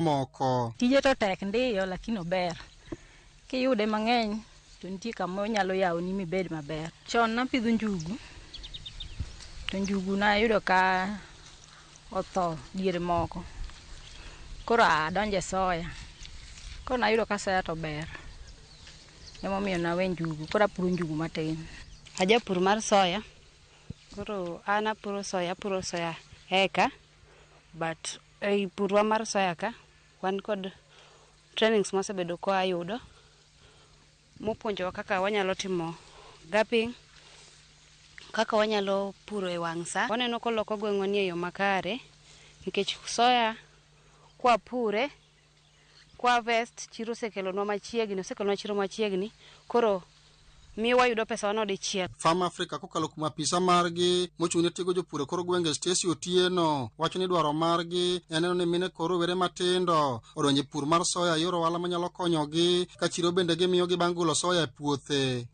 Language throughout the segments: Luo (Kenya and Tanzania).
Moko. Tije to tek ndiyo lakini ober. Kiyude mang'eny to nitie kama onyalo yawoni mibed maber. Chon napidho njugu, to njugu nayudo ka otho diere moko. Koro adonjo e soya. Koro nayudo ka soya to ber. Emomiyo nawe njugu, koro apuro njugu matin. Ajapur mar soya, koro an apuro soya, apuro soya eka, but ei purwa mar soya ka, wan kod trainings mawasebedo ka wayudo, mopuonjowa kaka wanyalo timo gapping, kaka wanyalo puro e wang' sa. Waneno koloko gweng'wa ni e yo makare, nikech soya kwapure, kwa harvest, chiro osekelonwa machiegni, osekelonwa chiro machiegni, koro miyo wayudo pesa wano dichiel. Farm Africa kokalo kuom apisa margi mochung' ne tiego jopur e kor gwenge Stacy Otieno wacho ni dwaro margi en neno ni mine kod rowere matindo odonjo e pur mar soya e yor ohala manyalo konyogi ka chiro bende gimiyogi bang' golo soya e puothe.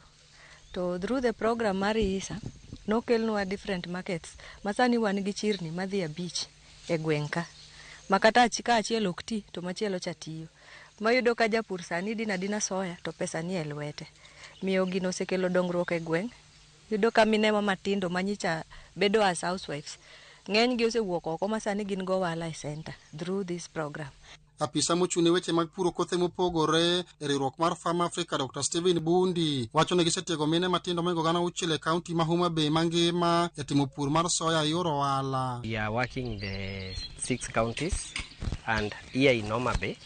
To through the program mar ISA nokelnwa different markets ma sani wan gi chirni madhi 5 e gweng' ka ma kata ka achiel ok ti to machielo cha tiyo. Mayudo ka japur sani dino adina soya to pesa nie lwete. Miyo gino osekelo dongruok e gweng'. Yudo ka minewa matindo manyicha bedo as housewives ng'eny gi osewuok oko ma sani gin go ohala e center through this program. Apisa mochung' ne weche mag puro kothe mopogore e riwruok mar Farm Africa Dr. Stephen Bundi wacho ni gisetiego mine matindo mohingo 6,000 e kaunti ma Homa Bay mangima e timo pur mar soya e yor ohala. We are working the 6 counties and here in Homa Bay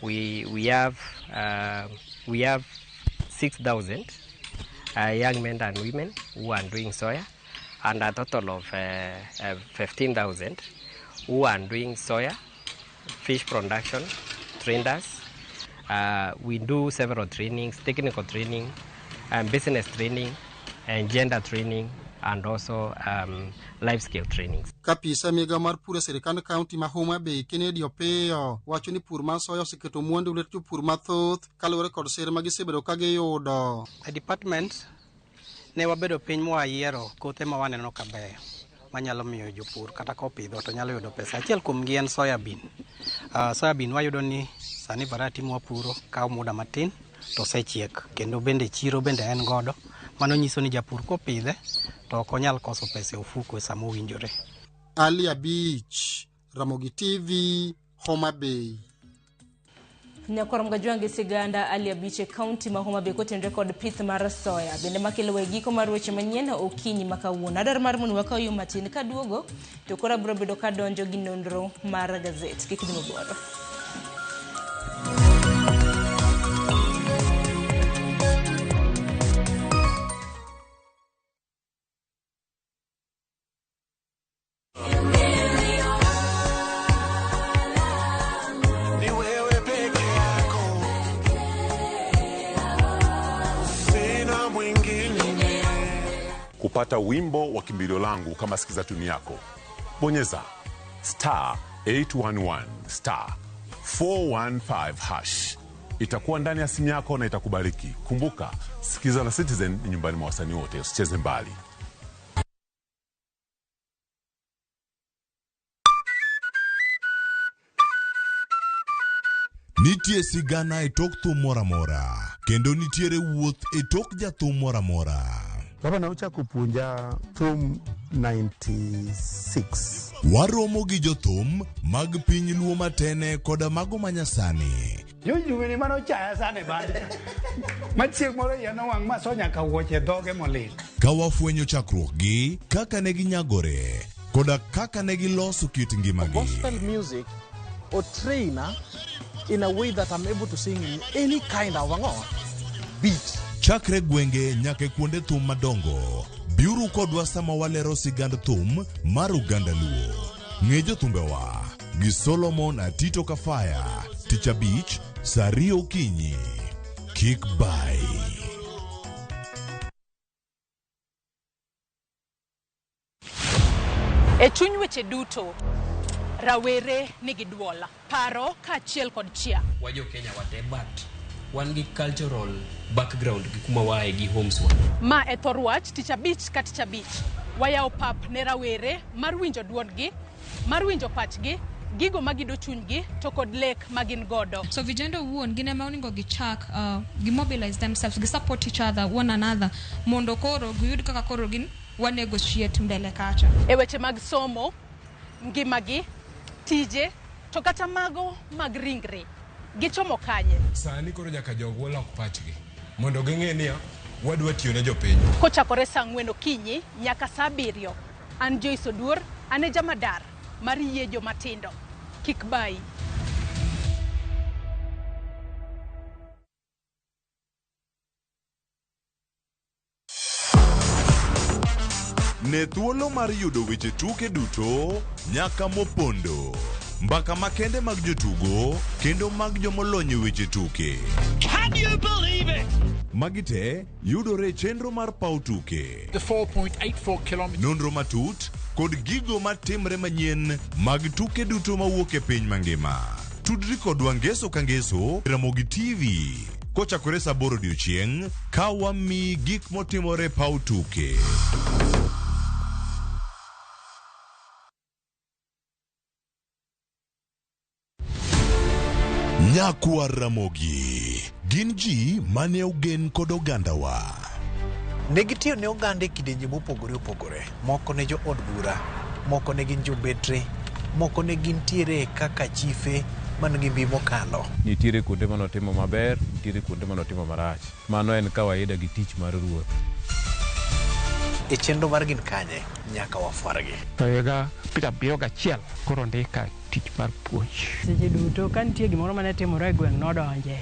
we have 6,000 young men and women who are doing soya and a total of 15,000 who are doing soya, fish production, traders. We do several trainings, technical training, and business training, and gender training, and also life skill trainings. Kapisa migawo mar pur e sirkand kaunti ma Homa Bay Kennedy Opiyo wacho ni pur mar soya oseketo mwandu lwet jopur mathoth kaluwore kod sir ma gisebedo ka giyudo. E department ne wabedo piny mwayiero kothe ma waneno ka beyo manyalo miyo jopur kata kopidho to nyalo yudo pesa. Achiel kuom gi en soya bean. Soya bean wayudo ni sani variety mwapuro kawo muda matin to osechiek kendo bende chiro bende en godo. Mano nyiso ni japur kopidhe to ok onyal koso pesa e ofuko e sama owinjore. Ali Abich, Ramogi TV, Homa Bay. Nyakwar Mgajwangi siganda Ali Abich e kaunti ma Homa Bay kotenore kod pith mar soya. Bende makelo e giko mar weche manyien okinyi ma kawuono. Adwaro mar mondo wakaw yo matin kaduogo to koro abiro bedo kadonjo gi nonro mar gazet. Kik idhi mabor. Ni wewe peke yako, sina mwingine. Kupata wimbo wa kimbilio langu kama sikiza tuni yako, bonyeza star 811 star 415 hash. Itakuwa ndani ya simu yako na itakubariki. Kumbuka, sikiza na Citizen ni nyumbani mwa wasanii wote, usicheze mbali. Nitie sigana e tok thum moro amora kendo nitiere wuoth e tok jathum moro amora. Baba na ochako puonja thum 96. Waromo gi jothum mag piny Luo matene koda mago manyasani. Jojuwini mane ochaya sana e band. Ma chieng' moro iya nowang' ma so nyaka wuoche e dhoge molil. Ka wafwenyo chakruokgi, kaka ne ginyagore, koda kaka ne giloso kit ngimagi. Gospel music or trainer in a way that I'm able to sing in any kind of beat. Chakre gwenge nyaka e kuonde thum madongo, biuru kodwa sama walero sigand thum mar oganda Luo. Ng'e jothumbewa gi Solomon Atito Kafaya, tich abich, saa 2 okinyi. Kik bai. E chuny weche duto, rawere nigi duol, paro kaachiel kod chia. Wajo Kenya wate but wan gi cultural background gi kuma waaye gi homes wa. Ma e thor wach tich abich ka tich abich. Wayawo pap ne rawere mar winjo duondgi, mar winjo pachgi Gigo magido chunygi to kod lek ma gin godo. So vijana owuon gin ema onego gichak gi mobilize themselves, gi support each other, one another mondo koro giyud kaka koro gin wa negotiate mbele kacha. E weche mag somo, ngimagi, tije to kata mago mag ringre, gichomo kanye? Sani koro nyaka jogwa lok pachgi mondo ging'e niya wadwa tiyo ne jopiny. Kochakore saa ang'wen okinyi nyaka saa abiriyo, an Joyce Oduor, an e jamadar mar yie jomatindo. Kik bayi. Ne thuolo mar yudo weche tuke duto nyaka mopondo. Mbaka makende mag jotugo kendo mag jomolony e weche tuke. Can you believe it? Magi te yudore e chenro mar paw tuke. The 4.84 kilometers. Nonro matut kod gigo matimre manyien mag tuke duto mawuok e piny mangima. Tudri kodwa ngeso ka ngeso e Ramogi TV kochakore saa aboro odiochieng' ka wamiyi gik motimore e paw tuke. Nyakwar Ramogi gin ji mane ogen kod ogandawa. Ne gitiyo ne oganda e kidienje mopogore opogore. Moko ne jo od bura, moko ne gin jombetre, moko ne gintiere kaka chife man gi mbi mokalo. Nitiere kuonde mane otimo maber, nitiere kuonde mane otimo marach. Mano en kawaida gi tich mar ruoth. E chenro mar Gin Kanye, nyaka wafwargi. To higa 71 koro ndika tich mar puonj. Seche duto ka nitie gimoro mane timore e gweng' nodonje.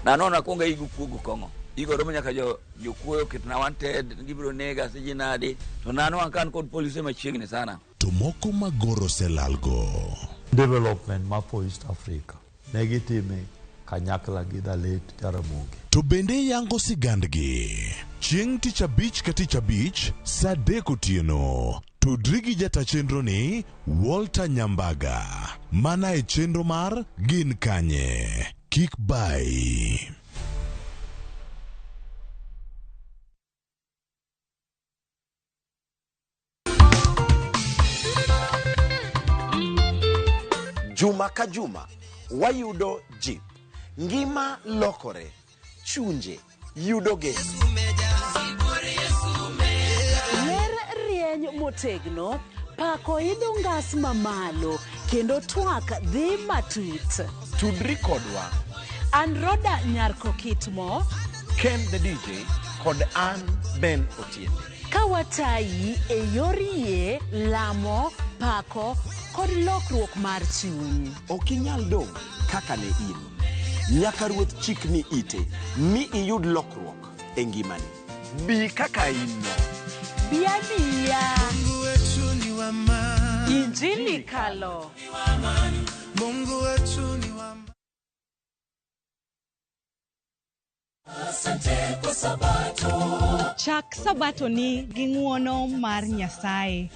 Nanono akwongo aigo kuogo kong'o. Igo romo nyaka jo jokuoyo oketna wanted, gibiro nega siji nadi. To nanwang' ka an kod polise machiegni sana. To moko ma goro oselalgo. Development ma for East Africa ne gitime kanyakla gi the late Jaramogi. To bende yango sigandgi. Chieng' tich abich ka tich abich saa adek otieno. Tudri gi jata chenro ni Walter Nyambaga. Mana e chenro mar Gin Kanye. Kik bayi. Juma ka juma wayudo jip, ngima lokore, chunje yudo geno. Ler rieny motegno, pako idho ngas mamalo, kendo twak dhi matut. Tudri kodwa. An Roda Nyarkokitmo. Ken the DJ kod an Ben Otiende. Ka watayi e yor yie, lamo, pako kod lokruok mar chuny. Ok inyal dong' kaka ne in. Nyaka Ruoth chikni ite mi iyud lokruok e ngimani. Bi kaka in no. Bi abiya. Injili kalo. Mungu wetu ni wa Chak sabato ni gi ng'uono mar Nyasaye.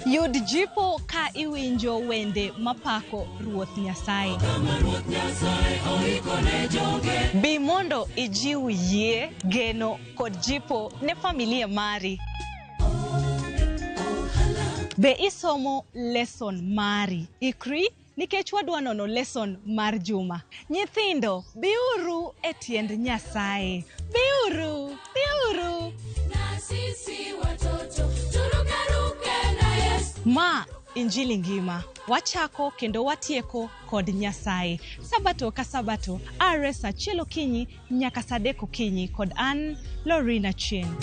Yud jipo ka iwinjo wende mapako Ruoth Nyasaye. Bi mondo ijiw yie, geno kod jipo ne familia mari. Be isomo lesson mari? Ikri nikech wadwa nono lesson mar juma. Nyithindo, biuru e tiend Nyasaye. Biuru, biuru. Ma Injili ngima. Wachako kendo watieko kod Nyasaye. Sabato ka sabato, are saa achiel okinyi nyaka saa adek okinyi kod an Lorina Chieng.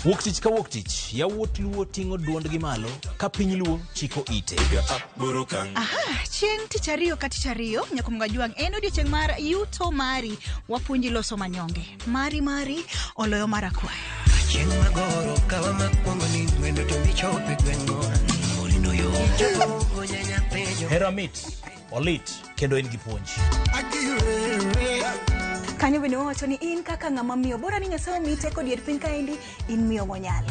Wuok tich ka wuok tich, yawuot Luo ting'o duondgi malo ka piny Luo chiko ite. Aha, chieng' tich ariyo ka tich ariyo nyakumga jwang' en odiochieng' mar yuto mari wapuonji loso manyonge mari mari oloyo mar akwaya. Chieng' magoro kawa makwongo ni wendo to michope gweng'wa Morino yo Chopo nyanya penjo Hera mit, olit kendo en gi puonj. Kanyo bende wawacho ni in kaka ng'ama miyo bora ni Nyasaye omiyi teko dier piny kaendi in miyo monyalo.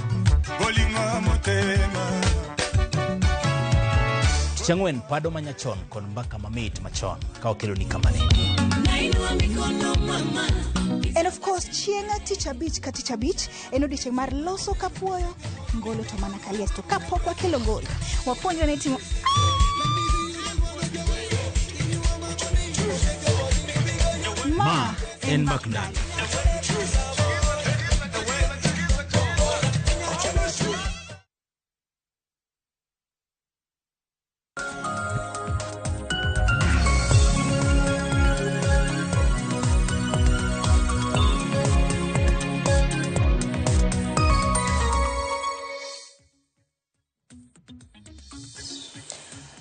Tich ang'wen pado manyachon kod mbaka mamit machon ka wakeloni kamani. And of course, chieng' tich abich ka tich abich en odiechieng' mar loso kapuoyo, ngolo to mana kalies. To kapok wakelo ngolo, wapuonjre ni timo Ma en Mak Ndalo.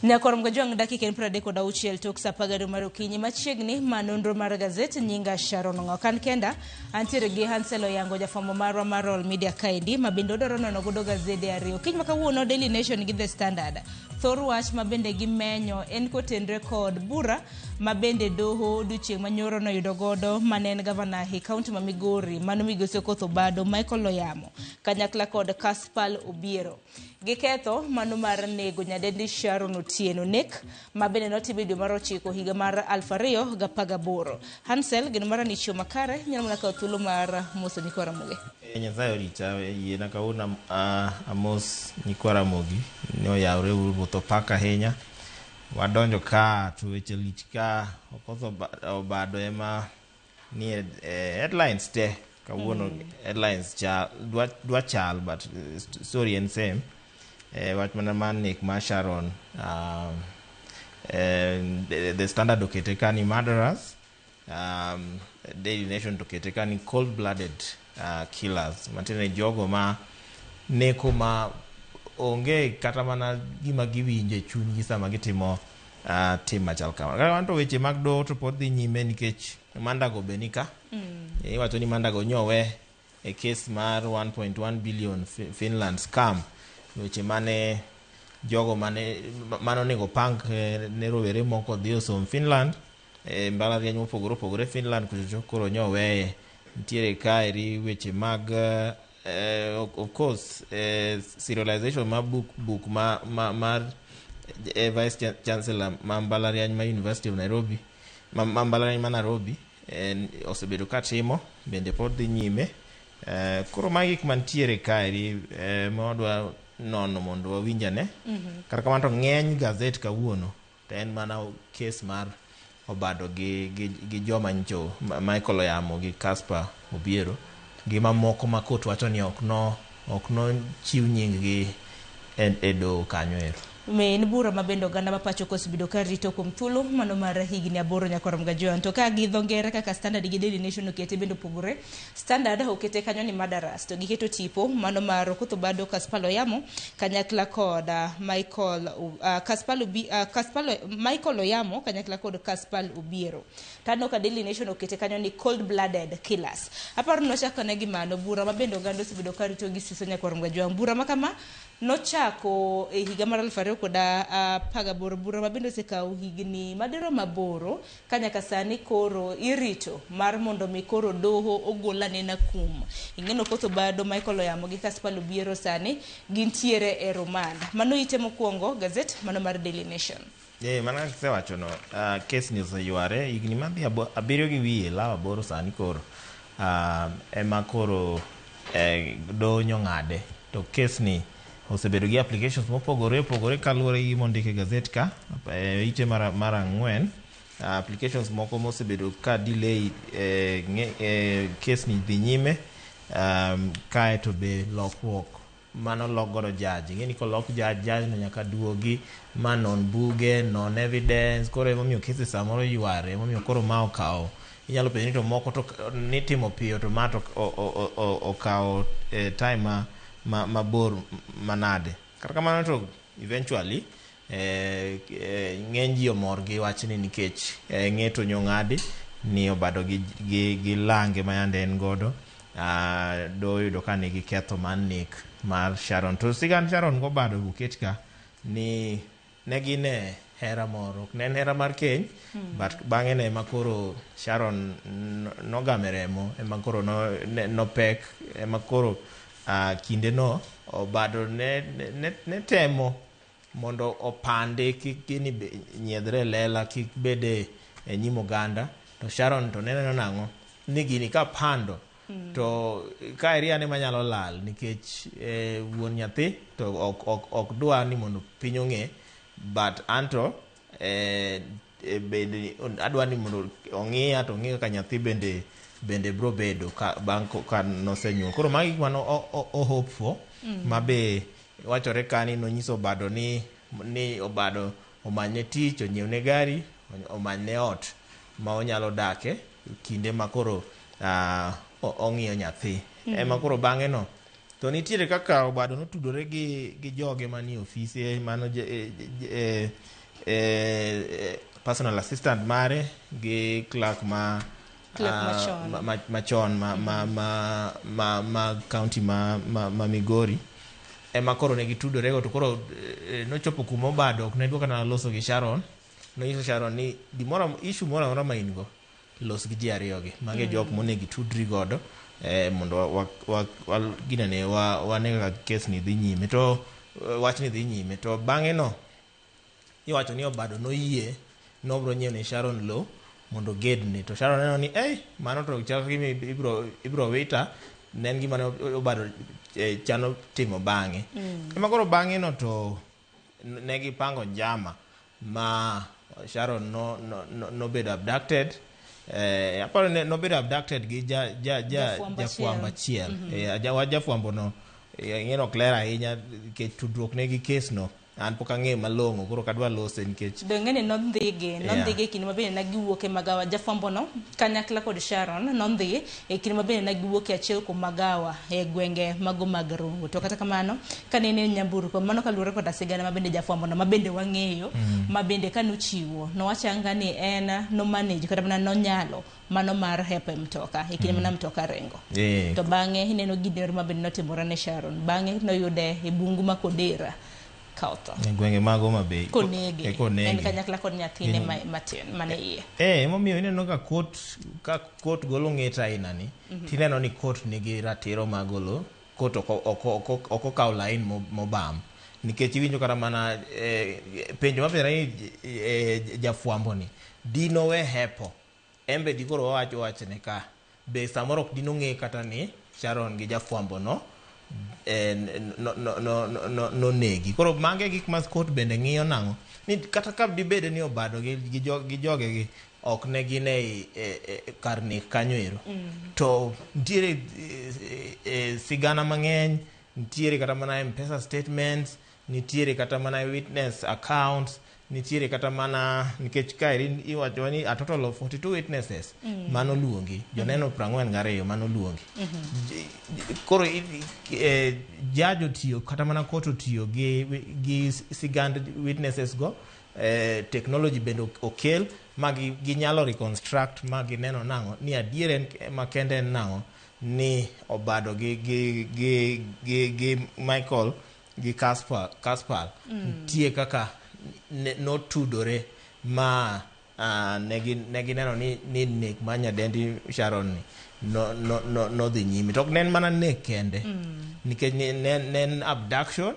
Nyakor Mgajwang' dakika en 36 tok saa 12 mar okinyi machiegni ma nonro mar gazet nyinga Sharon Ong'o. Kan kenda antiere gi Hansel Oyango jafwambo marwa mar Royal Media kaendi ma bende odwaro nono godo gazede ariyo. Kiny ma kawuono Daily Nation gi The Standard. Thor wach ma bende gimenyo en kotenre kod bura ma bende doho odiochieng' manyoro noyudo godo mane en gavana e kaunti ma Migori mano migosi Okoth Obado Michael Oyamo kanyakla kod Caspal Obiero. Giketho mano mar nego nyadendi Sharon Otieno nek ma bende notim e dwe mar ochiko higa mar 2018. Hansel geno mar ni chiwo makare nyalo mana kawo thuolo mar moso nyikwa Ramogi. Nyasaye orita yiena kawuono amos nyikwa Ramogi ni oyawre uru botho pak ahinya. Wadonjo ka to weche lich ka Okoth Obado ema nie headlines te kawuono. Headlines chal dwa chal but story en same. Wach mana mar nek mar Sharon, The Standard okete ka ni murderers, Daily Nation to okete ka ni cold blooded killers, matiende ni jogo ma neko ma onge kata mana gima giwinjo e chunygi sama gitimo tim machal kama. Kata kamano to weche mag doho to pod dhi nyime nikech Mandago be nika. Iwacho ni Mandago nyowe e kes mar 1.1 billion Finland scam, weche mane jogo mane onego pang ne rowere moko dhi osom Finland e mbalariany mopogore opogore Finland kuchocho koro nyoweye. Nitiere kaeri weche mag of course serialization mar buk mar Vice Chancellor ma mbalariany ma University of Nairobi ma mbalariany ma Nairobi osebedo katimo bende pod dhi nyime. Koro magi gik mantiere kaeri ma wadwa nono mondo wawinjane. Kata kamano to ng'eny gazet kawuono to en mana kes mar Obado gi joma nyicho Michael Oyamo gi Caspar Obiero gi mamoko ma kot wacho ni ok no chiw nying gi e doho kanyo ero. En bura ma bende oganda ma pacho kosebedo ka rito kuom thuolo mano mar higni 8 nyakor Mgajwang'. To ka gi dho ngere kaka Standard gi Daily Nation okete bende opogore. Standard okete kanyo ni murderers to giketo tipo mano mar Okoth Obado Caspal Oyamo kanyakla kod Michael Michael Oyamo kanyakla kod Caspal Obiero. Taneno ka Daily Nation okete kanyo ni cold blooded killers. Aparo ni wachako ne gi mano bura ma bende oganda osebedo ka rito gi siso nyakor Mgajwang'. Bura ma kama nochako e higa mar 2018, bura ma bende osekawo higni madirom 8 ka nyaka sani koro irito mar mondo mi koro doho ogol anena kum. Ing'eno Okoth Obado, Michael Oyamo gi Caspal Obiero sani gintiere e remand. Mano ite mokwongo gazet mano mar Daily Nation. Mana kaka isewacho no, kes ni oseyware higni madhi 7 gi wiye lawo 8 sani koro ema koro doho nyong'ade to kes ni osebedo gi applications mopogore opogore kaluwore gi mondik e gazet ka ite mar 4. Applications moko mosebedo ka delay kes ni dhi nyime, kae to be lokruok mano lok godo judge. Ing'e ni kolok judge no nyaka duogi ma non buge, non evidence, koro emomiyo kesi samoro yware, emomiyo koro ma okawo. Inyalo penjo ni to moko to nitimo piyo to ma to okawo time mabor manade. Kata kamano to eventually ng'eny ji omor gi wachni nikech ng'eto nyong'adi ni Obado gi lange ma yande en godo do yudo ka nigi ketho mar nek mar Sharon. To sigand Sharon gobado oket ka ni ne gin e hera moro, ok ne en hera mar keny, but bang'e ne ema koro Sharon nogame remo, ema koro nopek, ema koro kinde no Obado ne temo mondo opande kik gini nyiedhre e lela, kik bede e nyim oganda. To Sharon to neneno nang'o ni gini kapando to kaeri an ema nyalo lal nikech wuon nyathi to ok dwa ni mondo piny ong'e, but anto bende adwa ni mondo ong'iya to ong'i kaka nyathi bende bro bedo ka bang' ka nosenyuol. Koro magi gik mane o hope for ma be wachore ka ni nonyiso Obado ni Obado omanyne tich, onyiewne gari, omanyne ot ma onyalo dake kinde ma koro ong'iyo nyathi. Ema koro bang'e no to nitiere kaka Obado notudore gi joge manie ofise mano personal assistant mare gi clerk ma machon ma county ma Migori. Ema koro ne gitudore go to koro nochopo kuma Obado ok ne dwa kata loso gi Sharon. Nonyiso Sharon ni gimoro, issue moro amora ma in go, los gi ji ariyo gi. Magi e jok monego itudri godo mondo ginene wane kaka kes ni dhi nyime to wach ni dhi nyime. To bang'e no iwacho ni Obado noyie nobro nyiewo ne Sharon lo mondo ogedne. To Sharon neno ni mano to chal gima ibro wita, ne en gima ne Obado chano timo bang'e. Ema koro bang'e no to ne gipango njama ma Sharon nobedo abducted. Aparo ni nobedo abducted gi jafwambo achiel. Jafwambo no ing'e ok ler ahinya nikech tudruok ne gi kes no an pok ang'eyo malong'o, koro ok adwa lose nikech Donge ni nondhige e kinde ma bende ne giwuok e magawa. Jafwambo no kanyakla kod Sharon nondhi e kinde ma bende ne giwuok e achiel kuom magawa e gwenge mago mag Rongo. To kata kamano kane en e nyamburko, mano kaluwore koda sigana ma bende jafwambo no ma bende wang'eyo, ma bende kanochiwo nowacho anga ni en no manage kata mana nonyalo mano mar hepo e mtoka e kinde mana mtoka ringo. To bang'e ineno gidero ma bende notimore ne Sharon. Bang'e noyude e bungu ma Kodera ka otho. E gwenge mag Homa Bay. Konege. Konege. En kanyakla kod nyathine matin mane iye. Emomiyo ineno ka court golo ng'et aina ni, tineno ni court nigi ratiro mar golo, court ok okawo line mobam. Nikech iwinjo kata mana penjo mapenjore ni jafwambo ni dino we hepo. Embe dikoro wawacho wachne ka be samoro ok dino ng'e kata ni Sharon gi jafwambo no nonegi. Koro mage gik ma court bende ng'iyo nang'o ni kata ka dibede ni Obado gi joge gi ok ne gin e kar nek kanyo ero. To nitiere sigana mang'eny, nitiere kata mana M-Pesa statements, nitiere kata mana witness accounts, nitiere kata mana nikech kaeri iwacho ni a total of 42 witnesses mano luongi, joneno 42 mano luongi. Koro judge otiyo kata mana court otiyo gi sigand witnesses go, technology bende okel ma ginyalo reconstruct ma gineno nang'o ni adier en makende en nang'o ni Obado gi Michael gi Caspar nitie kaka notudore ma ne gineno ni nek mar nyadendi Sharon ni nodhi nyime. To ok ne en mana nek kende, nikech ne en abduction,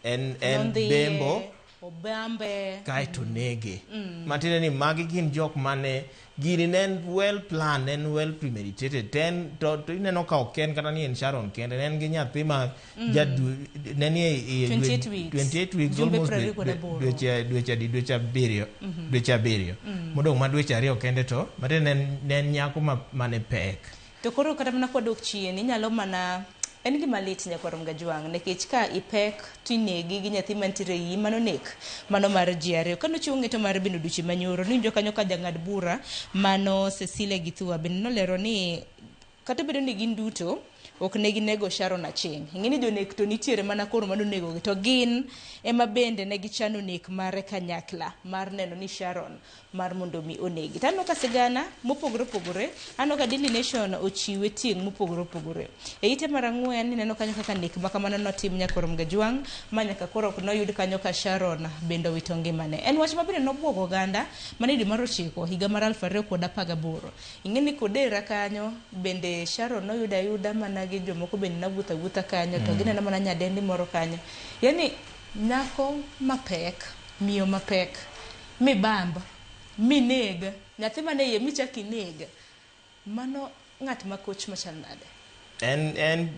en bembo, obambe, kaeto nege. Matiende ni magi gin jok mane gini ne en well planned, en well premeditated. To ineno ka ok en kata ni en Sharon kende, ne en gi nyathi ma ne ni e 28 weeks. 28 weeks, Jumbe almost 28. dweche abiriyo. Modong' ma dweche ariyo kende to matiende ne en nyako mane pek. To koro kata mana kwadok chien, inyalo mana en gima lit nyakwar Mgajwang', nikech ka ipek to inegi gi nyathi mantiere iyi, mano nek mano mar ji ariyo. Kane ochiwo ng'eto mar bende odiochieng' manyoro, niwinjo kanyo ka jang'ad bura mano Cecilia Githua bende nolero ni kata obedo ni gin duto ok ne ginego Sharon Achieng'. Ing'e ni jonek to nitiere mana koro manonegogi, to gin ema bende ne gichano nek mare kanyakla mar neno ni Sharon mar mondo mi onegi. To aneno ka sigana mopogore opogore, aneno ka Daily Nation ochiwe tieng' mopogore opogore. E ite mar ang'wen ineno kanyo kaka nek ma kamano notim nyakwar Mgajwang' ma nyaka koro ok noyud kanyo ka Sharon bende owito ngimane. En wach ma bende nobwogo oganda mane dwe mar 9 higa mar 2018. Ing'e ni Kodera kanyo bende Sharon noyudo ayuda mana gi jomoko bende nawuotho awuotha kanyo to gineno mana nyadendi moro kanyo. Yaani Nyako mapek, miyo mapek, mibamb, mineg, nyathi mane iye michak ineg. Mano ng'at ma koch machal nade? En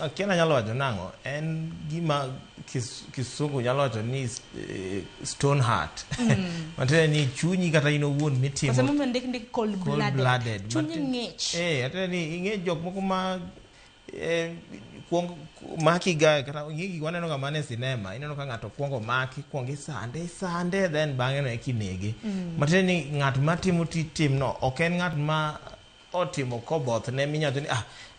akia nanyalo wacho nang'o, en gima kisungu nyalo wacho ni stone heart. Matiende ni chunyi kata in owuon mitimo. Koso mondo ndik ndik cold Cold blooded. Chunyi ng'ich. Matiende ni ing'e jok moko ma kuong maki ga kata gigi waneno ga mana e sinema, ineno ka ng'ato kuongo maki, kuongo isande, isande, then bang'e no eka inege. Matiende ni ng'at matimo timno ok en ng'at ma otimo koboth ne minyalo ni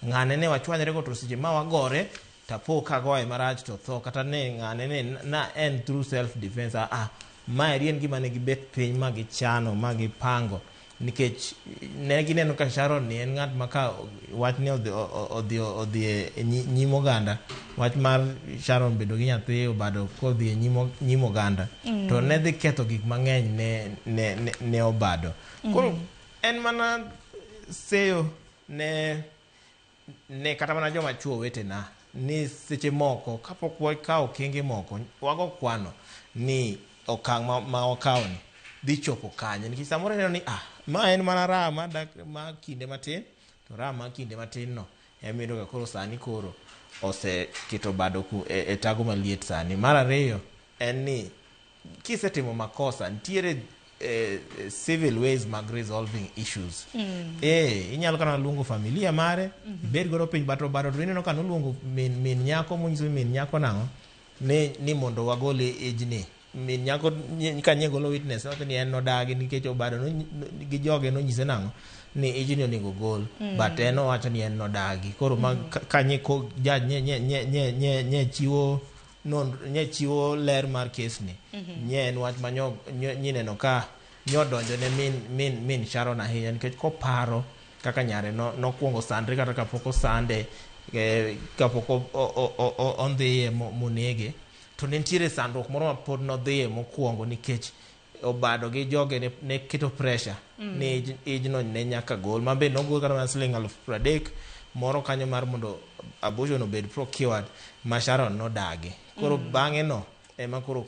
ng'ane ne wachwanyre go to seche ma wagore tapo ka goye marach to tho, kata ne ng'ane ne na en through self defense. Maeri en gima ne gibet piny ma gichano ma gipango, nikech ne gineno ka Sharon ni en ng'at ma ka wach ni odhi e nyim oganda, wach mar Sharon bedo gi nyathi Obado kodhi e nyim oganda, to ne dhi ketho gik mang'eny ne Obado. Koro en mana seyo ne kata mana joma chuo wetena ni seche moko kapok wakawo okenge moko, wago kwano ni okang' ma wakawo ni dhi chopo kanye, nikech samoro ineno ni ma en mana raha ma kinde matin, to raha ma kinde matin no ema iyudo ka koro sani koro oseketo Obado e tago maliet sani. Mar ariyo en ni kisetimo makosa, nitiere civil ways mag resolving issues. Inyalo kata luongo familia mare, ibed godo piny, but Obado to ineno ka noluongo min nyako monyiso ni min nyako nang'o ni mondo wagol ijni. Min nyako ka nye golo witness wacho ni en nodagi nikech Obado gi joge nonyise nang'o ni ijni onego gol, but en owacho ni en nodagi. Koro ma ka nye judge nye chiwo nye chiwo ler mar case ni. Nye en wach ma nyineno ka nyodonjo ne min Sharon ahinya, nikech koparo kaka nyare nokwongo sandre kata kapok osande, kapok ondhiye monege, to ne nitiere sandruok moro ma pod nodhiye mokwongo nikech Obado gi joge ne keto pressure ni ijno ne nyaka gol, ma be nogol kata mana siling 30,000 moro kanyo mar mondo abortion obed procured, ma Sharon nodagi. Koro bang'e no ema koro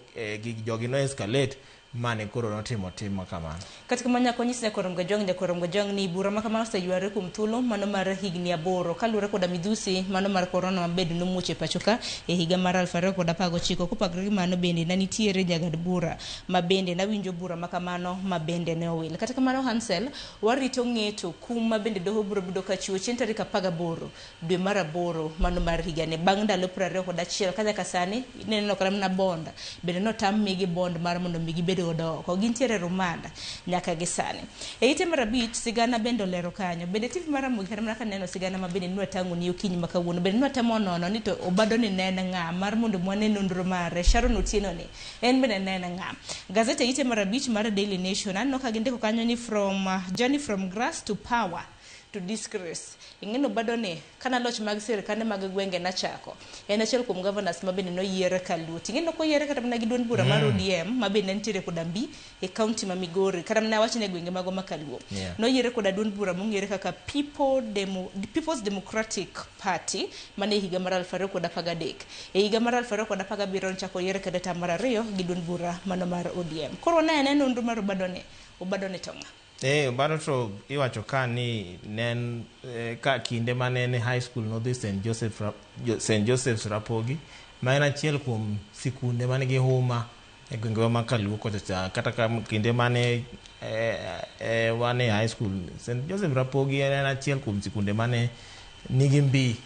jogi no escalate mane koro notimo tim ma kamano. Kata kamano nyaka wanyis Nyakorom Gajwang' ni bura ma kamano oseyware kuom thuolo mano mar higni 8 kaluwore koda midhusi mano mar korona mabende nomuoch e pacho ka e higa mar 2019. Kopogore gi mano bende ne nitiere jang'ad bura ma bende nawinjo bura ma kamano ma bende ne owil. Kata kamano Hansel, warito ng'eto kum ma bende doho biro bedo ka chiwo chieng' tarik 18 dwe mar 8 mano mar higani bang' ndalo 21 ka nyaka sani ineno kata mana bond bende notam migi bond mar mondo mi gibed godo oko, gintiere rumanda nyaka gi sani. E ite mar 5 sigana bende olero kanyo, bende TV mar Ramogi kata mana kaneno sigana ma bende nwatang'o ni okinyi ma kawuono, bende nwatemo nono ni to Obado ni ne en ng'a mar mondo mwane nonro mare, Sharon Otieno ni en bende ne en ng'a. Gazeti e ite mar 5 mar Daily Nation aneno ka gindiko kanyo ni from journey from grass to power to disgrace. Ing'eno Obado ni kana loch mag sirkande mag gwenge nachako, en achiel kuom governors ma bende noyier kaluo. Ting'eno koyiere kata mana gi duond bura mar ODM ma bende nitiere koda mbi e county ma Migori, kata mana wach ne gwenge mago ma kaluo. Noyiere koda duond bura mong'ere kaka People's Democratic Party mane higa mar 2013. E higa mar 2017 nochako oyiere kendo tam mar 2 gi duond bura mano mar ODM. Koro ne ane nonro mar Obado ni to ng'a? Obado to iwacho ka ni ne ka kinde mane en e high school nodhi St. Joseph's Rapogi, ma en achiel kuom sikunde manigi huma e gwengewa ma Kaluo kocha cha. Kata ka kinde mane wan e high school, St. Joseph Rapogi en achiel kuom sikunde mane nigi mbi.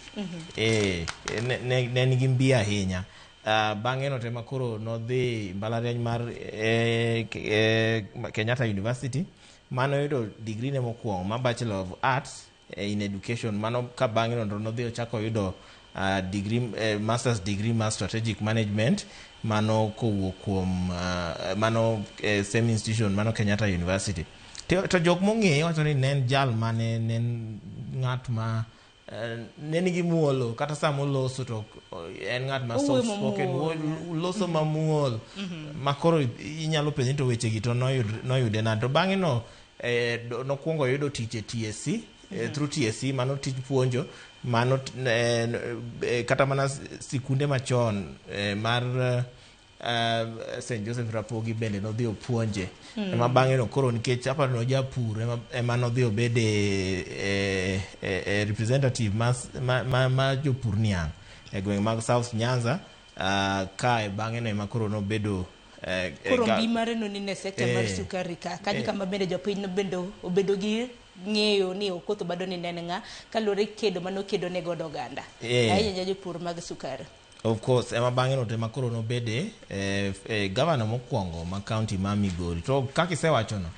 Ne nigi mbi ahinya. Bang'e no tema koro nodhi mbalariany mar Kenyatta University, mano yudo degree ne mokwongo ma Bachelor of Arts in Education. Mano ka bang'e no nodhi ochako yudo degree, Masters degree mar Strategic Management, mano kowuok kuom mano same institution mano Kenyatta University. To jok mong'eye wacho ni ne en jal mane ne en ng'at ma ne nigi muolo, kata sama oloso to en ng'at ma soft spoken, loso mamuol ma koro inyalo penje to wechegi to noyude nade. To bang'e no nokwongo yudo tich e TSC, through TSC, mano tij puonjo, mano kata mana sikunde machon mar St Joseph Rapogi bende nodhi opuonje. Ema bang'e no koro nikech aparo ni ojapur ema nodhi obede representative ma jopur niang' e gweng' mag South Nyanza. Kae bang'e no ema koro nobedo Koro mbi mare no nine sekta mar sukari ka kanyo, kama bende jopiny no bende obedo gi ng'eyo ni Okoth Obado ni ne en ng'a kaluwore gi kedo manokedo ne godo oganda, ahinya jopur mag sukari. Of course, ema bang'e no to ema koro nobede governor mokwongo ma county ma Migori. To kaka isewachono,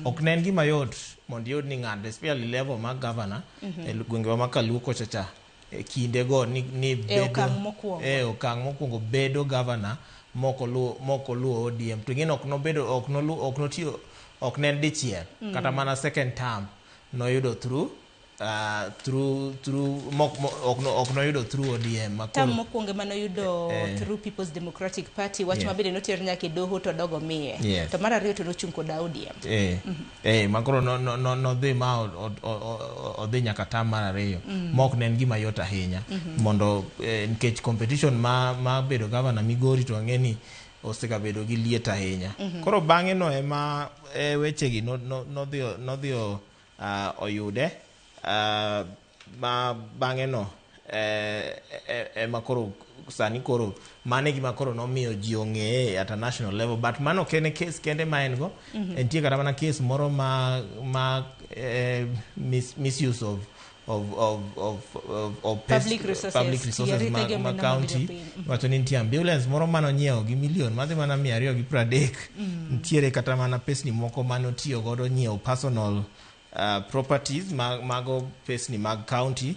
ok ne en gima yot mondo iyud ni ng'ato, especially level mar governor, e gwengewa ma Kaluo kocha cha, e kindego ni bedo okang' mokwongo. E okang' mokwongo bedo governor mok oluwo ODM. To ing'e ni ok nobedo, ok nolu, ok notiyo, ok ne en dichiel, kata mana second term noyudo through ok noyudo through ODM ma Tam mokwongo manoyudo through People's Democratic Party, wach ma bende noter nyaka e doho to dogo miye. To mar ariyo to nochung' koda ODM. Ma koro nodhi ma odhi nyaka tam mar ariyo, ma ok ne en gima yot ahinya mondo nikech competition ma bedo governor Migori to ang'e ni osegabedo gi liet ahinya. Koro bang'e no ema wechegi nodhi oyude ma bang'e no ema koro sani koro mano e gima koro nomiyo ji ong'eye at a national level. But mano ok en e case kende ma en go. Nitie kata mana case moro ma misuse of Public resources, public resources tiyo ma, gi ma omenda mag county. jopiny. Wacho ni nitie ambulance moro manonyiewo gi milion madhi mana 230. Nitiere kata mana pesni moko manotiyo godo nyiewo personal properties mago pesni mag county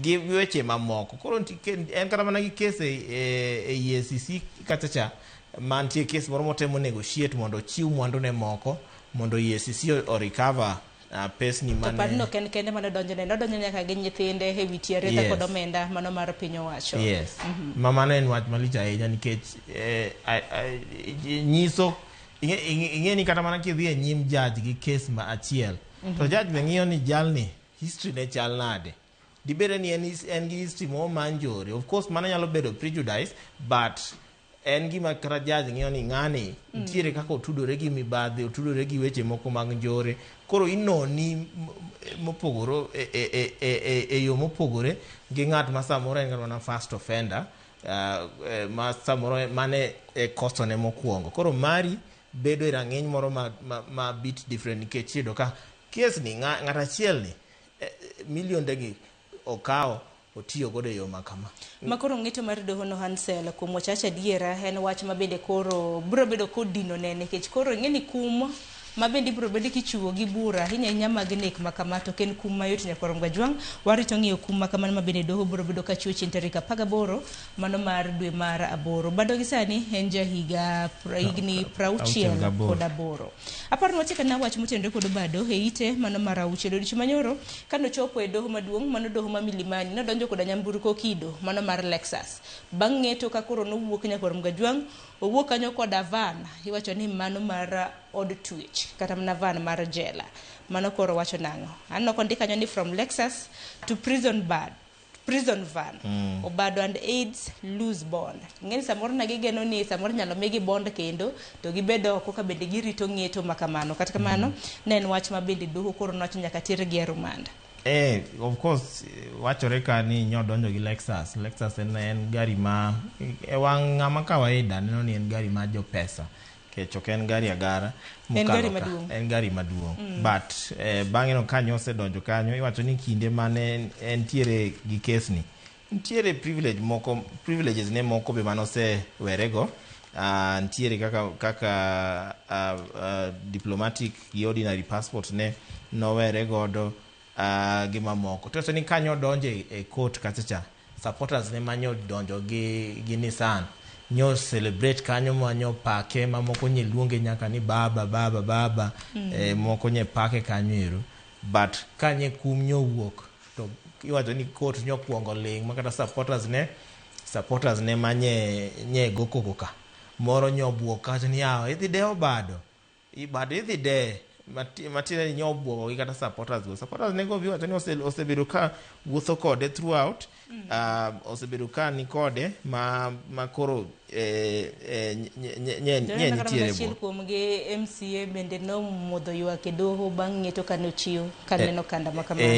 gi weche mamoko. Koro en kata mana gi case e EACC kacha cha mantie case moro motemo negotiate mondo ochiw mwandu ne moko mondo EACC o recover pesni To mane par ni ok en kende manodonjone, nodonjo nyaka gi nyithinde e wi tiyo aretha kod omenda mano mar piny owacho. Yes. Ma mano en wach malich ahinya nikech nyiso ing'e ni kata mana kidhi e nyim judge gi case ma achiel, to judge be ng'iyo ni jalni history ne chal nade. Dibede ni en gi history moro mar njore. Of course mano nyalo bedo prejudice, but en gima kata judge ng'iyo ni ng'ani nitiere kaka otudore gi mibadhi, otudore gi weche moko mag njore. Koro inoni mopogore e yo mopogore gi ng'at ma samoro en kata mana first offender, ma samoro mane e kosone mokwongo. Koro mari bedo e rang'iny moro ma bit different nikech iyudo ka case ni ng'at achiel ni milionde gi okawo otiyo godo e yo ma kama. Ma koro ng'eto mar doho no, Hansel, kuom wach acha adiera en wach ma bende koro biro bedo kodino ne nikech koro ing'e ni kum ma bende ibiro bed kichiwo gi bura ahinya ahinya mag nek ma kama to ok en kum mayot. Nyakwar Gajwang' warito ng'iyo kum ma kamano ma bende doho biro bedo kachiwo chieng' tarik 18 mano mar dwe mar aboro. Bado gi sani en jahiga higni 68. 68. Aparo ni watieko na wach motenore kod Obado e ite mano mar auchiel. Odiochieng' manyoro kanochopo e doho maduong' mano doho ma Milimani nodonjo koda nyamburko kido mano mar Lexus. Bang' ng'eto ka koro nowuok, nyakwar Mgajwang' owuok kanyo koda van, iwacho ni mano mar od twech kata mana van mar jela. Mano koro wacho nang'o? Aneno kondik kanyo ni "From Lexus to prison bad prison van". Obado and aides lose bond. Ing'eni samoro ne gigeno ni samoro inyalo migi bond kendo to gibed oko ka bende girito ng'eto ma kamano. Kata kamano ne en wach ma bende doho koro nowacho nyaka tergi e remand. Of course, wachore ka ni nyodonjo gi Lexus. Lexus en gari ma e wang' ng'ama kawaida neno ni en gari mar jopesa. Nikech ok en gari agara En mokalo gari ka. Maduong'. En gari maduong'. But bang'e no kanyo osedonjo kanyo, iwacho ni kinde mane entiere gi case ni, nitiere privilege moko, privileges ne moko be manosewerego. Nitiere kaka diplomatic gi ordinary passport ne nowere godo gi mamoko. To ni kanyo donjo e court kacha cha, supporters ne manyo donjo gi Nissan nyo celebrate kanyo manyo pake mamoko nye luonge nyaka ni baba baba baba. Moko nye pake kanyo ero, but kanye kum nyowuok to iwacho ni court nyokwongo ling' ma kata supporters ne manye nye go koko ka moro nyobuok kawacho ni yawa idhi de Obado, Obado idhi de. Matiende ni nyobuogo gi kata supporters go. Supporters nego bi wacho ni osebedo ka wuotho kode throughout. Osebedo ka ni kode ma koro nye To ineno kata mana nitiere achiel bo. kuom gi MCA bende nomodho ywak e doho bang' ng'eto kane ochiw kaneno kanda ma kamano.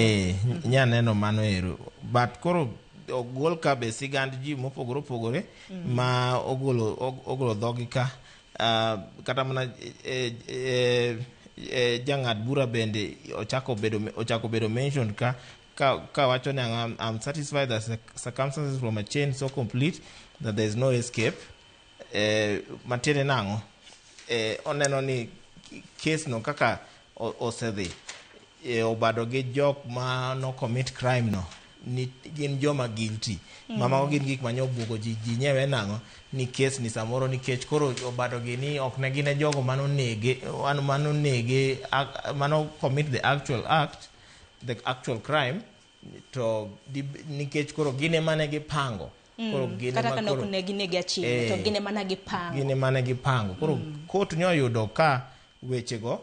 Nya neno mano ero. But koro ogol ka be sigand ji mopogore opogore ma ogolo dhogi ka. Kata mana jang'ad bura bende ochako bedo mentioned ka wacho ni I'm satisfied that circumstances from a chain so complete that there is no escape. Matiende nang'o? Oneno ni case no kaka osedhi, obado gi jok ma no commit crime no ni gin joma guilty. Mamago gin gik ma nyobuogo ji, ji nyewe nang'o ni case ni samoro nikech koro obado gi ni ok ne gin e jogo manonege, mano commit the actual act, the actual crime, to nikech koro gin ema ne gipango. Koro gin Kata ema ka ne ok koro ne ginege achiel, to gin ema ne gipango. Gin ema ne gipango. Koro court nyoyudo ka wechego,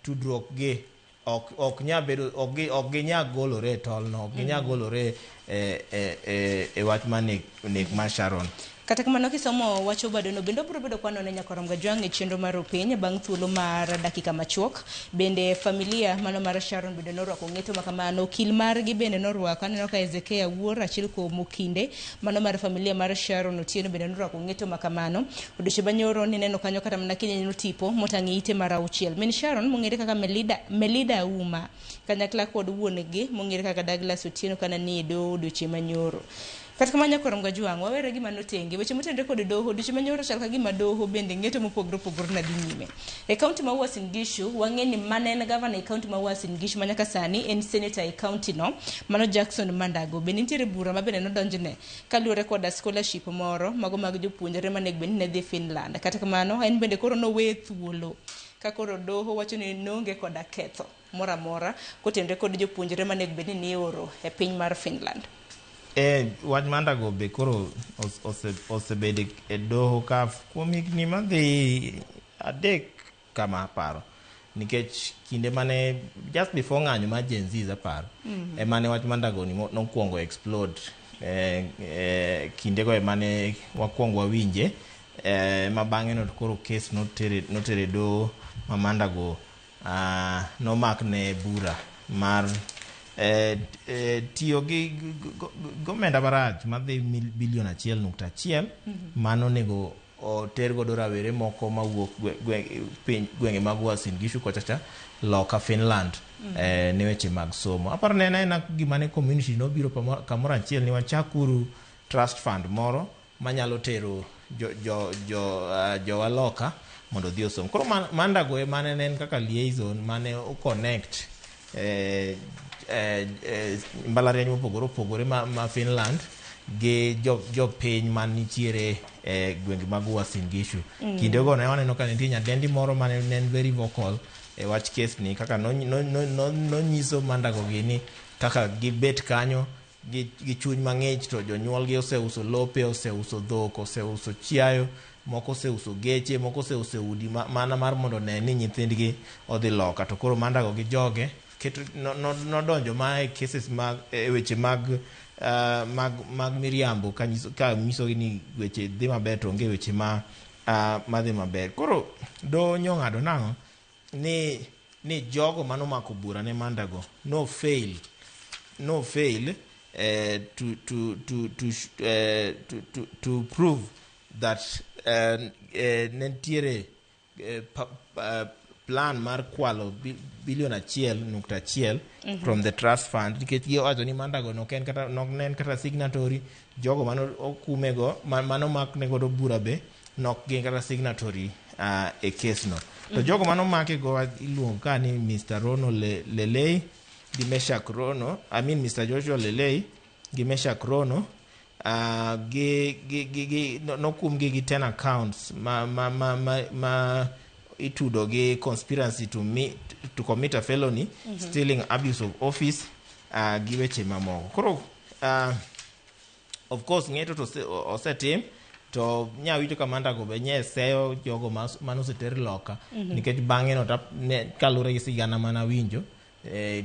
tudruok gi ok nya bedo, ok ginya golore e tolno, ok ginya golore e wach mar nek mar Sharon. Kata kamano kisomo wach Obadono bende obiro bedo kwanone nyaka Gajwang' e chenro mar opiny bang' thuolo mar dakika machuok. Bende familia mano mar Sharon bende norwako ng'eto ma kamano, okil margi bende norwako. Aneno ka Ezekiel Wuor achiel kuom okinde mano mar familia mar Sharon Otieno bende norwako ng'eto ma kamano. Odiochieng' manyoro nineno kanyo kata mana kineno tipo motang' e ite mar auchiel. Min Sharon mong'ere kaka Melida Auma kanyakla kod wuon-gi mong'ere kaka Douglas Otieno kana ni e doho odiochieng' manyoro. Kata kamano nyakoro Gajwang' wawere gima notenge weche motenore kod doho odiochieng' manyoro chal ka gima doho bende ng'eto mopogore opogore na dhi nyime. E kaunti ma Uasin Gishu wang'e ni mane en gavana e kaunti ma Uasin Gishu ma nyaka sani en senator e kaunti no mano Jackson Mandago. Bende nitiere bura ma bende nodonjne kaluwore koda scholarship moro mago mag jopuonjre manego bed ni ne dhi Finland. Kata kamano en bende koro nowe thuolo ka koro doho wacho ni noonge koda ketho moro amora kotenore kod jopuonjre manego bed ni nioro e piny mar Finland. Wach Mandago be koro osebedo e doho ka kuom higni madhi 3 kama aparo. Nikech kinde mane just before ng'anyo mar Gen Z aparo, ema ne wach Mandago ni nokwongo explode. Kindego ema ne wakwongo wawinje, ma bang'e no koro case notere doho ma Mandago, nomakne bura mar tiyo gi gomenda marach madhi bilion 1.1 mano onego oter godo rawere moko mawuok gwenge mag Uasin Gishu kocha cha loka Finland, ne weche mag somo. Aparo ne en aena gima ne community nobiro kamoro achiel ni wachakuru trust fund moro manyalo tero jowa loka mondo odhi osom. Koro Mandago ema ne en kaka liaison mane o connect mbalariany mopogore opogore ma Finland gi jopiny manitiere e gwenge mag Uasin Gishu. Kindego ne waneno ka nitie nyadendi moro mane ne en very vocal e wach case ni, kaka nonyiso Mandago gi ni kaka gibet kanyo gi chuny mang'ich to jonyuolgi oseuso lope, oseuso dhok, oseuso chiayo, moko oseuso geche, moko oseuso udi mana mar mondo one ni nyithindgi odhi loka. To koro Mandago gi joge keto, nodonjo ma e cases mag, e weche mag miriambo ka nyisogi ni weche dhi maber to onge weche madhi maber. Koro doho nyong'ado nang'o ni jogo manomako bura ne Mandago no fail, no fail to prove that ne nitiere plan mar kwalo bilion 1.1 from the trust fund, nikech giwacho ni Mandago nok en kata, nok ne en kata signatory, jogo mano okumego, mano makne godo bura be nok gin kata signatory e case no. To jogo mano make go iluongo ka ni Mr. Rono Lelei gi Meshak Rono, I mean Mr. Joshua Lelei gi Meshak Rono, gi nokum gi gi 10 accounts ma itudo gi conspiracy to commit a felony, stealing, abuse of office, gi weche mamoko. Koro of course ng'eto to osetim. To nya winjo ka Mandago be nye seyo jogo manoseter loka. Nikech bang'e no kaluwore gi sigana manawinjo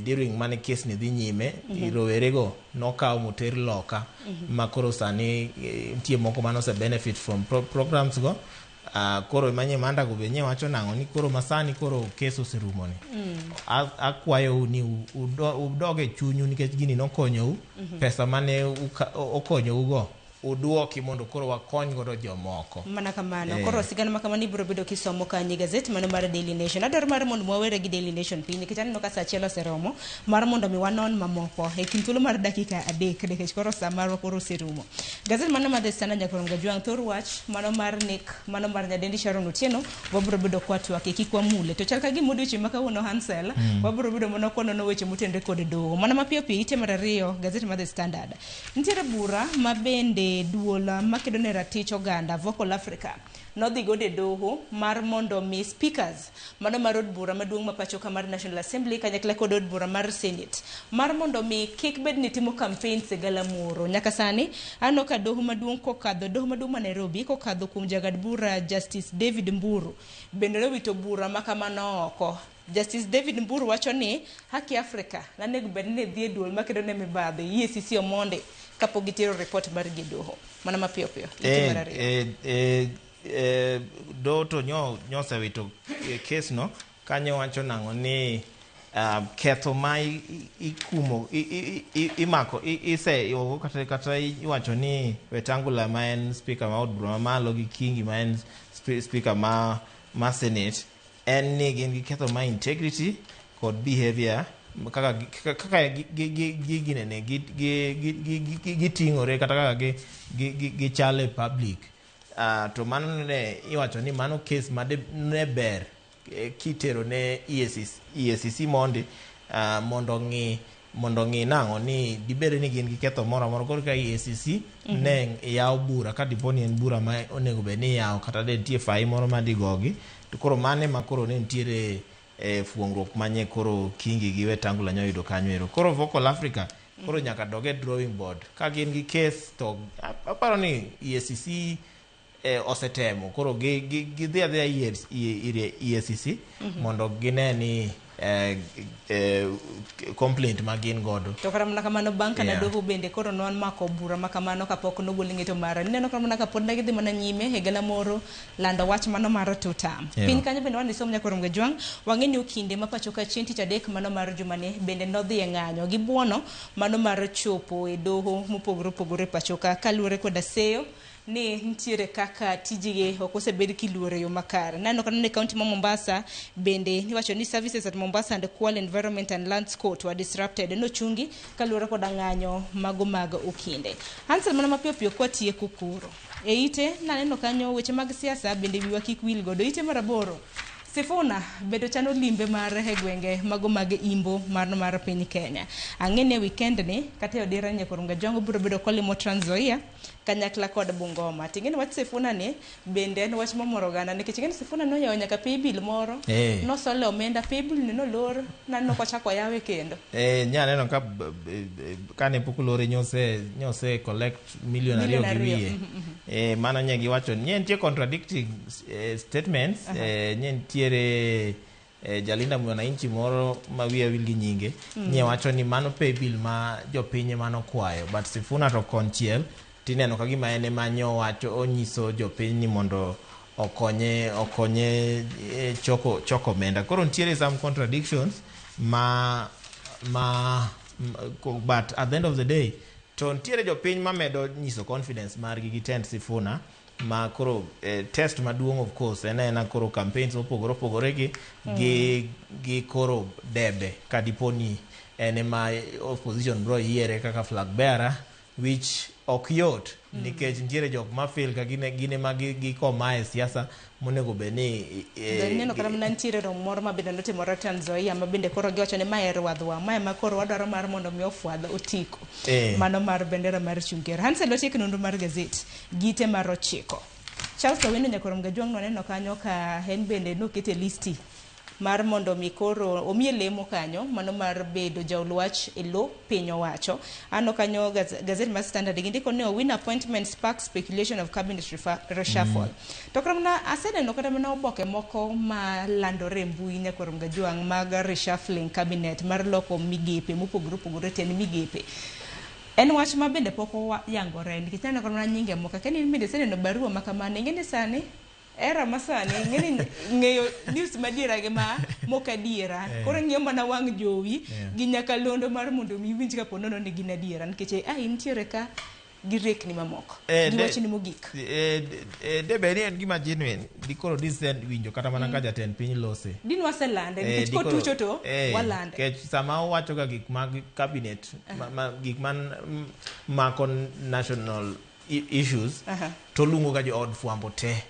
during mane kes ni dhi nyime, rowerego nokaw moter loka ma koro sani nitie moko manose benefit from programs go. Koro manye Mandago be nye wacho nang'o ni koro masani koro kes oserumo ni. Akwayou ni udog e chunyu nikech gini nokonyou. Pesa mane okonyou go uduoki mondo koro wakony godo jomoko. Mana kamano. Koro sigana ma kamano ibiro bedo kisomo kanyo e gazet mano mar Daily Nation. Adwaro mar mondo wawere gi Daily Nation piny nikech aneno ka saa achiel oseromo mar mondo mi wanon mamoko e kind thuolo mar dakika 3 nikech koro saa marwa koro oserumo. Gazet mano mar The Standard nyaka kuom Gajwang' thor wach mano mar Nick mano mar Nyadendi Sharon Otieno wabiro bedo kwatwak e kik wamule. To chal ka gima odiochieng' ma kawuono Hansel wabiro bedo mana kwanono weche motenore kod doho. Mana mapiyo piyo ite mar 2 gazet mar The Standard. Nitiere bura ma bende duol makedo ne ratich oganda Vocal Africa nodhi godo e doho mar mondo mi speakers mano mar od bura maduong' ma pacho ka mar National Assembly kanyakla kod od bura mar Senate mar mondo mi kik bed ni timo campaigns e galamoro. Nyaka sani aneno ka doho maduong' kokadho doho maduong' ma Nairobi kokadho kuom jang'ad bura Justice David Mburu bende nowito bura ma kamano oko. Justice David Mburu wacho ni Haki Africa nanego bed ni dhi e duol makedo ne mibadhi EACC omondi kapok gitero report margi e doho. Mana mapiyo piyo. Ite mar 2. Doho to nyosewito kes no kanyo wacho nang'o ni ketho ma ikumo imako ise kata iwacho ni Wetangula ma en speaker ma od bura mamalo gi Kingi ma en speaker ma Senate en ni gin gi ketho ma integrity kod behavior kaka ginene giting'ore kata kaka gichal e public. To mano ne iwacho ni mano case ma ne ber kitero ne EACC mondi mondo ng'i nang'o ni dibed ni gin gi ketho moro amora. Koro ka EACC ne yawo bura ka dipo ni en bura ma onego bed ni yawo kata de nitie fai moro ma digogi to koro mane ma koro ne nitiere fuongruok manye koro Kingi gi Wetangula nyoyudo kanyo ero. Koro Vocal Africa koro nyaka dog e drawing board ka gin gi case to aparo ni EACC osetemo koro gidhi adhiya ir EACC mondo gine ni complaint ma gin godo. To kata mana kamano bang' kana doho bende koro nomako bura ma kamano kapok nogol ng'eto mare. Ineno kata mana kapod ne gidhi mana nyime e galamoro lando wach mano mar tutam. Piny kanyo bende wan isom nyaka Gajwang' wang'e ni okinde ma pacho ka chieng' tich adek mano mar jumani bende nodhi e ng'anyo gi buono mano mar chopo e doho mopogore opogore pacho ka kaluwore koda seyo ni nitiere kaka tijigi ok osebed kiluoro e yo makare. Naneno kata ne county ma Mombasa bende niwacho ni services at Mombasa and Kwale Environment and Lands Court were disrupted nochungi kaluwore koda ng'anyo mago mag okinde. Hansel mana mapiyo piyo kwatieko koro. E ite naneno kanyo weche mag siasa bende wiwa kik wil godo. Ite mar 8 Sifuna bedo chano limbe mar e gwenge mago mag imbo mar piny Kenya. Ang'e ni weekend ni kata e odira nyaka Gajwang' biro bedo kolimo Trans Nzoia kanyakla kod Bungoma. Ting'e ni wach Sifuna ni bende en wach momoro oganda nikech ing'e ni Sifuna noyawo nyaka paybill moro. Nosole omenda paybill ni nolor naneno kochako yawe kendo. Nya neno ka kane pok olore nyose collect million 2 gi wiye. Mano nye giwacho ni nitie contradicting statements. Nye nitiere Jalinda Mwananchi moro ma wiye wil gi nyinge nye wacho ni mano paybill ma jopiny mano kwayo but Sifuna to konchiel tineno ka gima en ema nyowacho onyiso jopiny ni mondo okonye choko omenda. Koro nitiere some contradictions ma but at the end of the day to nitiere jopiny mamedo nyiso confidence margi gi tend Sifuna ma koro test maduong' of course en ena koro campaigns mopogore opogore gi koro debe ka dipo ni en ema opposition bro yiere kaka flag bearer which ok yot nikech nitiere jok ma feel ka gin ema gikomae siasa monego bed ni neno kata mana nitiere romo moro ma bende notimore Trans Nzoia ma bende koro giwacho ni mae rwadhwa mae ma koro wadwaro mar mondo mi ofwadh otiko mano mar bendera mar Chunker. Hansel otiek nonro mar gazet gite mar 9. Charles Owino nyaka Gajwang' noneno kanyo ka en bende nokete listi mar mondo mi koro omiye lemo kanyo mano mar bedo jaol wach e lo piny owacho. Aneno kanyo gazet mar Standard gindiko ni Owino appointment sparks speculation of cabinet reshuffle. To kata mana aseneno kata mana oboke moko ma landore e mbui nyakwar Mgajwang' mag reshuffling cabinet mar loko migepe mopogore opogore tiend migepe. En wach ma bende pok oyangore nikech aneno kata mana nyinge moko. Akia ni in bende iseneno barua ma kamano. Ing'e ni sani era masani ing'e ni ng'eyo news madiera gi ma mok adiera. Koro ing'iyo mana wang' jowi gi nyakalondo mar mondo mi iwinj kapo nono ni gin adiera nikech AI nitiere ka gi riekni mamoko. Gi wachni mogik. De bed ni en gima genuine, dikoro disend winjo kata mana ka jatend piny lose. Din waselande nikech kotucho to walande. Nikech sama owacho ga gik mag cabinet, gik man mako national issues, to oluongo ga jood fwambo te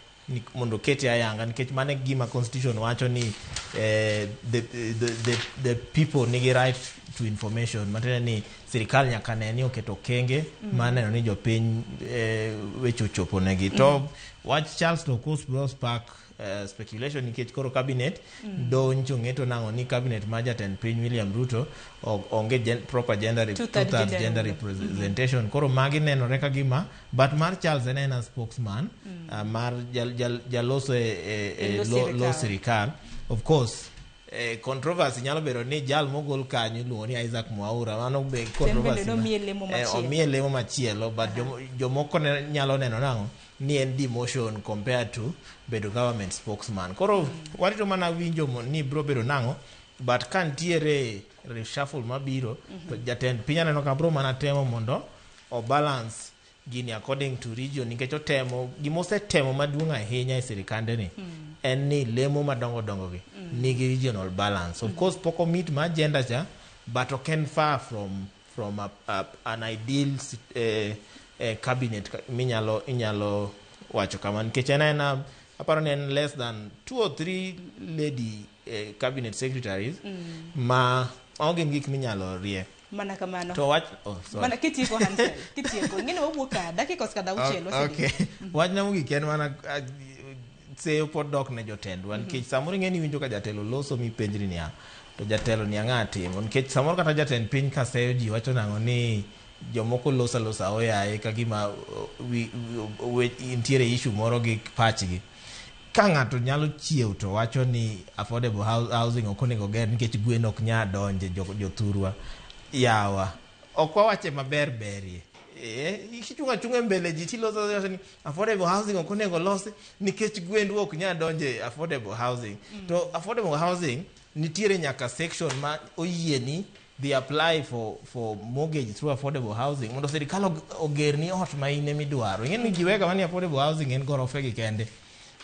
mondo okete ayanga nikech mano e gima constitution wacho ni the people nigi right to information, matiende ni sirikal nyaka ne ni oketo okenge mar neno ni jopiny weche ochopo negi. To wach Charles Lokus bro spark speculation nikech koro cabinet do nyocha ng'eto nang'o ni cabinet mar jatend piny William Ruto onge proper gender Two-third two-thirds gender gender representation. Koro magi nenore ka gima, but mar Charles en ena spokesman mar jaloso e E lo lo sirikal. Sirikal. Of course controversy nyalo bedo ni jal mogol kanyo iluongo ni Isaac Mwaura, mano be controversy bende nomiye lemo machielo. Omiye lemo machielo, but jomoko nyalo neno nang'o ni en demotion compared to bedo government spokesman. Koro warito mana winjo ni bro bedo nang'o, but ka nitiere reshuffle mabiro, to jatend piny aneno ka bro mana temo mondo o balance gini according to region, nikech otemo gimosetemo maduong' ahinya e sirikande ni en ni lemo madongo dongo gi nigi regional balance. Of course pok omit mar gender cha, but ok en far from an ideal cabinet minyalo inyalo wacho kama, nikech en aena aparo ni en less than two or three lady cabinet secretaries ma mago gin gik minyalo rie. Mana kamano. To wach, oh, sorry. Mana kitieko, Hansel, kitieko. Ing'e ni wawuok ka dakika osekadho 6. Okay. Wachna mogik en mana seyo pod dok ne jotendwa, nikech samoro ing'e ni iwinjo ka jatelo loso mipenjri niya, to jatelo ni ang'a timo? Nikech samoro kata jatend piny ka seyo ji wacho nang'o ni jomoko loso alosa oyaye ka gima nitiere issue moro gi pachgi. Ka ng'ato nyalo chiew to wacho ni affordable housing ok onego ger nikech gwen ok nyal donje jothurwa yawa, ok wawache maber berie. Ichung' achung'a e mbele ji tiloso wacho ni affordable housing ok onego losi nikech gwendwa ok nyal donje affordable housing. To affordable housing nitiere nyaka section ma oyieni dhi apply for mortgage through affordable housing mondo sirikal ogerni ot ma in emidwaro. Ing'e ni ji wega mani affordable housing en gorofe gi kende.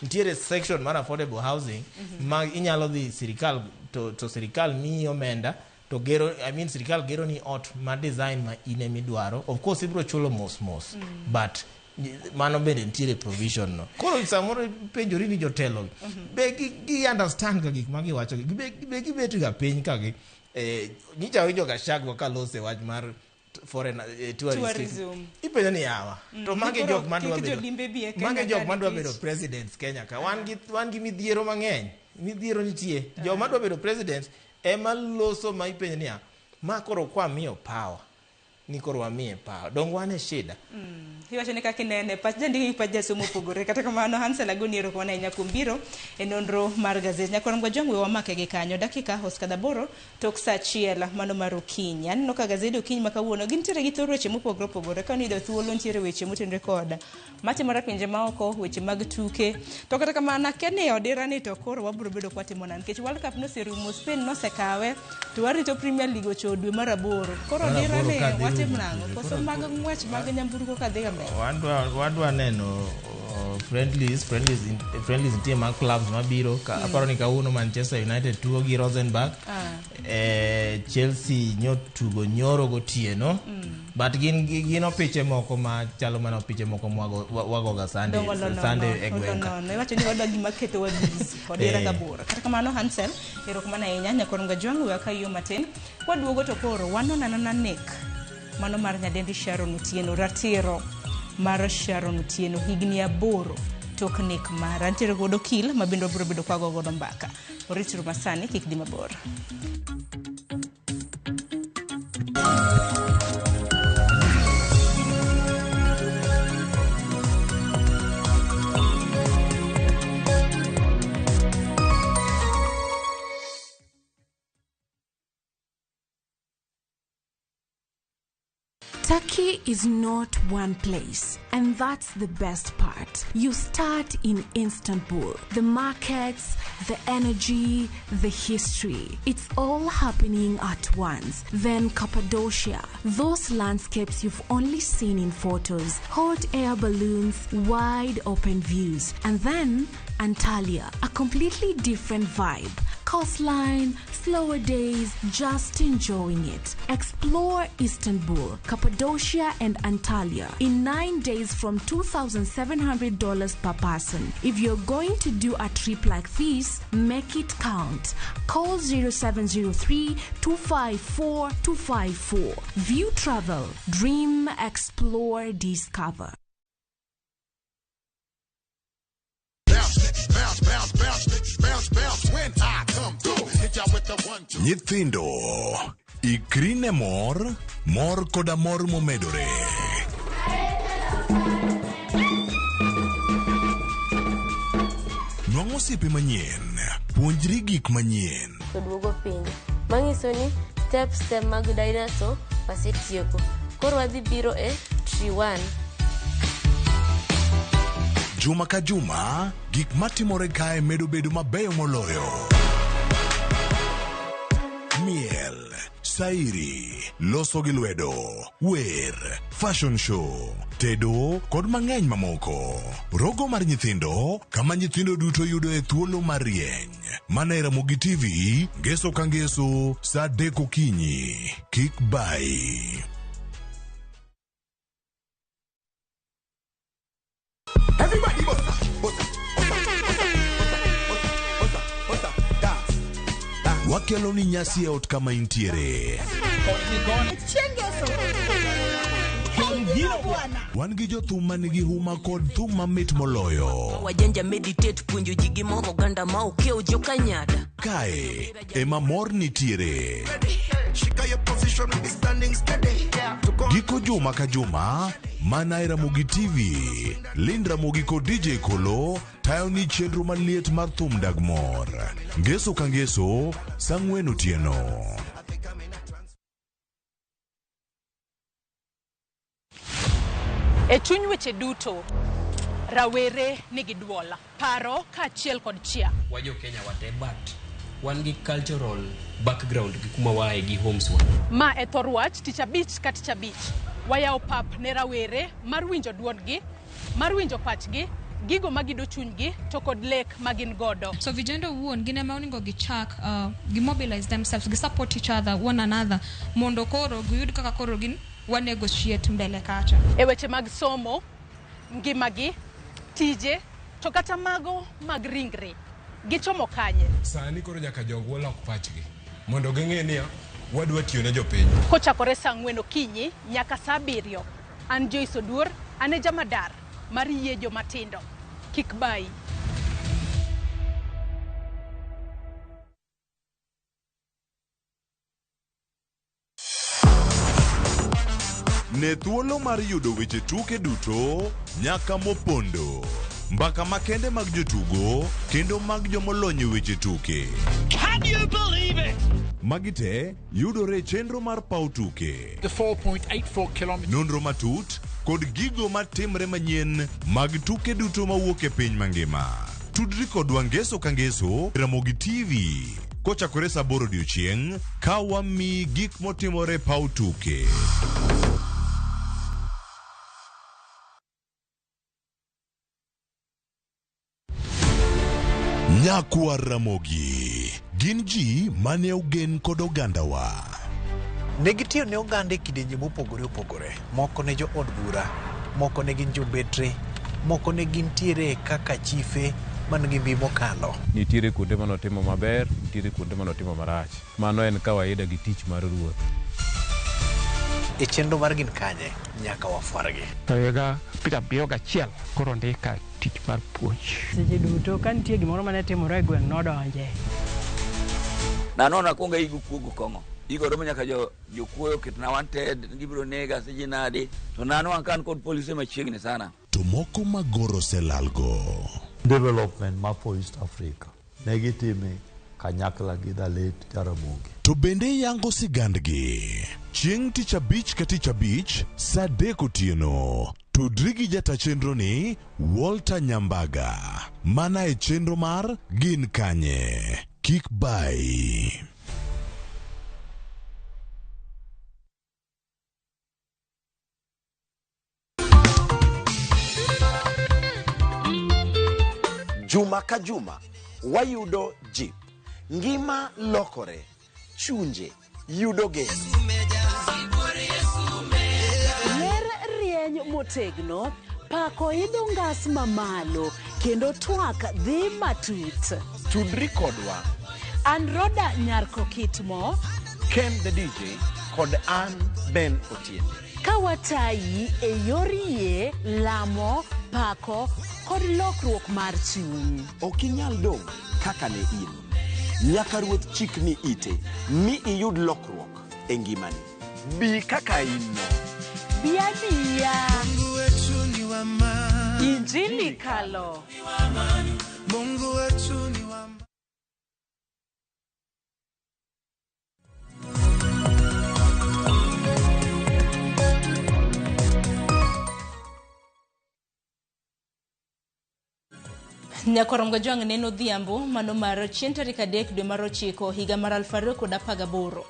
Nitiere section mar affordable housing ma inyalo dhi sirikal to sirikal miyi omenda to gero, I mean, sirikal gero ni ot ma design ma in emidwaro. Of course ibiro chulo mos mos, but mano bende nitiere provision no. Koro samoro penjori ni jotelo be gi understand ga gik ma giwacho gi, be gibet ga piny ka gi nyicha winjo Gachagua ka lose wach mar foreign tourist. Tourism. Ipenjo ni yawa, to magi Koro jok madwa kik bedo jolimbe bi e Kenya magi jok ka madwa nikech- bedo presidents Kenya ka wan gi midhiero mang'eny. Midhiero nitie, joma dwa bedo president ema loso ma ipenjo niya, ma koro kwamiyo power ni koro wamiye power dong wan e shida. Iwacho ni kaka inene pach jandiko gi pach jasomo opogore. Kata kamano, Hansel, agoni erokamano ahinya kuom biro e nonro mar gazet. Nyakwar Mgwajwang', we wamake gi kanyo. Dakika osekadho 8 tok sa 1 mano mar okinyi. Aneno ka gazede okinyi ma kawuono gintiere gi thor weche mopogore opogore. Ka niyudo thuolo, nitiere weche motenore kod matimore e pinje maoko, weche mag tuke. To kata kamano, akia ni e odira ni to koro wabiro bedo kwatimo nade, nikech World Cup noserumo, Spain nosekawe, to warito Premier League ochopo dwe mar 8. Koro Mar odira 8 ni ka dhi watim rumo. nang'o? Koso mag ng'wech mag nyamburko ka dhi ga mbele? Wadwa neno friendlies nitie mag clubs mabiro ka, aparo ni kawuono Manchester United tugo gi Rosenborg. Chelsea nyo tugo nyoro gotieno, but gin opiche moko ma chalo mana opiche moko mwagoga Sunday, Dongo nono, Sunday e gweng' ka. nono. Iwacho ni wadwa gima ketowa busy odira gaboro. Kata kamano, Hansel, erokamano ahinya. Nyakwar Mgajwang', we akayo matin. Kwaduogo to koro wanon anona nek mano mar nyadendi Sharon Otieno, ratiro mar Sharon Otieno higni 8. tok nek mara. Nitiere kod okil ma bende wabiro bedo kwago godo mbaka. Orituru masani kik dhi mabor. Turkey is not one place, and that's the best part. You start in Istanbul. The markets, the energy, the history. It's all happening at once. Then Cappadocia, those landscapes you've only seen in photos, hot air balloons, wide open views. And then Antalya, a completely different vibe. Coastline, slower days, just enjoying it. Explore Istanbul, Cappadocia, and Antalya in 9 days from $2,700 per person. If you're going to do a trip like this, make it count. Call 0703 254 254. View Travel. Dream, explore, discover. Bounce, bounce, bounce, bounce, bounce, bounce. When I come through, hit y'all with the 1, 2. Nyithindo, ikri ne mor, mor koda mor momedore. Nwang'o osiepe manyien, puonjri gik manyien. To duogo piny. Manyiso ni steps te mag dinosaur wasetieko. Koro wadhi biro e tree 1. Juma ka juma, gik matimore kae medo bedo mabeyo moloyo. Miel, sairi, loso gi lwedo, wer, fashion show, tedo kod mang'eny mamoko. Rogo mar nyithindo, kama nyithindo duto yudoe thuolo mar rieny. Mana e Ramogi TV, ngeso ka ngeso, saa 3 okinyi. Kik bayi. Everybody bossa, bossa, bossa, bossa, bossa, bossa, bossa, dance, dance. Wakelo ni nyasi e ot kama intiere. Wan gi jothum manigi huma kod thum mamit moloyo. Wajanja meditate puonjo ji gi moro oganda ma okiewo jokanyada. Kae ema mor nitiere. Giko juma ka juma, mana e Ramogi TV, Lind Ramogi kod DJ Kolo tayo ni chenro maliet mar thum dag mor. Ngeso ka ngeso, saa 4 otieno. E chuny weche duto, rawere nigi duol, paro kaachiel kod chia. Wajo Kenya wate, but wan gi cultural background gi kuma wae gi homes wa. Ma e thor wach tich abich ka tich abich. Wayawo pap ne rawere mar winjo duondgi, mar winjo pachgi, gigo magido chunygi to kod lek magin godo. So vijana owuon gin ema onego gichak gi mobilize themselves, gi support each other, one another, mondo koro giyud kaka koro gin wanegotiate mbele kacha. E weche mag somo, ngimagi, tije, to kata mago mag ringre, gichomo kanye? Sani koro nyaka jogwa lok pachgi mondo ging'e niya wadwa tiyo ne jopiny. Kochakore saa 4 okinyi nyaka saa 7. An Joyce Oduor, an e jamadar mar yie jomatindo. Kik bayi. Ne thuolo mar yudo weche tuke duto nyaka mopondo. Mbaka makende mag jotugo kendo mag jomolony e weche tuke. Can you believe it? Magi te yudore e chenro mar paw tuke. The 4.84 kilometers. Nonro matut kod gigo matimre manyien mag tuke duto mawuok e piny mangima. Tudri kodwa ngeso ka ngeso Ramogi TV kochakore saa 8 odiochieng' ka wamiyi gik motimore paw tuke. Nyakwar Ramogi gin ji mane ogen kod ogandawa. Ne gitiyo ne oganda e kidienje mopogore opogore. Moko ne jo od bura, moko ne gin jobetre, moko ne gintiere kaka chife man gi mbi mokalo. Nitiere kuonde manotimo maber, nitiere kuonde manotimo marach. Mano en kawaida gi tich mar ruoth. E chenro mar Gin Kanye nyaka wafwargi. To higa 71 koro ndika tich mar puonj. Seche duto ka nitie gimoro mane timore e gweng' nodonje. Nanono akwongo aigo kuogo kong'o. Igo romo nyaka jo jokuoyo oketna wanted, gibiro nega siji nadi. To nanwang' ka an kod polise machiegni sana. To moko magoro oselalgo. Development ma for East Africa ne gitime kanyakla gi the late Jaramogi. To bende iyango sigandgi. Chieng' tich abich ka tich abich saa adek otieno. Tudri gi jata chenro ni Walter Nyambaga. Mana e chenro mar Gin Kanye. Kik bayi. Juma ka juma wayudo jip, ngima lokore, chunje yudo geno. Ler rieny motegno, pako idho ngas mamalo, kendo twak dhi matut. Tudri kodwa. An Roda Nyarko Kitmo. Ken the DJ kod an Ben Otiende. Ka watayi e yor yie, lamo, pako kod lokruok mar chuny. Ok inyal dong' kaka ne in. Nyaka Ruoth chikni ite mi iyud lokruok e ngimani. Bi kaka in no. Bi abiya. Injili kalo. Mungu wetu ni wa Nyakwar Mgajwang' neno odhiambo mano mar chieng' tarik 3 dwe mar 9 higa mar 2018.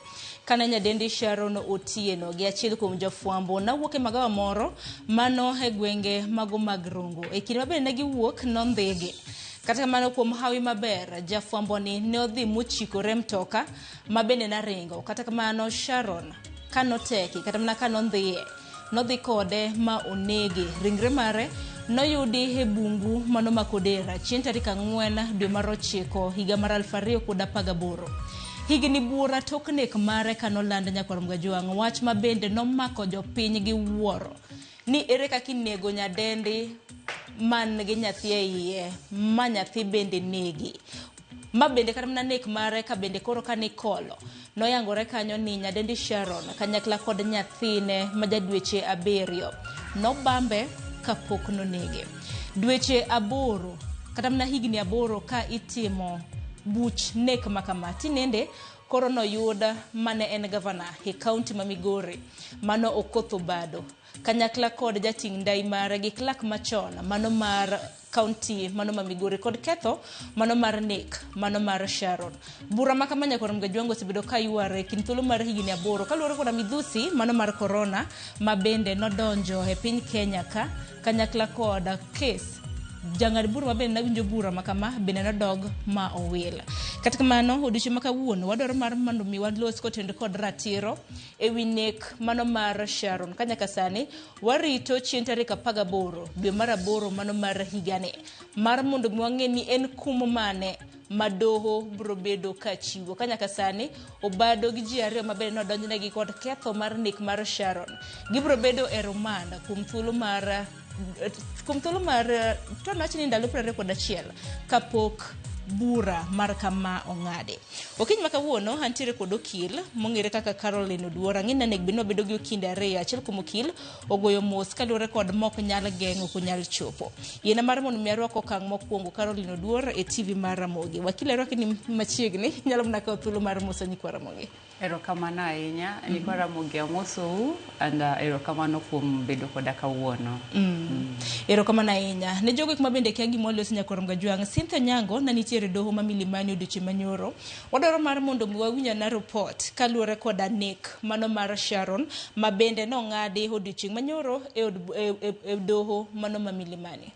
Kane nyadendi Sharon Otieno gi achiel kuom jofwambo nawuok e magawa moro mano e gwenge mago mag Rongo. E kinde mabende ne giwuok nondhigi. Kata kamano kuom hawi maber, jafwambo ni ne odhi mochikore mtoka ma bende naringo. Kata kamano Sharon kanoteki kata mana kanondhiye nodhi kode ma onege. Ringre mare noyudi e bungu mano ma Kodera chieng' tarik 4 dwe mar 9 higa mar 2018. Higni buora tok nek mare kanoland Nyakwar Mgajwang' wach ma bende nomako jopiny gi wuoro ni ere kaka inego nyadendi man gi nyathi e iye ma nyathi bende negi. Ma bende kata mana nek mare ka bende koro kanikolo noyangore kanyo ni nyadendi Sharon kanyakla kod nyathine ma ja dweche 7 nobambe kapok nonege. Dweche 8 kata mana higni 8 ka itimo buch nek makama tinende koro noyud mane en gavana e kaunti ma Migori mano Okoth Obado kanyakla kod jating' ndai mare gi clerk machon mano mar kaunti mano ma Migori kod ketho mano mar nek mano mar Sharon. Bura ma kama Nyakwar Mgajwang' osebedo ka yware e kind thuolo mar higni 8 kaluwore koda midhusi mano mar korona ma bende nodonjo e piny Kenya ka kanyakla kod kes jang'ad bura ma bende nawinjo bura ma kama bende nodog ma owil. Kata kamano odiochieng' ma kawuono wadwaro mar mondo mi walos kotenore kod ratiro ewi nek mano mar Sharon. Ka nyaka sani warito chieng' tarik 18 dwe mar 8 mano mar higani mar mondo mi wang'e ni en kum mane ma doho biro bedo ka chiwo. Ka nyaka sani Obado gi ji 2 ma bende nodonjnegi kod ketho mar nek mar Sharon gibiro bedo e remand kuom thuolo mar to ni ndalo 21 kapok bura mar kama ong'adi. Okinyi ma kawuono antiere kod okil mong'ere kaka Caroline Oduor. Ang'e ni onego bed ni wabedo gi okinde 2. Achiel kuom okil ogoyo mos kaluwore kod mok nyal geng'o ok onyal chopo. Yiena mar mondo mi arwak okang' mokwongo Caroline Oduor e TV mar Ramogi. Wakil arwaki ni machiegni, inyalo mana kawo thuolo mar moso nyikwa Ramogi. Erokamano ahinya, nyikwa Ramogi amosou and erokamano kuom bedo koda kawuono. Erokamano ahinya. Ne jogo ma bende kia gima walos Nyakwar Mgajwang', Cynthia Nyango na nitiere doho ma Milimani odiochieng' manyoro. Wadwaro mar mondo mi wawinj ana report kaluwore koda nek mano mar Sharon ma bende nong'adi odiochieng' manyoro e doho mano ma Milimani.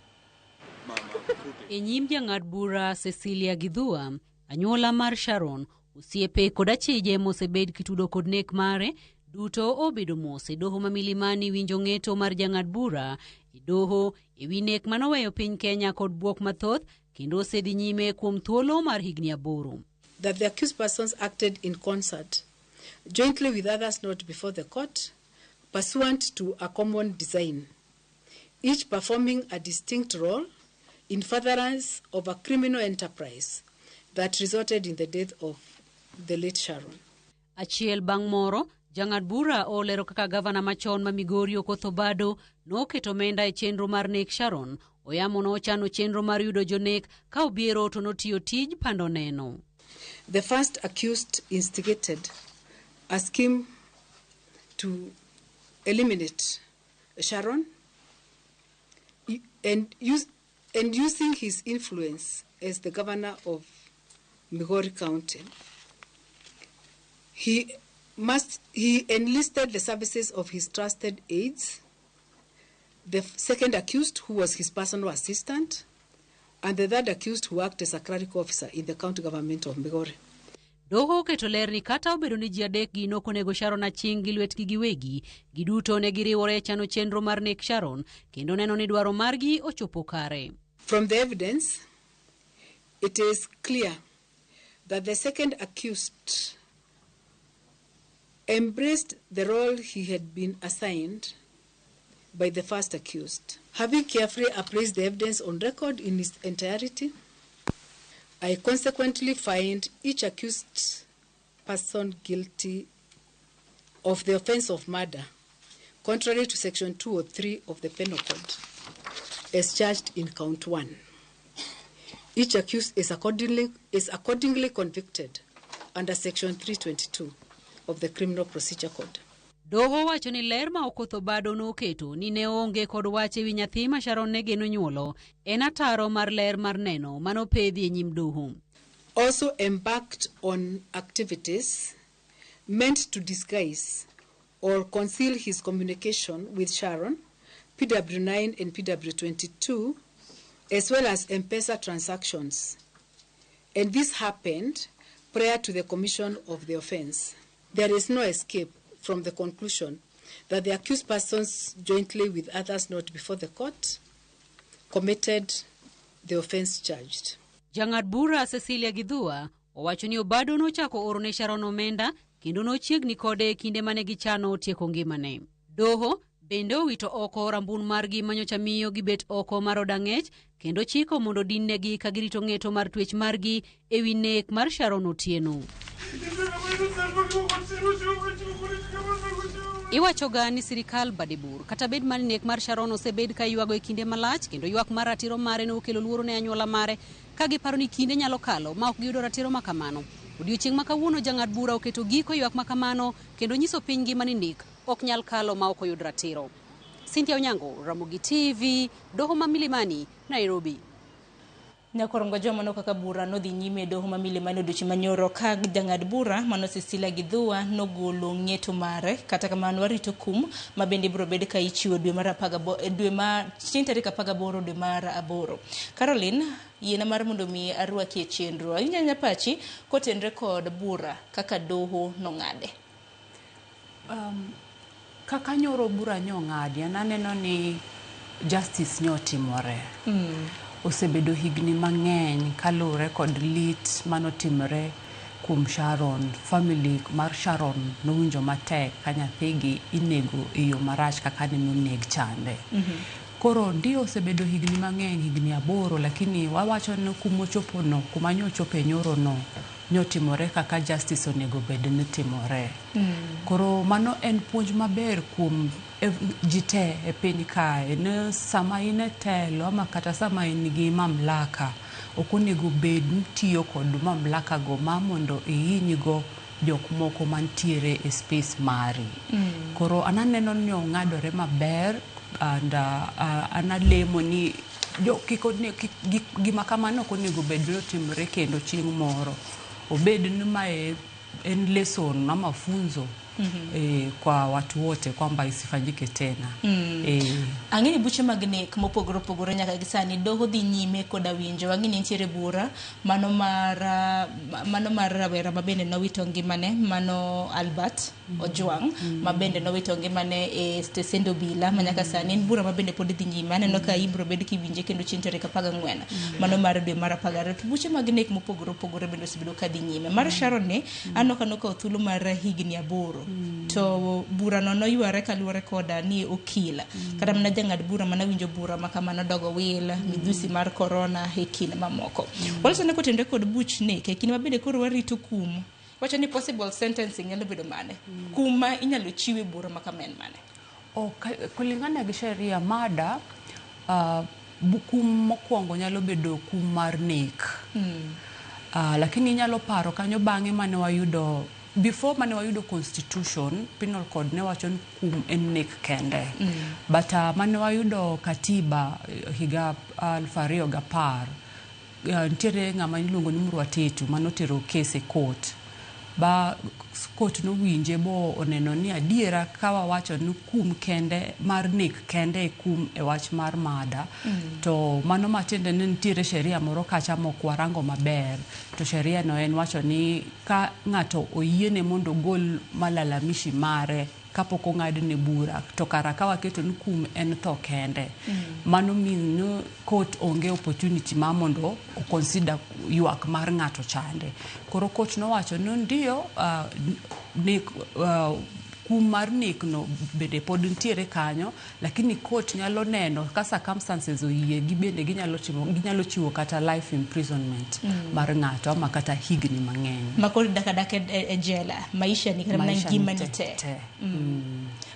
E nyim jang'ad bura Cecilia Githua, anyuola mar Sharon, osiepe kod achije mosebed kitudo kod nek mare duto obedo mos e doho ma Milimani winjo ng'eto mar jang'ad bura e doho ewi nek manoweyo piny Kenya kod bwok mathoth kendo osedhi nyime kuom thuolo mar higni 8. That the accused persons acted in concert, jointly with others not before the court, pursuant to a common design, each performing a distinct role in furtherance of a criminal enterprise that resulted in the death of the late Sharon. Achiel bang' moro, jang'ad bura olero kaka gavana machon ma Migori Okoth Obado noketo omenda e chenro mar nek Sharon. Oyamo nochano chenro mar yudo jonek ka Obiero to notiyo tij pando neno. The first accused instigated a scheme to eliminate Sharon and using his influence as the governor of Migori County. He enlisted the services of his trusted aides, the second accused, who was his personal assistant, and the third accused, who worked as a clerical officer in the county government of Migori. Doho oketo ler ni kata obedo ni ji adek gi nokonego Sharon Aching' gi lwetgi giwegi, giduto ne giriwore e chano chenro mar nek Sharon kendo neno ni dwaro margi ochopo kare. From the evidence, it is clear that the second accused embraced the role he had been assigned by the first accused. Having carefully appraised the evidence on record in its entirety, I consequently find each accused person guilty of the offense of murder, contrary to Section 203 of the Penal Code, as charged in count 1. Each accused is accordingly convicted under Section 322 of the Criminal Procedure Code. Doho wacho ni ler ma Okoth Obado noketo ni ne oonge kod wach ewi nyathi ma Sharon ne geno nyuolo en ataro mar ler mar neno manopedhi e nyim doho. Also embarked on activities meant to disguise or conceal his communication with Sharon, PW9 and PW22, as well as M-Pesa transactions. And this happened prior to the commission of the offense. There is no escape from the conclusion that the accused persons, jointly with others not before the court, committed the offense charged. Jang'ad bura Cecilia Githua owacho ni Obado nochako oro ne Sharon omenda kendo nochiegni kode e kinde mane gichano tieko ngimane. Doho bende owito oko rambun margi manyocha miyo gibet oko mar od ang'ech kendo chiko mondo din-negi ka girito ng'eto mar twech margi ewi nek mar Sharon Otieno. Iwacho ga ni sirikal bade bor kata bed mar nek mar Sharon osebed ka ywago e kinde malach kendo ywak mar ratiro mare nokelo luoro ne anyuola mare ka giparo ni kinde nyalo kalo ma ok giyudo ratiro ma kamano. Odiochieng' ma kawuono jang'ad bura oketo giko ywak ma kamano kendo nyiso piny ngima ni nek ok nyal kalo ma ok oyud ratiro. Cynthia Onyango, Ramogi TV, Doho ma Milimani, Nairobi. Nyakorongo joma mano kaka bura nodhi nyime e doho ma Milimani odiochieng' manyoro ka jang'ad bura mano Cecilia Githua nogolo ng'eto mare. Kata kamano warito kum ma bende ibiro bed ka ichiwo dwe mar dwe ma chieng' tarik 18 dwe mar 8. Caroline, yiena mar mondo mi arwaki e chenro. Awinjo anya pachi kotenre kod bura kaka doho nong'ade. Kaka nyoro bura nyong'adi, an aneno ni justice nyotimore. Osebedo higni mang'eny kaluwore kod lit manotimore kuom Sharon. Family mar Sharon nowinjo matek ka nyathigi inego e yo marach kaka nenoneg chande. Koro ndio osebedo higni mang'eny, higni 8, lakini wawacho ni kumochopo no, kuma nyochope nyoro no, nyotimore kaka justice onego bed ni timore. Koro mano en puonj maber kuom ji te e piny kae ni sama in e telo ama kata sama in gi mamlaka ok onego bed ni itiyo kod mamlaka go ma mondo ihiny go jok moko mantiere e space mari. Koro an aneno ni ong'adore maber and an alemo ni jo kik gima kamano ok onego bed ni otimore kendo chieng' moro. Obed ni mae en lesson ama funzo kwa watu wote kwamba isifanyike tena. Ang'e ni buche mag nek mopogore opogore nyaka gi sani doho dhi nyime koda winjo. Ang'e ni nitiere bura mano mar rawera ma bende nowito ngimane mano Albert Ojwang ma bende nowito ngimane e stesend obila ma nyaka sani en bura ma bende pod dhi nyime. Aneno ka ibiro bed kiwinje kendo chieng' tarik 14 mano mar dwe mar 12. To buche mag nek mopogore opogore bende osebedo ka dhi nyime. Mar Sharon ni aneno ka nokawo thuolo mar higni 8 To burano noyware kaluwore koda ni okil kata mana jang'ad bura mana winjo bura ma kamano dogo wil midhusi mar korona e kind mamoko. Walosone kotenore kod buch nek e kinde ma bende koro warito kum. Wacho ni possible sentencing nyalo bedo mane? Kum ma inyalo chiwe bura ma kama en mane? Oh, kulingana gi sheria mada kum mokwongo nyalo bedo kum mar nek. Lakini inyalo paro kanyo bang'e mane wayudo before mane wayudo constitution penal code ne wacho ni kum en nek kende. But mane wayudo katiba higa 2010 nitiere ng'ama iluongo ni Muruatetu manotero kes e court ba court nowinje bo oneno ni adiera ka wawacho ni kum kende mar nek kende e kum e wach mar mada. To mano matiende ni nitiere sheria moro kacha mok warango maber to sheria no en wacho ni ka ng'ato oyiene mondo ogol malalamishi mare kapok ong'adne bura to kara ka waketo ni kum en tho kende. Mano mean ni court onge opportunity mar mondo o consider ywak mar ng'ato chande. Koro court nowacho ni ndio nek kum mar nek no bende pod nitiere kanyo lakini court nyalo neno ka circumstances oyie gi bende ginyalo timo ginyalo chiwo kata life imprisonment mar ng'ato ama kata higni mang'eny. Ma koro dak adaka e jela maisha ni kata mana Maisha ni ngima ni te, te. te.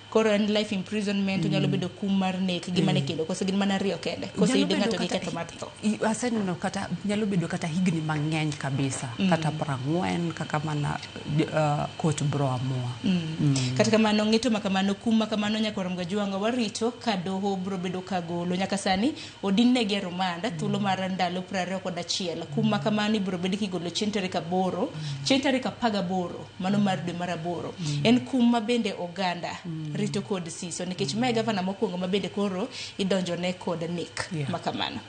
Koro en life imprisonment onyalo bedo kum mar nek gi mane kendo koso gin mana ariyo kende koso Nyalo yude bedo ng'ato gi kata ketho mar tho. Aseneno kata nyalo bedo kata higni mang'eny kabisa kata 40 kaka mana court bro amua. Kata kamano ng'eto ma kamano kum ma kamano nyaka rom gajuanga warito ka doho bro bedo ka golo nyaka sani odin negi e rumanda thuolo mar ndalo 21 kum ma kamano ibro bed kigolo chieng' tarik 8 chieng' tarik 18 mano mar dwe mar 8 en kum ma bende oganda rito kod siso nikech mae gavana mokwongo ma bende koro idonjone kod nek ma kamano.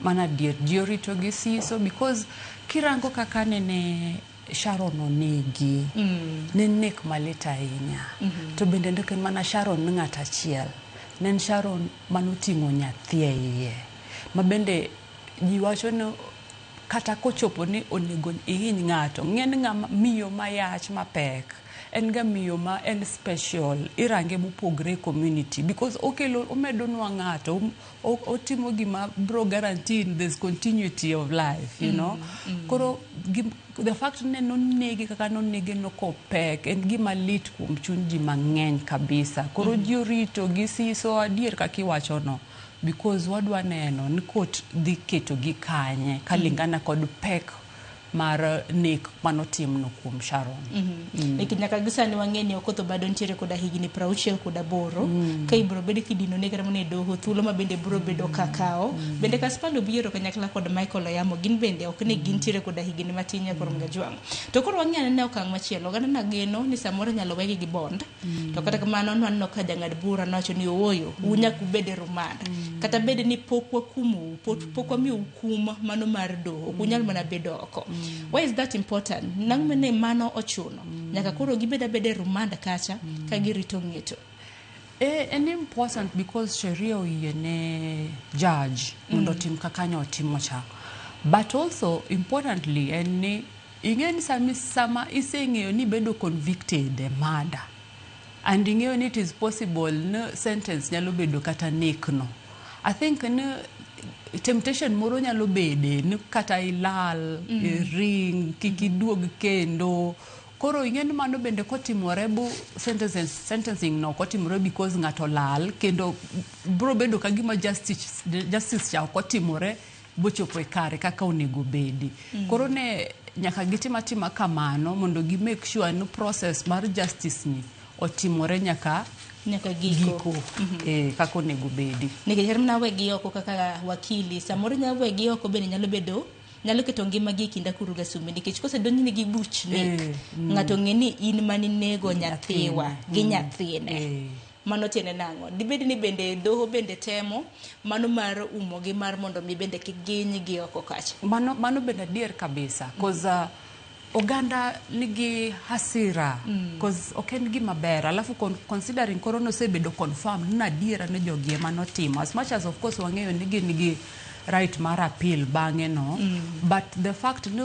Mano adier ji orito gi siso because kirango kaka nene Sharon onegi ne nek malit ahinya. To bende ne ok en mana Sharon ni ng'at achiel ne en Sharon manoting'o nyathi e iye ma bende ji wacho ni kata kochopo ni onego ihiny ng'ato ng'en ng'ama miyo mayach mapek en ga miyo ma en special irange mopogre e community because okelo omedonwa ng'ato otimo gima bro guarantee there's continuity of life you know. Koro the fact ni nonege kaka nonege no kopek en gima lit kuom chuny ji mang'eny kabisa. Koro ji orito gi siso adier kaka iwachono because wadwa neno ni court dhi ketogi kanye kalingana kod pek mar nek manotimno kuom Sharon. Nikech nyaka gi sani wang'e ni Okoth Obado nitiere koda higni 68 ka ibro bed kidino ne kata mana e doho thuolo ma bende bro bedo ka kawo bende Kaspal Obiero kanyakla kod Michael Oyamo gin bende ok ni gintiere koda higni matin nyaka rom gajwang'. To koro wang'e anena okang' machielo oganda na geno ni samoro inyalo wegi gi bond to kata kamano nwaneno ka jang'ad bura nowacho ni ooyo un nyaka ubed e rumand kata bed ni pok wakumou pok wamiyou kum mano mar doho ok unyal mana bedo oko. Why is that important? Nang' mane mano ochuno nyaka koro gibed abeda e rumand kacha ka girito ng'eto. En important because sheria oyie ne judge mondo otim kaka ne otimo cha. But also importantly en ni ing'e ni sama iseng'eyo ni ibedo convicted e murder and ing'eyo ni it is possible ni sentence nyalo bedo kata nek no. I think ni temptation moro nyalo bede ni kata ilal, iring, kik iduog kendo. Koro ing'e ni mano bende kotimore bu sentencing no kotimore because ng'ato lal kendo bro bedo ka gima justice cha ok otimore bochopo e kare kaka onego bedi. Koro ne nyaka gitim atima kamano mondo gi make sure ni process mar justice ni otimore nyaka nyaka giko, kaka onego bedi. Nikech kata mana wegi oko kaka wakili samoro nyalo wegi oko bende nyalo bedo nyalo keto ngimagi e kind akuru gi asumbi nikech kosedonjni gi buch nek ng'ato ng'e ni in maninego nyathiwa gi nyathine mano tiende nang'o dibed ni bende doho bende temo mano mar umogi mar mondo mi bende kik gihinygi oko kacha. Mano bende adier kabisa cause oganda nigi hasira cause ok en gima ber alafu considering koro nosebedo confirmed ni adiera ni jogi ema notimo as much as of course wang'eyo ni gin gi right mar appeal bang'e no but the fact ni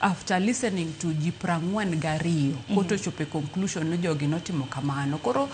after listening to ji 42 court ochopo e conclusion ni jogi notimo kamano. Koro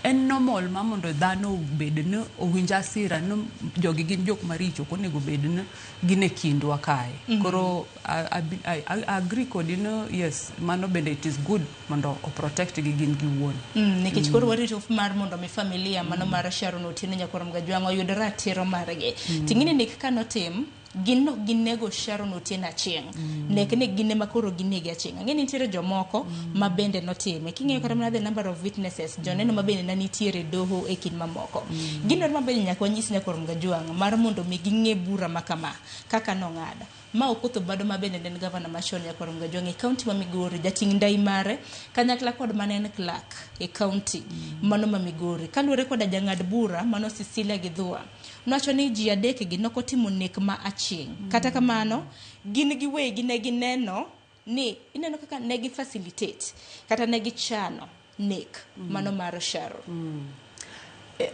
en normal ma mondo dhano obed ni owinj asira ni jogi gin jok maricho, ok onego bed ni gin e kindwa kae. Koro I agree kodi ni yes, mano bende it is good mondo o protect gi gin giwuon. Nikech koro warito mar mondo mi familia mano mar Sharon Otieno Nyakwar Mgajwang' oyud ratiro margi. Ting'ini nek kanotim gin nok ginego Sharon Otieno Achieng'. Nek ni gin ema koro ginege Achieng'. Ang'e ni nitiere jomoko ma bende notime. King'iyo kata mana the number of witnesses, joneno ma bende ne nitiere e doho e kind mamoko. Gino ma bende nyaka wanyis Nyakwar Mgajwang' mar mondo mi ging'e bura ma kama kaka nong'ad. Ma Okoth Obado ma bende ne en gavana machon Nyakwar Mgajwang' e kaunti ma Migori, jating' ndai mare kanyakla kod mane en clerk e kaunti mano ma Migori. Kaluwore koda jang'ad bura mano Cecilia Githua, nowacho ni ji adek gi nokotimo nek ma Achieng'. Kata kamano, gin giwegi ne gineno ni ineno kaka ne gi facilitate kata ne gichano nek mano mar Sharon.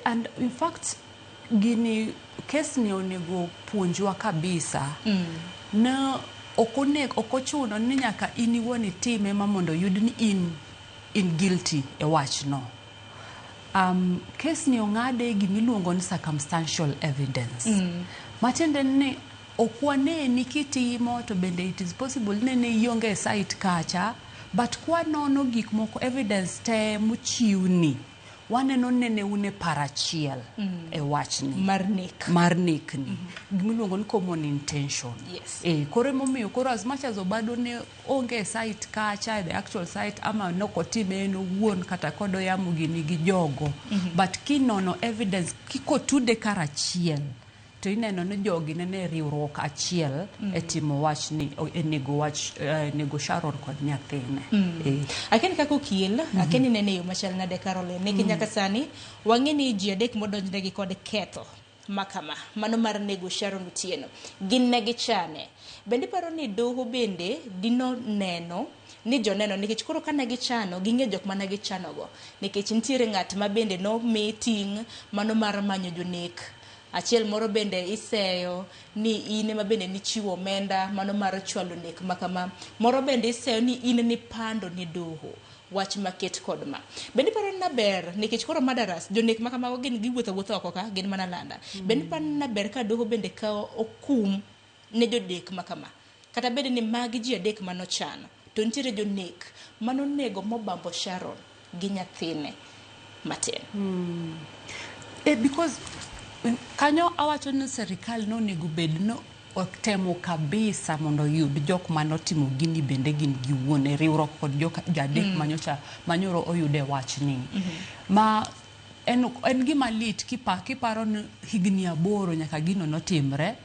And in fact gini case ni onego puonjwa kabisa na ok ok ochuno ni nyaka in iwuon itime ma mondo oyud ni in guilty e wachno. Case ni ong'ade gimiluongo ni circumstantial evidence. Matiende ni ok waneni kitimo to bende it is possible ni ne ionge e site kacha, but kwanono gik moko, evidence te mochiwni, waneno nene un e par achiel e wachni mar nek. Mar nekni, gimiluongo ni common intention. Koro emomiyo koro as much as Obado ne onge e site kacha, the actual site, ama nokotime en owuon kata kod oyamo gini gi jogo, but kinono evidence kikotude karachiel to ineno ni jogi nene e riwruok achiel e timo wachni, e nego wach, nego Sharon kod nyathine. Akia ni kaka okil, akia ni nene e yo machal nade Caroline, nikech nyaka sani wang'e ni ji adek modonjnegi kod ketho makama mano mar nego Sharon Otieno gin ne gichane. Bende iparo ni doho bende dino neno ni joneno, nikech koro ka ne gichano ging'e jok mane gichanogo, nikech nitiere ng'at ma bende nomi ting' mano mar manyo jonek achiel, moro bende iseyo ni in ema bende nichiwo omenda mano mar chwalo nek makama, moro bende iseyo ni in nipando ne doho wach maket kod ma. Bende iparo ni ber nikech koro murderers, jonek ma kamago, gin giwuotho awuotha oko ka gin mana landa. Bende iparo ni ber ka doho bende kawo okum ne jodek ma kama, kata bed ni magi ji adek manochano, to nitiere jonek manonego mobambo Sharon gi nyathine matin? Because kanyo awacho ni serikal nonego bed no otemo kabisa mondo oyud jok manotimo gini bende gin giwuon e riwruok kod jok jadek manyocha manyoro oyude wachni. Ma en gima lit kiparo ni higni 8 nyaka gino notimre,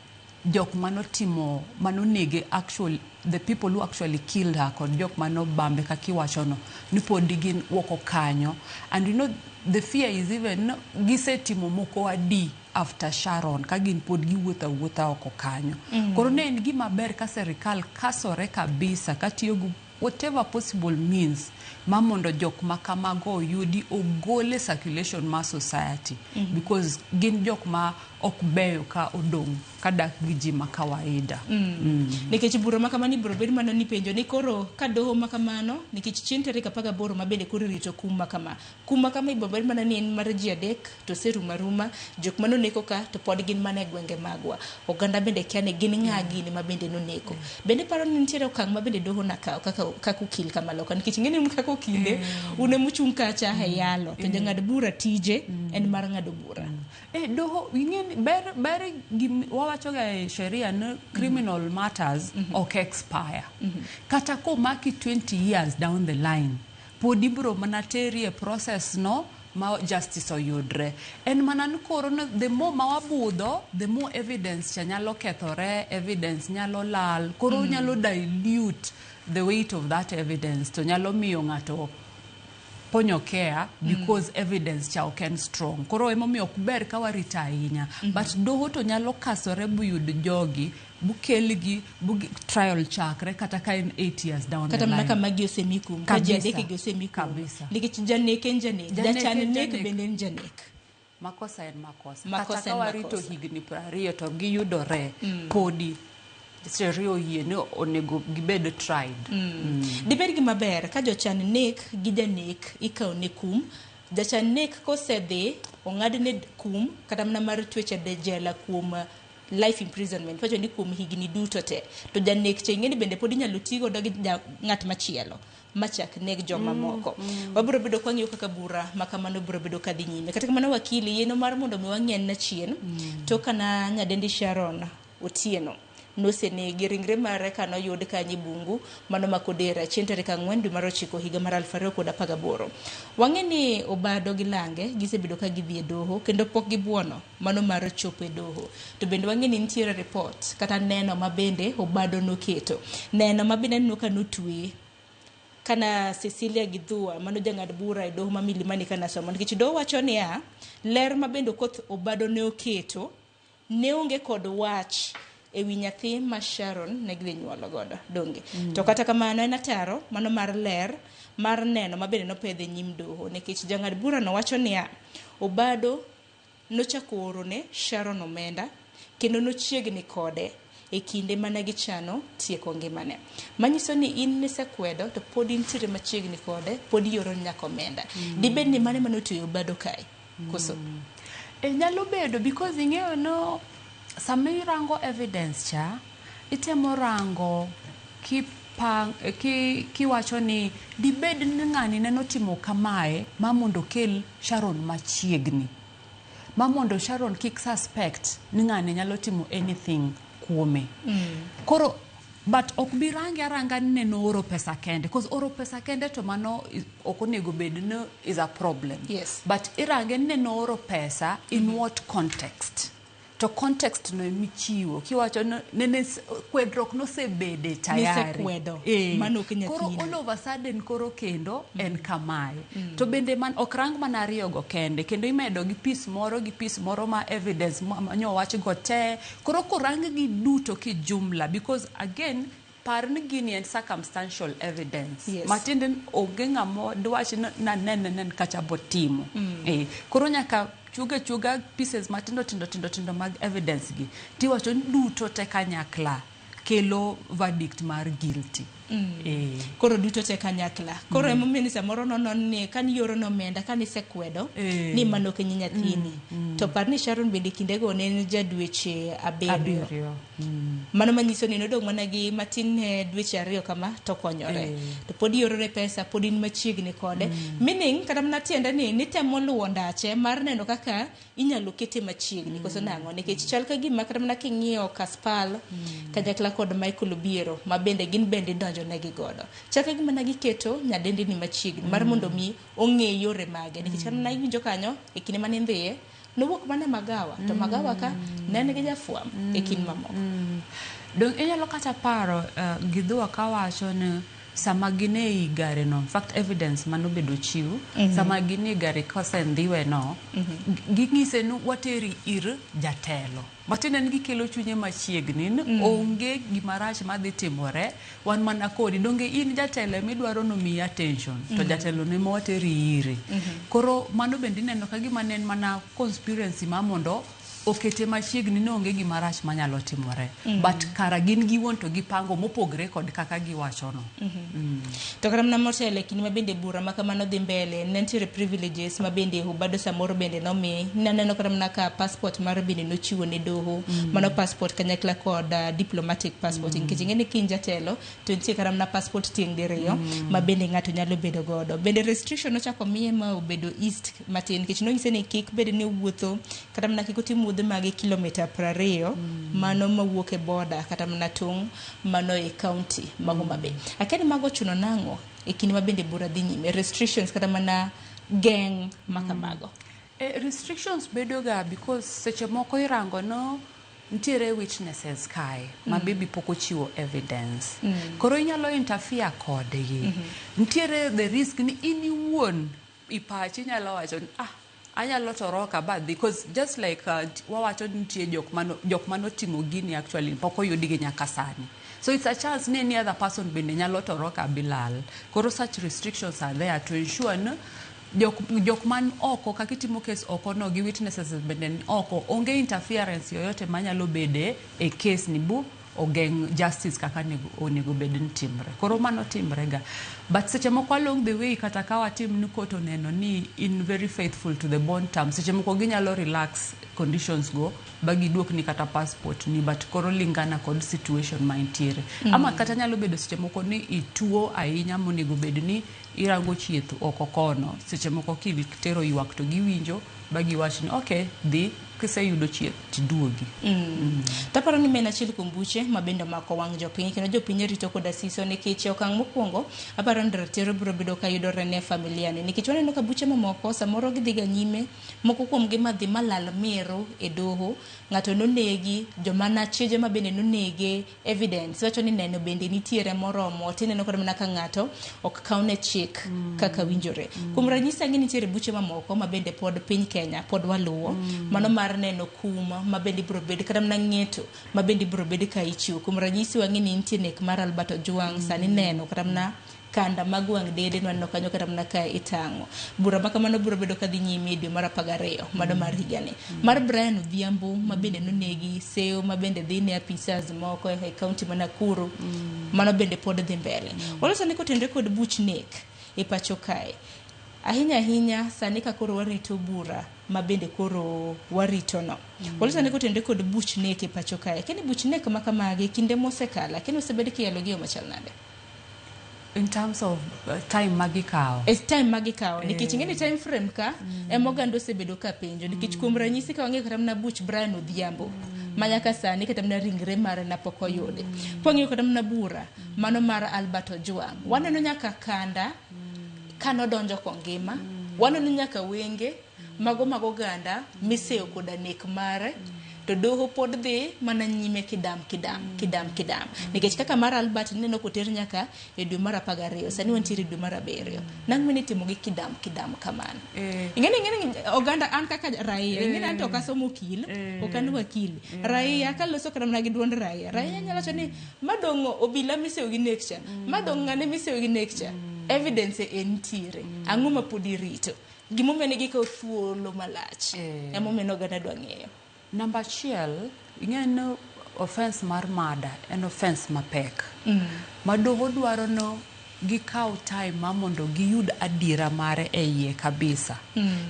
jok manotimo manonege, actual the people who actually killed her, kod jok manobambe kaka iwachono ni pod gin oko kanyo. And you know the fear is even gisetimo moko adi after Sharon ka gin pod giwuotho awuotha oko kanyo. Koro ne en gima ber ka serikal kasore kabisa katiyo gi whatever possible means ma mondo jok ma kamago oyudi ogol e circulation mar society, because gin jok ma ok beyo ka odong' ka dak gi ji ma kawaida. Nikech bura ma kamano ibiro bed mana ni penjo ni koro ka doho ma kamano, nikech chieng' tarik 18 ma bende koro irito kum ma kama, kum ma kama ibiro bed mana ni en mar ji adek to oserumo aruma. Jok manoneko ka to pod gin mana e gwenge magwa, oganda bende kia ni gin ng'a gini ma bende noneko. Bende paro ni nitiere okang' ma bende doho nakawo kaka okil kamaloka, nikech ing'e ni un kaka okinde un emuchung' kacha e yalo to jang'ad bura tije en mar ng'ado bura. Doho ing'e ni ber wawacho ga e sheria ni criminal matters ok expire. Kata komaki 20 years down the line, pod ibro mana teri e process no ma justice oyudre. En mana ni koro ni the more ma wabudho, the more evidence cha nyalo kethore, evidence nyalo lal, koro nyalo dilute the weight of that evidence to nyalo miyo ng'ato ponyokea because evidence cha ok en strong. Koro emomiyo ok ber ka warito ahinya, but doho to nyalo kasore buyud jogi bukelgi bu trial chakre kata ka en 8 years down kata the mana line. ka magi osemi kum, ka ji Kabisa. adek gi osemi kum. Kabisa. Nikech janek en janek, Janek jachan en nek janek. bende en janek. Makosa en makosa. Makosa Kata en ka warito makosa. higni 20 to giyudore, podi sheria oyie ni onego gibed tried. Dibed gima ber ka jochan nek gi janek ikawo ne kum. Jachan nek kosedhi ong'adne kum kata mana mar twech e jela kuom life imprisonment, wacho ni kuom higni duto te. To janek cha ing'e ni bende pod inyalo ti godo gi ng'at machielo machak neg joma moko. Wabiro bedo kwang'iyo kaka bura ma kamano biro bedo kadhi nyime. Kata kamano wakili yieno mar mondo mi wang'ien na chien to kana nyadendi Sharon Otieno nosenegi ringre mare kanoyud kanyo e bungu mano ma Kodera chieng' tarik 4 dwe mar 9 higa mar 2018. Wang'e ni Obado gi Lange gisebedo ka gidhi e doho kendo pok gibuono mano mar chopo e doho. To bende wang'e ni nitiere report kata neno ma bende Obado noketo. Neno ma bende aneno ka notwe kana Cecilia Githua mano jang'ad bura e doho ma Milimani kana somo nikech doho wacho niya ler ma bende Okoth Obado ne oketo ne onge kod wach ewi nyathi ma Sharon ne gidhi nyuolo godo donge. To kata kamano en ataro mano mar ler mar neno ma bende nopedhe nyim doho nikech jang'ad bura no wacho niya Obado nochako orone Sharon omenda kendo nochiegni kode e kinde mane gichano tieko ngimane. Manyiso ni in nisekwedo to pod intiere machiegni kode, pod ioro nyaka omenda. Dibed ni mane mane otweyo Obado kae koso? E nyalo bedo because ing'eyo no sama irango evidence cha itemo rango kiwacho ni dibed ni ng'ani nenotimo kamae ma mondo okel Sharon machiegni, ma mondo Sharon kik suspect ni ng'ani nyalo timo anything kuome. Koro but ok bi range aranga ni neno oro pesa kende, because oro pesa kende to mano ok onego bed ni is a problem. Yes. But irange ni neno oro pesa in what context? To context no emichiwo kiwacho nene kwedruok nosebede tayari. Nisekwedo. Mano ok nyathini. Koro all of a sudden koro kendo en kamae. To bende man ok rang mana ariyogo kende, kendo imedo gi piece moro ma evidence ma nyo wach go te. Koro korang gi duto ki jumla, because again par ni gini en circumstantial evidence. Yes. Matiende ni onge ng'ama dwach na nen kacha botimo. Koro nyaka chuga pieces matindo tindo tindo tindo mag evidence gi tiwacho ni duto te kanyakla kelo verdict mar guilty. Koro duto te kanyakla. Koro emomiyo ni samoro nonon ni kani ioro no omenda kani isekwedo ni mano ok nyathini. To par ni Sharon bende kindego ne en ja dweche 7. Mano manyiso ni nodong' mana gi matin ne dweche 2 kama to konyore. To pod iorone pesa, pod in machiegni kode. Meaning kata mana tiende ni nitemo luwo ndache mar neno kaka inyalo kete machiegni koso nang'o, nikech chal ka gima kata mana king'iyo Kaspal kanyakla kod Michael Obiero ma bende gin bende idonjo negi godo. Chal ka gima ne giketo nyadendi ni machiegni mar mondo mi ong'e yore mage, nikech kata mana iwinjo kanyo e kinde mane idhiye nowuok mana magawa to magawa ka ne en gi jafwambo e kind mamoko. Dong inyalo kata paro Githua kawacho ni sama gin ei gari no, in fact evidence manobedo chiw, sama gin e gari kosendhiwe no, ging'ise ni wateri ir jatelo. Matiende ni gikelo chunye machiegni ni onge gimarach madhi timore, wan mana kodi. Donge in jatelo emidwaro nomiyi attention, to jatelo no ema wateri ire. Koro mano bende ineno ka gima ne en mana conspiracy ma mondo okete machiegni ni onge gimarach manyalo timore. But kara gin giwuon to gipango mopogre kod kaka giwachono. To kata mana motelo e kinde ma bende bura ma kamano dhi mbele, ne nitiere privileges ma bende Obado samoro bende nomi. Naneno kata mana ka passport mar bende nochiwo ne doho. Mano passport kanyakla kod diplomatic passport. Nikech ing'e ni ka in jatelo to nitie kata mana passport tieng' diriyo ma bende ng'ato nyalo bedo godo. Bende restriction nochako miye ma obedo east matin, nikech nonyise ni kik bed ni owuotho kata mana kik otim wuodhe mage kilomita 20 mano mawuok e boda kata mana tong' mano e county ma Homa Bay. Akia ni mago ochuno nang'o e kinde ma bende bura dhi nyime, restrictions kata mana geng' ma kamago. Restrictions bedo ga because seche moko irango no nitiere witnesses kae ma maybe pok ochiwo evidence. Koro inyalo interfere kodgi. Nitiere the risk ni in iwuon ipachi inyalo wacho ni anyalo toroka badhi, because just like wawacho ni nitie jok manotimo gini actually pok oyudgi nyaka sani. So it's a chance ni any other person bende nyalo toroka bilal. Koro such restrictions are there to ensure ni jok man oko kaka itimo case oko no gi witnesses bende ni oko, onge interference yoyote manyalo bede e case ni bu ogeng' justice kaka onego bed ni timre. Koro mano timre ga. But seche moko along the way, kata ka watim ni court oneno ni in very faithful to the bond terms, seche moko ginyalo relax conditions go ba giduokni kata passport ni, but koro lingana kod situation ma intiere. Ama kata nyalo bedo seche moko ni ituo ahinya monego bed ni irango chieth oko kono. Seche moko kitero ywak to giwinjo ba giwach ni okay, dhi kiseyudo chieth tiduogi. Taparo ni en achiel kuom buche ma bende omako wang' jopiny kendo jopiny rito koda siso, nikech e okang' mokwongo aparo ni ratiro biro bedo ka yudore ne familia ni, nikech waneno ka buche mamoko samoro gidhi ga nyime, moko kuom gi madhi malal mero e doho. Ng'ato nonegi, joma nachije ma bende nonege, evidence wacho ni neno bende nitiere moromo, tineno kata mana ka ng'ato ok kawne chik kaka winjore. Kuom ranyisi, ang'e nitiere buche mamoko ma bende pod piny Kenya pod waluwo, mano mar neno kum ma bende ibiro bed kata mana ng'eto ma bende ibiro bed ka ichiwo. Kuom ranyisi, wang'e ni nitie nek mar Albert Ojwang, sani neno kata mana kanda mag wang' dede nwaneno kanyo kata mana ka itang'o. Bura ma kamano biro bedo kadhi nyime e dwe mar 12 mano mar higani. Mar Brian Odhiambo ma bende nonegi seyo ma bende dhi ne apisas moko e kaunti ma Nakuru, mano bende pod dhi mbele. Waloso ni kotenore kod buch nek e pacho kae, ahinya ahinya sani ka koro warito bura ma bende koro warito no. Waloso ni kotenore kod buch nek e pacho kae, keni buch nek ma kamagi kinde mosekalo, kendo osebed kiyalo gi yo machal nade? In terms of time ma gikawo? E time ma gikawo, nikech ing'e ni time frame ka ema oganda osebedo ka penjo, nikech kuom ranyisi ka wang'iyo kata mana buch Brian Odhiambo ma nyaka sani kata mana ringre mare na pok oyudi. Kwang'iyo kata mana bura mano mar Albert Ojwang, waneno nyaka kanda kanodonjo kongima, waneno nyaka wenge mago mag oganda miseyo koda nek mare, to doho pod dhi mana nyime kidam kidam kidam kidam, nikech kaka mar Albert neno koter nyaka e dwe mar 12, sani wantiere e dwe mar 7. Nang'o nitimo gi kidam kidam kamano? Ing'eni oganda, an kaka raia, ing'eni an to ok asomo okil, ok an wakili, raia kaloso kata mana gi duond raia, raia nyalo wacho ni madong' obila miseyo gi nek cha, madong' ng'ane miseyo gi nek cha, evidence en ntiere, ang'o ma pod irito? Gimomiyo ne gikawo thuolo malach emomiyo ne oganda dwa ng'eyo. Namba achiel, ing'e ni offense mar murder en offense mapek. Ma doho dwaro no gikaw time ma mondo giyud adiera mare e iye kabisa.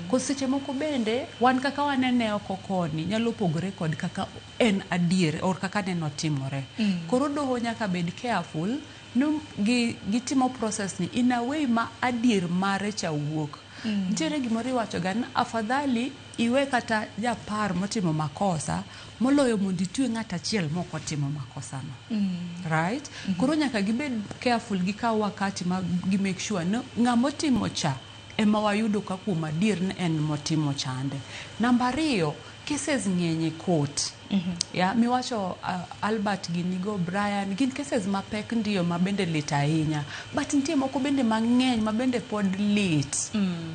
Ko seche moko bende wan kaka wanene oko koni nyalo pogore kod kaka en adier or kaka neno timore. Koro doho nyaka bed careful no gitimo process ni in a way ma adier mare cha wuok. Nitiere gimoro iwacho ga ni afadhali iwe kata japar motimo makosa moloyo mondo itwe ng'at achiel mok otimo makosano. Right? Koro nyaka gibed careful, gikaw wakati ma gi make sure ni ng'ama otimo cha ema wayudo ka kuom adier ni en motimo chande. Namba ariyo, cases ng'eny e court. Ya, miwacho Albert ginigo, Brian, gin cases mapek ndiyo ma bende lit ahinya. But nitie moko bende mang'eny ma bende pod lit.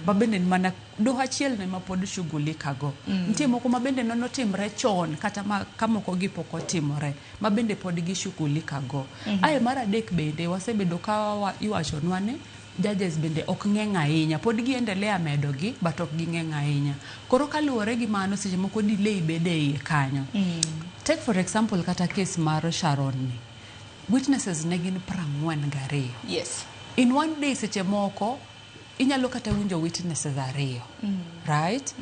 Ma bende mana doho achiel no ema pod shughulika go. Nitie moko ma bende notimre chon kata ma ka moko gi pok otimore ma bende pod gishughulika go. Ae mar adek bende wasebedo ka iwachonwa ni judges bende ok ng'eny ahinya, pod giendelea medo gi but ok ging'eny ahinya. Koro kaluwore gi mano, seche moko delay bede e iye kanyo. Take for example kata case mar Sharon ni, witnesses ne gin 42. In one day seche moko inyalo kata winjo witnesses ariyo, right?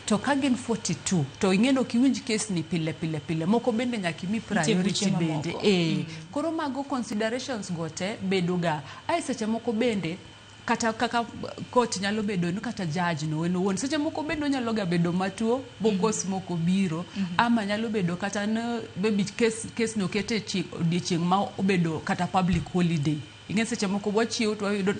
To ka gin 42 to ing'e ni ok iwinj case ni pile pile pile, moko bende nyaka imi priority bende. Koro mago considerations go te bedo ga. Ae seche moko bende kata kaka court nyalo bedo ni kata judge no en owuon seche moko bende onyalo ga bedo matuo bokos moko biro, ama nyalo bedo kata ni maybe case no okete odiochieng' ma obedo kata public holiday. Ing'e seche moko wachiew to wayudo ni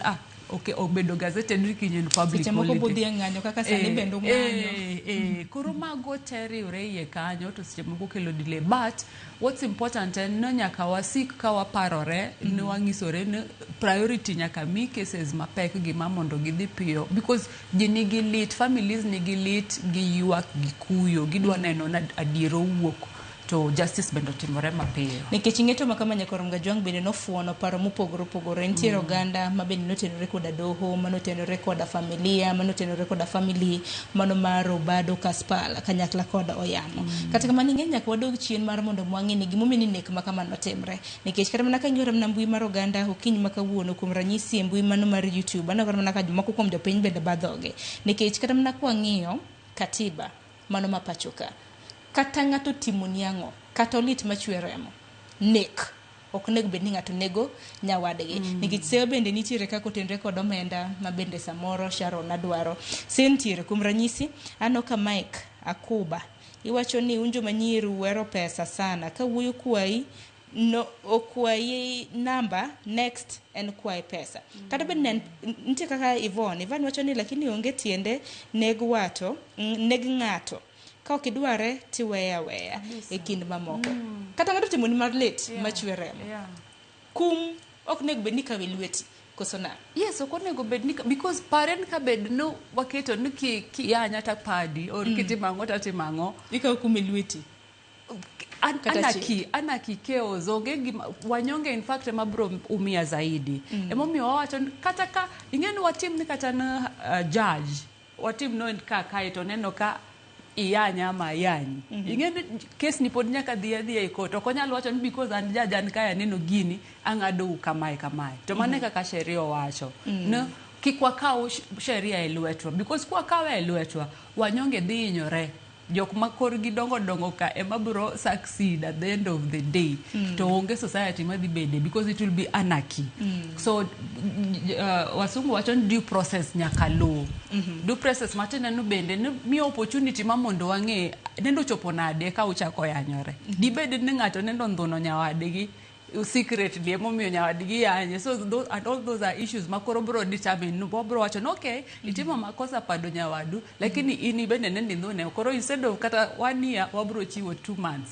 okay, obedo gazetted ni kiny en public Seche moko holiday. bodhi e ng'anyo kaka sani bende ung'anyo. Koro mago te riwre iye kanyo to seche moko kelo delay. But what's important en ni nyaka wasik ka waparore ni wang'isore ni priority nyaka mi cases mapek gi ma mondo gidhi piyo, because ji nigi lit, families nigi lit, gi ywak, gi kuyo, gidwa neno ni adiera owuok. To justice bende otimore mapiyo. Nikech ng'eto ma kama Nyakorom Gajwang' bende nofuono paro mopogore opogore. Nitiere oganda ma bende notenore koda doho, manotenore koda familia, manotenore koda family, mano mar Obado Kaspal kanyakla kod Oyamo. Kata kamano ing'e nyaka wadog chien mar mondo mwang'e ni gimomiyo ni nek ma kama notimre. Nikech kata mana ka ing'iyo mana mbui mar oganda okinyi ma kawuono kuom ranyisi e mbui mano mar YouTube, aneno kata mana ka jomoko kuom jopiny bende badhoge. Nikech kata mana kwang'iyo katiba mano ma pacho ka, kata ng'ato timoni ang'o, kata olit machwe remo, nek ok onego bed ni ng'ato nego nyawadgi. Nikech seyo bende nitiere kaka otenre kod omenda ma bende samoro Sharon adwaro. Seyo nitiere kuom ranyisi, aneno ka Mike Akuba iwacho ni un joma nyiri uhero pesa sana, ka wuoyi okwayi no okwayi namba next en kwaye pesa. Kata bed ni en nitie kaka Yvonne, Yvonne wacho ni lakini onge tiende neg wato, neg ng'ato. Ka ok idware tiweye aweya e kind mamoko. Kata ng'ato timoni mar lit machwe remo. Kum ok onego bed ni ikawe lweti koso nang'o? Yes, ok onego bed ni because paren ka bed ni waketo ni ki kiyanya tapadi or kitimo ang'o tatimo ang'o. Ikawo kum e lweti. Kata Anarchy, anarchy, chaos, onge gima wanyonge in fact ema bro umia zaidi. Emomiyo wawacho ni kata ka ing'e ni watim ni kata na judge watim no en ka kae to neno ka iyanya ama ayanyi. Ing'e ni kes ni pod nyaka dhi adhiya e court. Ok onyal wacho ni because an judge an kae aneno gini ang'ado u kamae kamae. To mano e kaka sheria owacho. No, kik wakaw sheria e lwetwa because kwakawe e lwetwa wanyonge dhi hinyore. Jok ma korgi dongo dongo ka ema bro succeed at the end of the day. To onge society madhi bede because it will be anarchy. So wasungu wacho ni due process nyaka luw. Due process matiende ni bende ni miyo opportunity ma mondo wang'e nendo ochopo nade ka uchako yanyore. Dibed ni ng'ato nendo ndhuno nyawadgi secretly emomiyo nyawadgi yanye. So those, and all those are issues ma koro bro determine ni wabro wacho ni okay itimo makosa pado nyawadu lakini in bende nende indhune koro instead of kata 1 year wabro chiwo 2 months.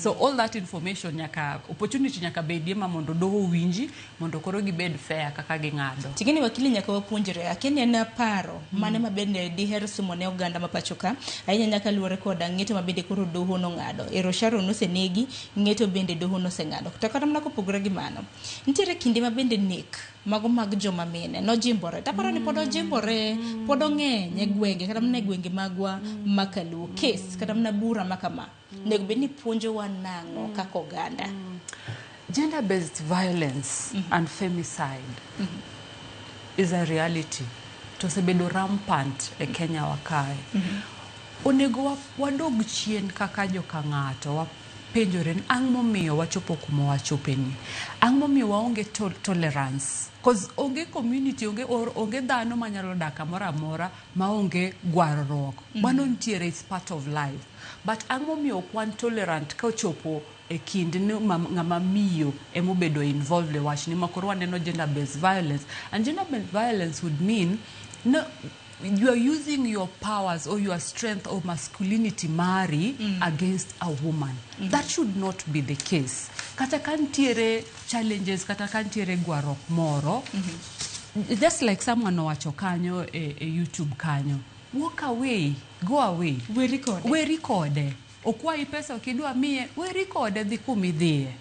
So all that information nyaka opportunity nyaka bedie ma mondo doho winji mondo koro gibed fair kaka ging'ado. Tigeni wakili nyaka wapuonjre akia ni en paro mane ma bende diher sumo ne oganda ma pacho ka ahinya nyaka luwore koda ng'eto ma bende koro doho nong'ado. Ero Sharon osenegi, ng'eto bende doho noseng'ado. To kata mana kopogore gi mano, nitiere kinde ma bende nek mago mag joma mine nojimbore. Taparo ni pod ojimbore, pod ong'eny e gwenge kata mana e gwenge magwa ma kaluo. Kes kata mana bura ma kama onego bed ni puonjowa nang'o kaka oganda? Gender based violence and femicide is a reality to osebedo rampant e Kenya wa kae. Onego wadog chien kaka joka ng'ato wapenjore ni ang' momiyo wachopo kuma wachopeni, ang' momiyo waonge tolerance cause onge community onge, or onge dhano manyalo dak kamoro amora maonge gwarruok. Mano nitiere, is part of life, but ang' momiyo ok wan tolerant ka ochopo e kind ni ng'ama miyo emobedo involved e wachni ma koro waneno gender based violence. And gender based violence would mean no, you are using your powers or your strength or masculinity mari against a woman. That should not be the case. Kata ka nitiere challenges, kata ka nitiere gwarruok moro, just like someone owacho kanyo e YouTube kanyo, walk away, go away. Weri kode. Weri kode. Okwayi pesa ok idwa miye, weri kode, dhi kumidhiye.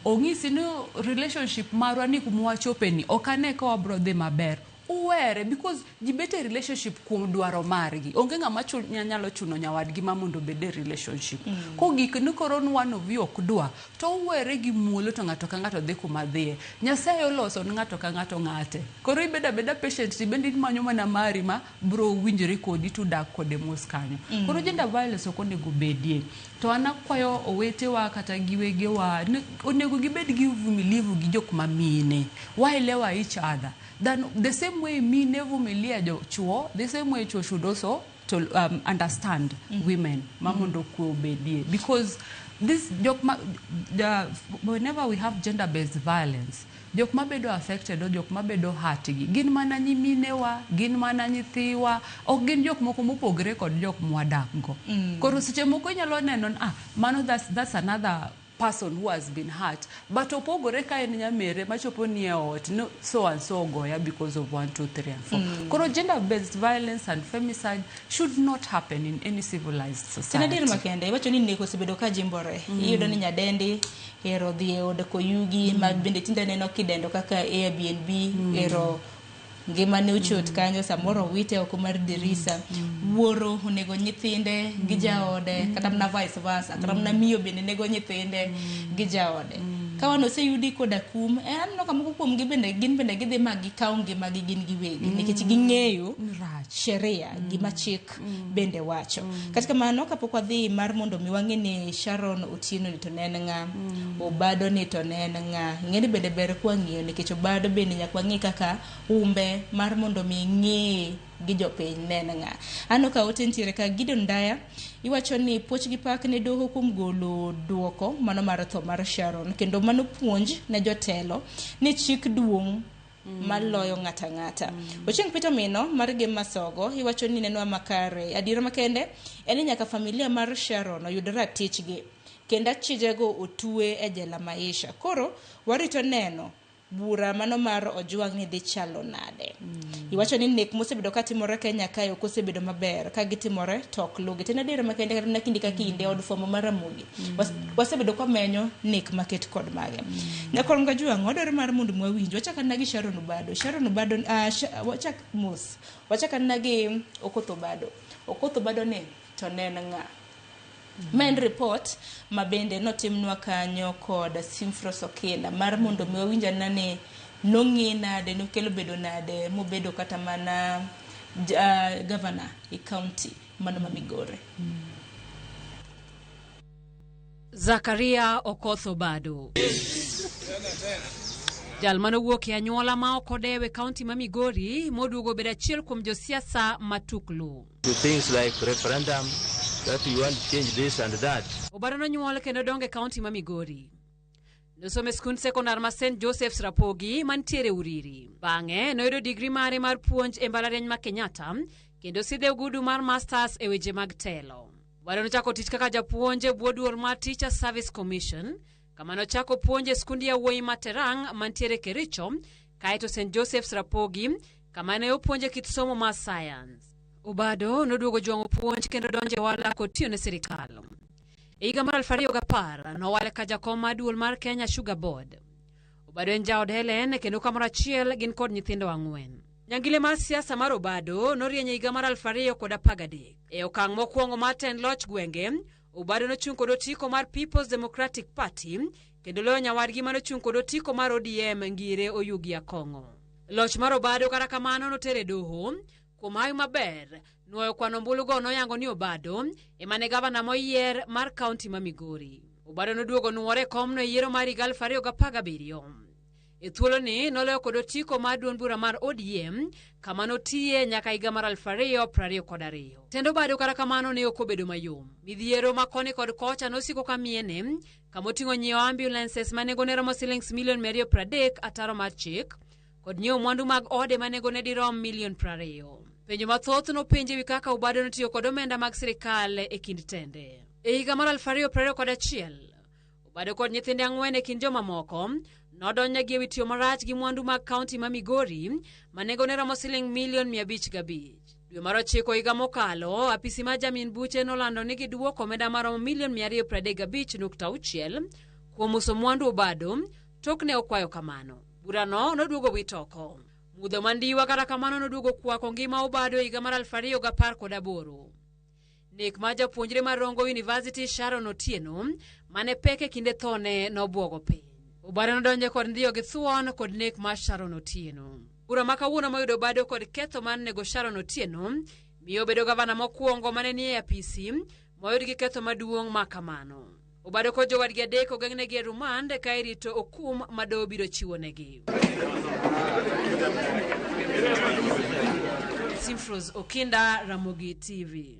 Ong'isi ni relationship marwa ni kuma wachopeni ok ane ka wabro dhi maber, uwere because ji bet e relationship kuom dwaro margi. Onge ng'ama nyalo chuno nyawadgi ma mondo obed e relationship. Kogik ni koro ni one of you ok dwa to uwere gi muolo to ng'ato ka ng'ato dhi kuma dhiye. Nyasaye oloso ni ng'ato ka ng'ato ng'ate. Koro ibedo abeda patient tibende imanyo mana mari ma bro winjore kodi tudak kode mos kanyo. Koro gender violence ok onego bedie. To an akwayo owetewa kata gi wegewa ni onego gibed gi uvumilivu gi jok ma mine. Waelewa each other. Then the same way mine vumilia jo chuo, the same way chuo should also to understand women ma mondo kwe obedie because this jok ma the, whenever we have gender based violence, jok mabedo affected or jok mabedo hurt gi gin mana nyiminewa, gin mana nyithiwa, ok gin jok moko mopogre kod jok mwadak go. Koro seche moko inyalo neno ni ah, mano that's another person. person who has been hurt. But opogore ka en nyamere machopo ni e ot no so and so ogoya because of 1 2 3 and 4. Koro gender based violence and femicide should not happen in any civilized Tena dir society. Makende iwacho ni nek osebedo ka jimbore. Iyudo ni nyadendi ero dhi e od koyugi ma bende tinde neno kidendo kaka Airbnb ero ngimane ochot kanyo samoro owite oko mar dirisa. Wuoro onego nyithinde gi jaode kata mana vice versa kata mana miyo bende nego nyithinde gi jaode. Ka wan oseyudi koda kum aneno ka moko kuomgi bende gin bende gidhi ma gikaw ngimagi gin giwegi nikech ging'eyo sheria gima chik bende wacho. Kata kamano kapok wadhi mar mondo mi wang'e ni Sharon Otieno ni to ne en ng'a, Obado ni to ne en ng'a. Ing'e ni bende ber kwang'iyo nikech Obado bende nyaka wang'e kaka umbe mar mondo mi ng'eye gi jopiny ne en ng'a. Aneno ka ote nitiere ka Gideon Ndaya iwacho ni puoch gi pak ne doho kuom golo duoko mano mar tho mar Sharon kendo mano puonj ne jotelo ni chik duong' maloyo ng'ata ng'ata. Ochieng' Peter Mino mar Gem Masogo iwacho ni nenwa makare adiera makende en ni nyaka familia mar Sharon oyud ratichgi kendo achijego otwe e jela maisha. Koro warito neno bura mano mar Ojwang' ni dhi chalo nade. Iwacho ni nek mosebedo katimore Kenya kae ok osebedo maber ka gitimore to ok lugi. To en adiera makende kata mana kinde ka kinde od fwambo mar Ramogi wasebedo kwamenyo nek maket kod mage. Nyakor Mgajwang' wadwaro mar mondo mwawinj wachak anena gi Sharon Obado. Sharon Obado wachak mos wachak anena gi Okoth Obado. Okoth Obado ni to ne en ng'a? Ma en report ma bende notimnwa kanyo kod Simfros Okinda mar mondo mi wawinj anena ni nong'e nade nokelo bedo nade mobedo kata mana governor e county mano ma Migori. Zakaria Okoth Obado. Jal manowuok e anyuola ma ok odew e kaunti ma Migori moduogo bedo achiel kuom josiasa matuklu. To things like referendum, that we want to change this and that. Obado nonyuol kendo dongo e kaunti ma Migori. Nosomo e skund sekondar ma St Joseph's Rapogi mantiere Uriri. Bang'e noyudo digri mare mar puonj e mbalariany ma Kenyatta kendo sidhe ogudu mar masters e weche mag telo. Obado nochako tich kaka japuonj e bwo duol mar Teacher Service Commission kama nochako puonj e skund yawuoyi ma Terang mantiere Kericho kaeto St Joseph's Rapogi kama ne opuonje kit somo mar science. Obado noduogo jwang'o puonj kendo donjo e ohala kotiyo ne sirikal. E higa mar 2010 nowale ka jakom mar duol mar Kenya Sugar Board. Obado en jaod Helen kendo kamoro achiel gin kod nyithindo 4. Nyangile mar siasa mar Obado norieny e higa mar 2013. E okang' mokwongo mar tend loch gwenge, Obado nochung' kod otiko mar People's Democratic Party kendo loyo nyawadgi manochung' kod otiko mar ODM Ngire Oyugi Akong'o. Loch mar Obado kata kamano notere doho. Kuom hawi maber, nuoyo kwano ombulugo noyango ni Obado ema ne gavana moyier mar kaunti ma Migori. Obado noduogo nuore e komno e yiero mar higa 2017. E thuoloni noloyo kod otiko mar duond bura mar ODM kama notiye nyaka higa mar 2022. Tend Obado kata kamano ne ok obedo mayom. Midhiero ma koni kod kocha nosiko ka miene kamoting'o nyiewo ambulances ma nengone romo silings milion 230 ataro mar chik kod nyiewo mwandu mag ode ma nengone dirom milion 20. Penjo mathoth nopenj ewi kaka Obado notiyo kod omenda mag sirikal e kind tende. E higa mar 2021, Obado kod nyithinde 4 e kind jomamoko nodonjnegi ewi tiyo marach gi mwandu mag kaunti ma Migori ma nengone romo siling milion 505. Dwe mar 9 higa mokalo, apisi mar jamin buche nolando ni giduoko omenda maromo milion 235.6 kuom uso mwandu Obado tok ne okwayo kamano. Burano noduogo wit oko. Mudho mandiwa kata kamano noduogo kwako ngima Obado e higa mar 2018. Nek mar japuonjre mar Rongo University Sharon Otieno mane pek e kinde thone nobwogo piny. Obado nodonjo kod ndhiyo gi thuon kod nek mar Sharon Otieno. Bura ma kawuono moyudo Obado kod ketho mar nego Sharon Otieno miyo obedo gavana mokwongo mane nie e apisi moyud gi ketho maduong' ma kamano. Obado kod jowadgi 3 ogeng'negi e rumand ka irito okum ma doho biro chiwonegi. Simfros Okinda, Ramogi TV.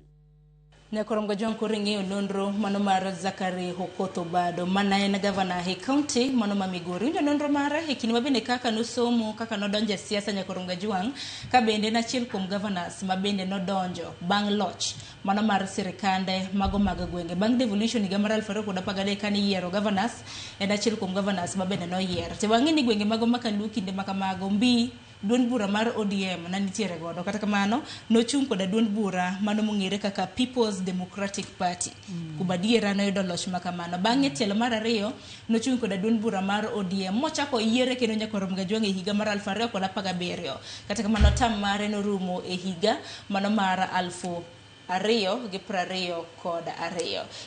Nyakorom Gajwang' koro ing'eyo nonro mano mar Zachary Okoth Obado mana en gavana e kaunti mano ma Migori. Winjo nonro mare e kinde ma bende kaka nosomo kaka nodonjo e siasa Nyakorom Gajwang' ka bende en achiel kuom governors ma bende nodonjo bang' loch mano mar sirikande mago mag gwenge. Bang' devolution higa mar 2013 kane iyiero governors en achiel kuom governors ma bende noyier. To wang'e ni gwenge mago ma Kaluo kinde ma kamago mbi duond bura mar ODM na nitiere godo. Kata kamano, nochung' koda duond bura mano mong'ere kaka People's Democratic Party. Kuom adiera noyudo loch ma kamano. Bang'e tielo mar ariyo, nochung' koda duond bura mar ODM mochako yiere kendo nyaka rom Gajwang' e higa mar 2017. Kata kamano, tam mare norumo e higa mano mar 2022.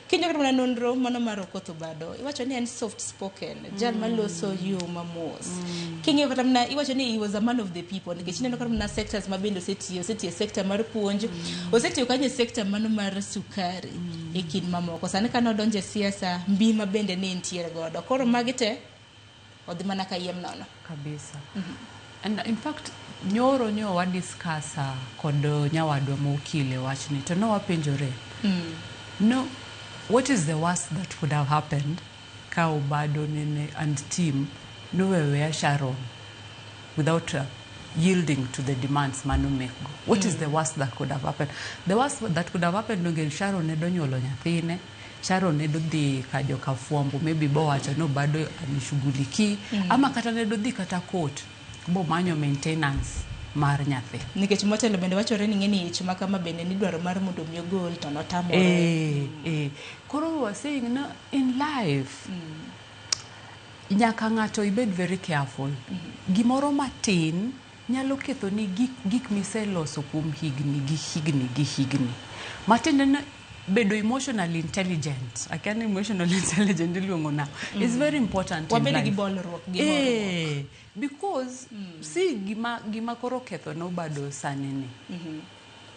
Kinyo kata mana nonro mano mar Okoth Obado, iwacho ni en soft spoken, jal maloso yo mamos. King'iyo kata mana iwacho ni he was a man of the people nikech ineno kata mana sectors ma bende osetiyo, osetiyo e sector mar puonj, osetiyo kanyo e sector mano mar sukari e kind mamoko. Sani kane odonjo e siasa, mbi ma bende ne entiere godo. Koro magi te odhi mana kayiem nono. Kabisa. And in fact, nyoro nyo wa discuss kod nyawadwa mokile wachni to nowapenjore no, what is the worst that could have happened ka Obado nene and team noweweya Sharon without yielding to the demands manomekgo? What is the worst that could have happened? The worst that could have happened, donge Sharon ne donyuolo nyathine, Sharon ne dodhi ka joka fwambo maybe bowacho ni Obado anishughulikii, ama kata ne dodhi kata court bomanyo maintenance mar nyathi. Nikech motelo bende wachore ni ng'eni ich ma kama bende nidwaro mar mondo mi ogol to notamore. Koro we were saying no, in life nyaka ng'ato ibed very careful. Gimoro matin nyalo ketho ni gik miseloso kuom higni gi higni gi higni. Matiende ni bedo emotionally intelligent. Akia ni emotional intelligent iluongo na. It's very important in Wabed gi life. bolruok gi horuok. Because si gima koro ketho nobado sani ni.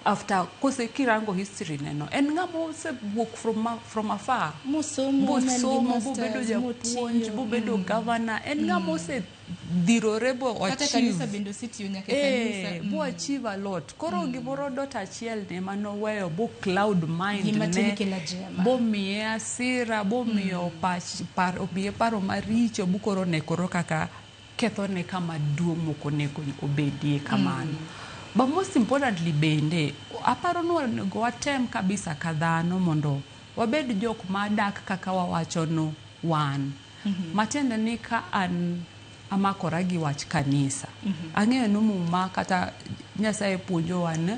After kose kirango history neno en ng'ama osewuok from afar, Mosomo, bosomo, man gi bobedo masters, japuonj, motiyo. bobedo governor, en ng'ama osedhirore bo Kata achieve. kanisa bende osetiyo nyaka e kanisa. Bo achieve a lot. Koro gimoro dot achiel ne manoweyo bo cloud mind Gima tin ne kelo ajema. bomiye asira, bomiyo pach par, omiye paro maricho, bu koro ne koro kaka kethone kama duong' mok onego obedie kamano. But most importantly bende, aparo ni onego watem kabisa ka dhano mondo wabed jok madak kaka wawacho no wan. Matiende ni ka an amakora gi wach kanisa, ang'eyo ni Muma kata Nyasaye puonjowa ni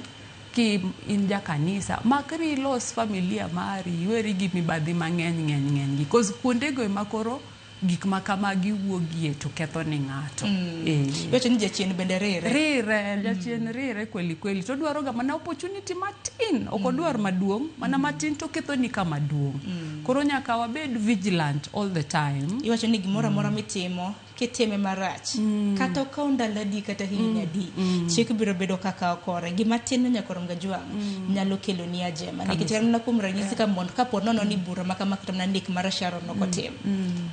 ki in ja kanisa, makri ilos familia mari, iweri gi mibadhi mang'eny ng'eny ng'eny gi. Cause kuondego ema koro gik ma kamagi wuogie to ketho ni ng'ato. Iwacho ni jachien bende rire. Rire, jachien rire kweli kweli. To odwaro ga mana opportunity matin, ok odwar maduong', mana matin to ketho ni kama duong'. Koro nyaka wabed vigilant all the time. Iwacho ni gimoro amora mitimo kitime marach kata okaw ndalo adi kata higni adi, chik biro bedo kaka okore. Gima tin nyakorom Gajwang' nyalo kelo ni ajema nikech Kabisa. kata mana kuom ranyisi ka mondo kapo nono ni bura ma kama kata mana nek mar Sharon ok otim,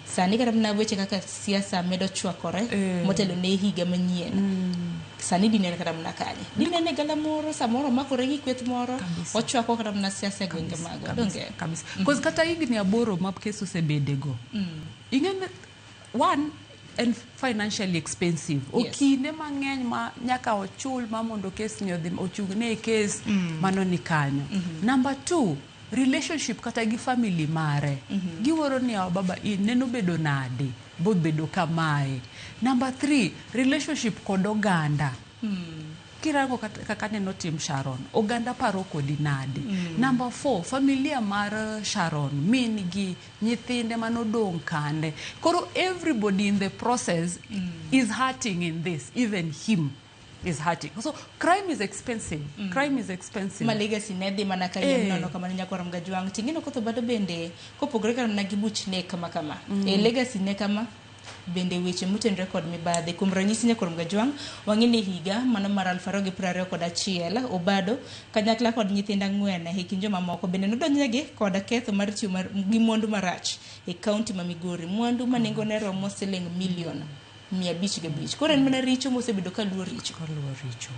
sani kata mana weche kaka siasa medo chwakore motelo ne higa manyien, sani dinene kata mana kanye, dinene galamoro samoro omakore gi kweth moro ochwako kata mana siasa e gwenge magwa, donge? Kabisa. Cause kata higni 8 ma kes osebedego, ing'e ni one en financially expensive. Okinde mang'eny ma nyaka ochul ma mondo kes ni odhi ochung'ne e kes, mano ni kanyo. Number two, relationship kata gi family mare. Giwuoro ni awa baba in neno bedo nade bobedo kamae. Number three, relationship kod oganda. Kirango kaka neno tim Sharon, oganda paro kodi nade. Number four, familia mar Sharon, min gi nyithinde manodong' kande. Koro everybody in the process is hurting in this, even him is hurting. So crime is expensive. Crime is expensive. Ma legacy ne dhi mana ka yiem nono kamano nyakorom Gajwang'. Ting'eno Okoth Obado bende kopogore kata mana gi buch nek kama kama, e legacy ne kama bende weche motenore kod mibadhi. Kuom ranyisi nyakorom Gajwang', wang'e ni higa mano mar 2021 Obado kanyakla kod nyithindo 4 e kind jomamoko bende nodonjnegi kod ketho mar tiyo gi mwandu marach e kaunti ma Migori, mwandu ma nengone romo siling milion 505. Koro en mana richo mosebedo ka luwo richo. Kaluwo richo.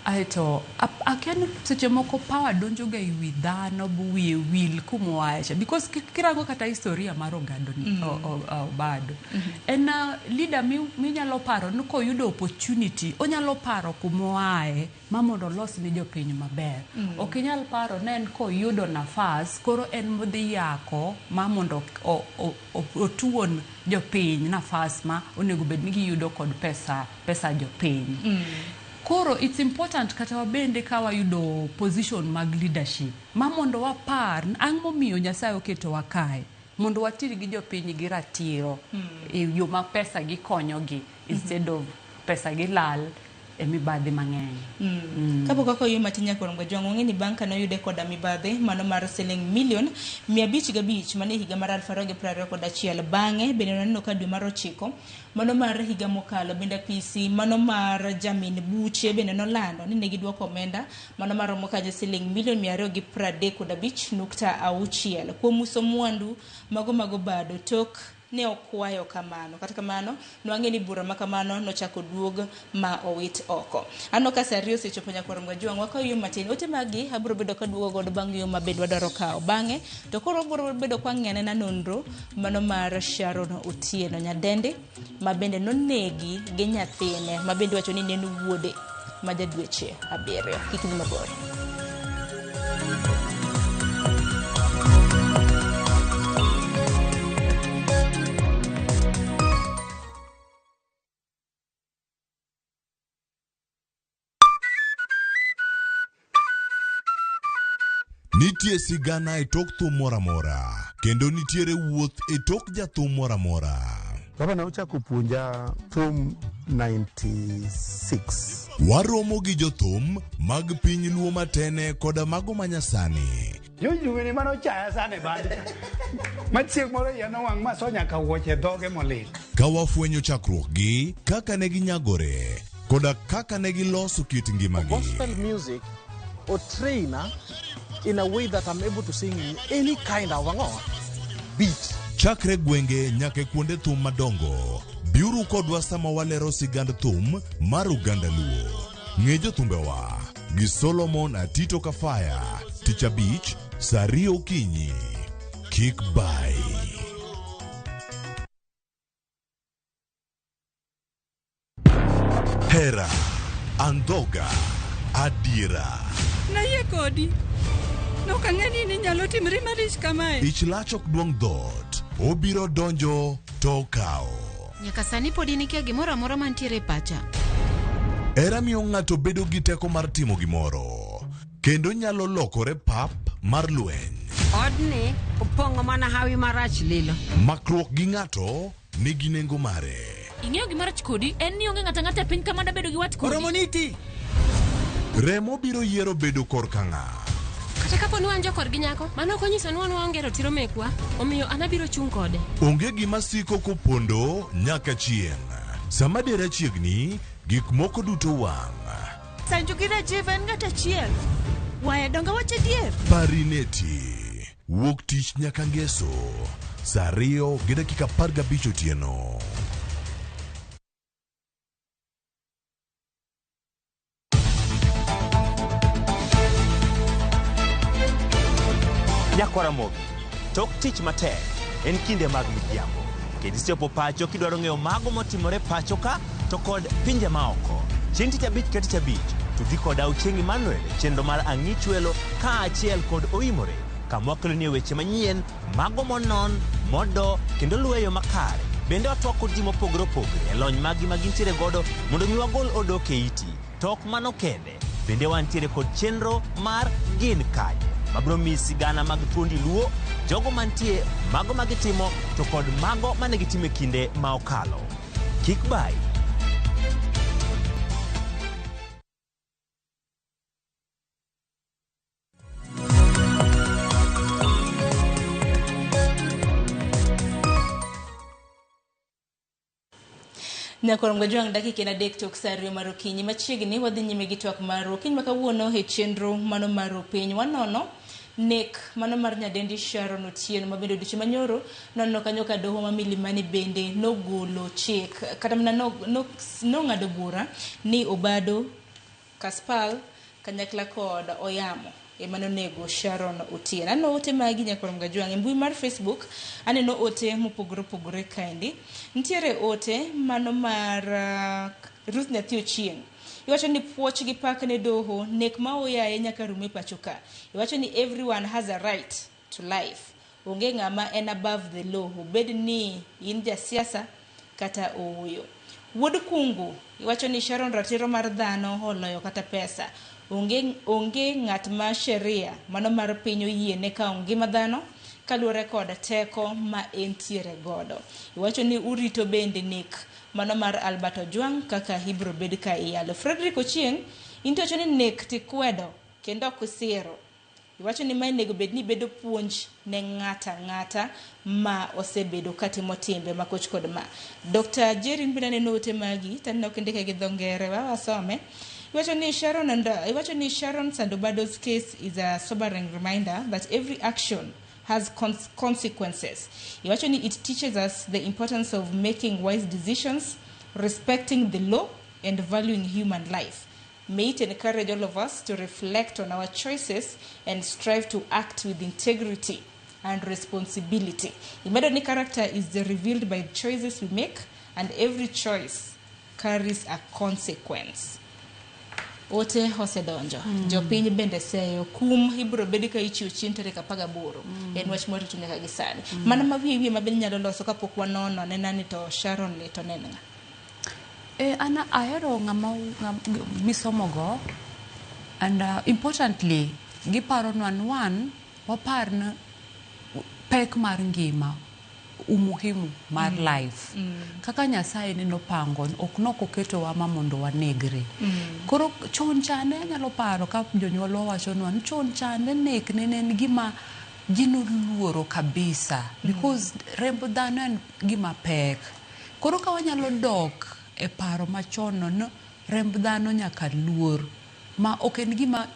Aeto akia ni seche moko power donjo ga e wi dhano bu wiye wil kumoaye cha because kirango kata historia mar Ogando ni Obado en leader minyalo paro ni koyudo opportunity onyalo paro kumoaye ma mondo olos ne jopiny maber. Ok inyal paro ne en koyudo nafas koro en modhi yako ma mondo otuon jopiny nafas ma onego bed ni giyudo kod pesa jopiny. Koro it's important kata wabende ka wayudo position mag leadership ma mondo wapar ang' momiyo Nyasaye oketowa kae mondo watir gi jopiny gi ratiro e yo ma pesa gikonyogi instead of pesa gilal e mibadhi mang'eny. Kapok wakayo matin nyaka Jwang' wang'e ni bang' kane oyude koda mibadhi mano mar siling milion 505 mane higa mar 2021. Bang'e bende waneno ka dwe mar 9 mano mar higa mokalo bende apisi mano mar jamin buche bende nolando ni ne giduoko omenda mano maromo kanyo siling milion 235.6 kuom uso mwandu mago bado tok ne okwayo kamano. Kata kamano nwang'e ni bura ma kamano nochako duog ma owit oko. Aneno ka saa 2 osechopo nyaka Jwang' wakawo yo matin. Ote magi abiro bedo kaduogo godo bang' yo ma bende wadwaro kawo. Bang'e to koro wabiro bedo kwa ng'iyo anena nonro mano mar Sharon Otieno nyadendi ma bende nonegi gi nyathine ma bende wacho ni ne en wuode ma ja dweche 7. Kik idhi mabor. Nitie sigana e tok thum moro amora, kendo nitiere wuoth e tok jathum moro amora. Baba ne ochako puonja thum 96. Waromo gi jothum mag piny Luo matene koda mago manyasani. Jojuwini mane ochaya sana e band. Ma chieng' moro iya nowang' ma so nyaka wuoche dhoge molil. Ka wafwenyo chakruokgi, kaka ne ginyagore, koda kaka ne giloso kit ngimagi. Gospel music or trainer in a way that I'm able to sing in any kind of beat. Chakre gwenge nyaka e kuonde thum madongo, biuru kodwa sama walero sigand thum mar oganda Luo. Ng'e jothumbewa gi Solomon Atito Kafaya, tich abich, saa 2 okinyi. Kik bai. Hera, andhoga, adiera. Nayie kodi. Nok ang'e ni inyalo timri malich kamae. Ich lach ok duong' dhoot, obiro donjo to okawo. Nyaka sani pod in ikia gimoro amora mantiere e pacha. Hera miyo ng'ato bedo gi teko mar timo gimoro, kendo nyalo lokore pap mar lweny. Odni opong'o mana hawi marach lilo. Makruok gi ng'ato nigi nengo mare. Ing'eyo gima rach kodi en ni onge ng'ato ang'ata e piny ka mada bedo gi wat kodi. Oromo niti. Remo biro yiero bedo korka ng'a. Kata kapo ni wan jokorgi nyako, mano ok onyiso ni wan waonge ratiro mekwa, omiyo an abiro chung' kode. Onge gima siko kopondo nyaka chieng'. Sama dera chiegni, gik moko duto wang'. Sanju gi Rajiv en ng'at achiel. Waya donga wach adier. Parineti. Wuok tich nyaka ngeso. Saa 2:15 otieno. Nyakwara Ramogi, tok tich matek en kinde mag midhiambo. Kendo isechopo pacho kidwaro ng'eyo mago motimore pacho ka to kod pinje maoko. Chieng' tich abich ka tich abich, tudri koda Ochieng' Emmanuel e chenro mar Ang'ichwelo kaachiel kod Oimore, kama wakeloni weche manyien, mago monon, modo kendo luwo e yo makare. Bende watwak kod ji mopogore opogore e lony maggi ma gintiere godo mondo mi wagol odok e iti. To ok mano kende, bende wantiere kod chenro mar Gin Kanye, mabiro miyi sigana mag thuondi Luo, jogo mantie, mago ma gitimo to kod mago mane gitimo e kinde ma okalo. Kik bayi. Nyakorom Jwang' dakika en 3 tok saa 2 mar okinyi. Machiegni wadhi nyime gi twak mar okinyi ma kawuono e chenro mano mar piny. Wanono Nek mano mar nyadendi Sharon Otieno ma bende odiochieng' manyoro noneno kanyo ka doho ma Milimani bende nogolo chik kata mana nong'ado bura ni Obado, Kaspal kanyakla kod Oyamo ema nonego Sharon Otieno. Aneno ote magi nyakwar Mgajwang' e mbui mar Facebook, aneno ote mopogore opogore kaendi. Nitiere ote mano mar Ruth Nyathi Ochieng'. Iwacho ni puoch gi pak ne doho, nek ma oyaye nyaka rum e pacho ka. Iwacho ni everyone has a right to life. Onge ng'ama en above the law, obed ni in jasiasa kata ooyo. Wuod Kungu, iwacho ni Sharon ratiro mar dhano oloyo kata pesa. Onge ng'at ma sheria mano mar piny oyiene kawo ngima dhano kaluwore kod teko ma entiere godo. Iwacho ni urito bende nek mano mar Albert Ojwang' kaka ibiro bed ka iyalo. Frederick Ochieng', in to iwacho ni nek tikwedo kendo ok isiro. Iwacho ni mae onego bed ni bedo puonj ne ng'ato ang'ata ma osebedo katimo timbe makoch kod ma. Dr. Jerry bende aneno ote magi, to aneno kindike gi dho ngere, wa wasome. Iwacho ni Sharon and iwacho ni Sharon Sandobado's case is a sobering reminder that every action has consequences. Iwacho ni it teaches us the importance of making wise decisions, respecting the law, and valuing human life. May it encourage all of us to reflect on our choices and strive to act with integrity and responsibility. Imedo ni character is revealed by the choices we make, and every choice carries a consequence. Ote osedonjo. Jopiny bende seyo kum ibiro bed ka ichiwo chien tarik 18. En wach morito nyaka gi sani. Mano ma wiye wiye ma bende nyalo loso kapok wanono anena ni to Sharon ni to ne en ng'a. An ahero ng'ama misomogo and importantly giparonwa ni wan wapar ni pek mar ngima, umuhimu mar life. Kaka Nyasaye nenopango, ok nokoketowa ma mondo wanegre. Koro chon chande anyalo paro ka jonyuolwa wachonwa ni chon chande nek ne en gima ji noluoro kabisa because remb dhano en gima pek. Koro ka wanyalo dok e paro machon no, no remb dhano nyaka luor ma ok en gima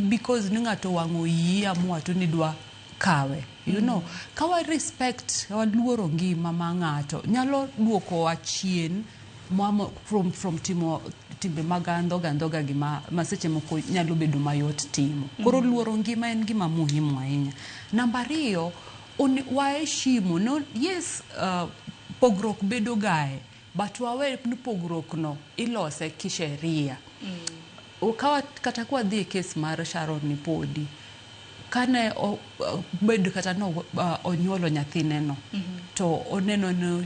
because ni ng'ato owang'o iyi amua to nidwa kawe. You know, ka wa respect, waluoro ngima ma ng'ato nyalo duokowa chien from timo timbe mag andhoga andhoga gi ma seche moko nyalo bedo mayot timo. Koro luoro ngima en gima muhimu ahinya. Namba ariyo, waheshimu, no, yes, pogruok bedo gae, but wawe ni pogruok no ilose kisheria. Kawa kata kwa dhi e kes mar Sharon ni podi, kane bed kata no onyuolo nyathine no, to oneno ni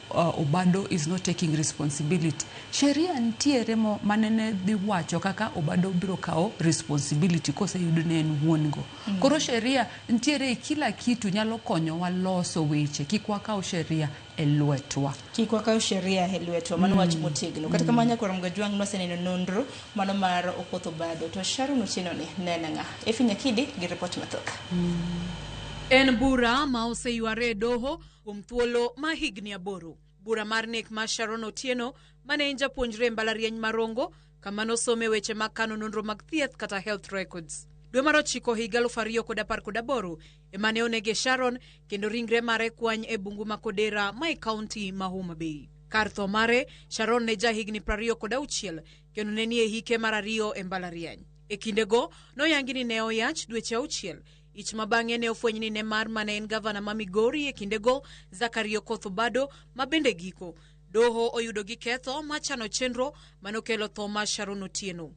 Obado is not taking responsibility. Sheria nitiere mo manene dhi wacho kaka Obado biro kawo responsibility koseyud ni en wuon go. Koro sheria nitiere e kila kitu nyalo konyowa loso weche, kik wakaw sheria e lwetwa. Kik wakaw sheria e lwetwa, mano wach motegno. Kata kamano nyakwar Mgajwang' noseneno nonro mano mar Okoth Obado. To Sharon Otieno ni ne en ng'a? Efi Nyakidi gi ripot mathoth. En bura ma oseyware e doho kuom thuolo ma higni 8. Bura mar nek mar Sharon Otieno mane en japuonjre e mbalariany ma Rongo kama nosome weche mag kano nonro mag thieth kata health records. Dwe mar 9 higa 2018 ema ne onege Sharon kendo ringre mare kwany e bungu ma Kodera ma e kaunti ma Homa Bay. Kar tho mare, Sharon ne jahigni 26 kendo ne nie hike mar 2 e mbalariany. E kindego, noyangi ni ne oyach dweche 6. Ich ma bang'e ne ofweny ni ne mar mane en gavana ma Migori e kindego, Zachary Okoth Obado, ma bende giko. Doho oyudo gi ketho ma chano chenro manokelo tho mar Sharon Otieno.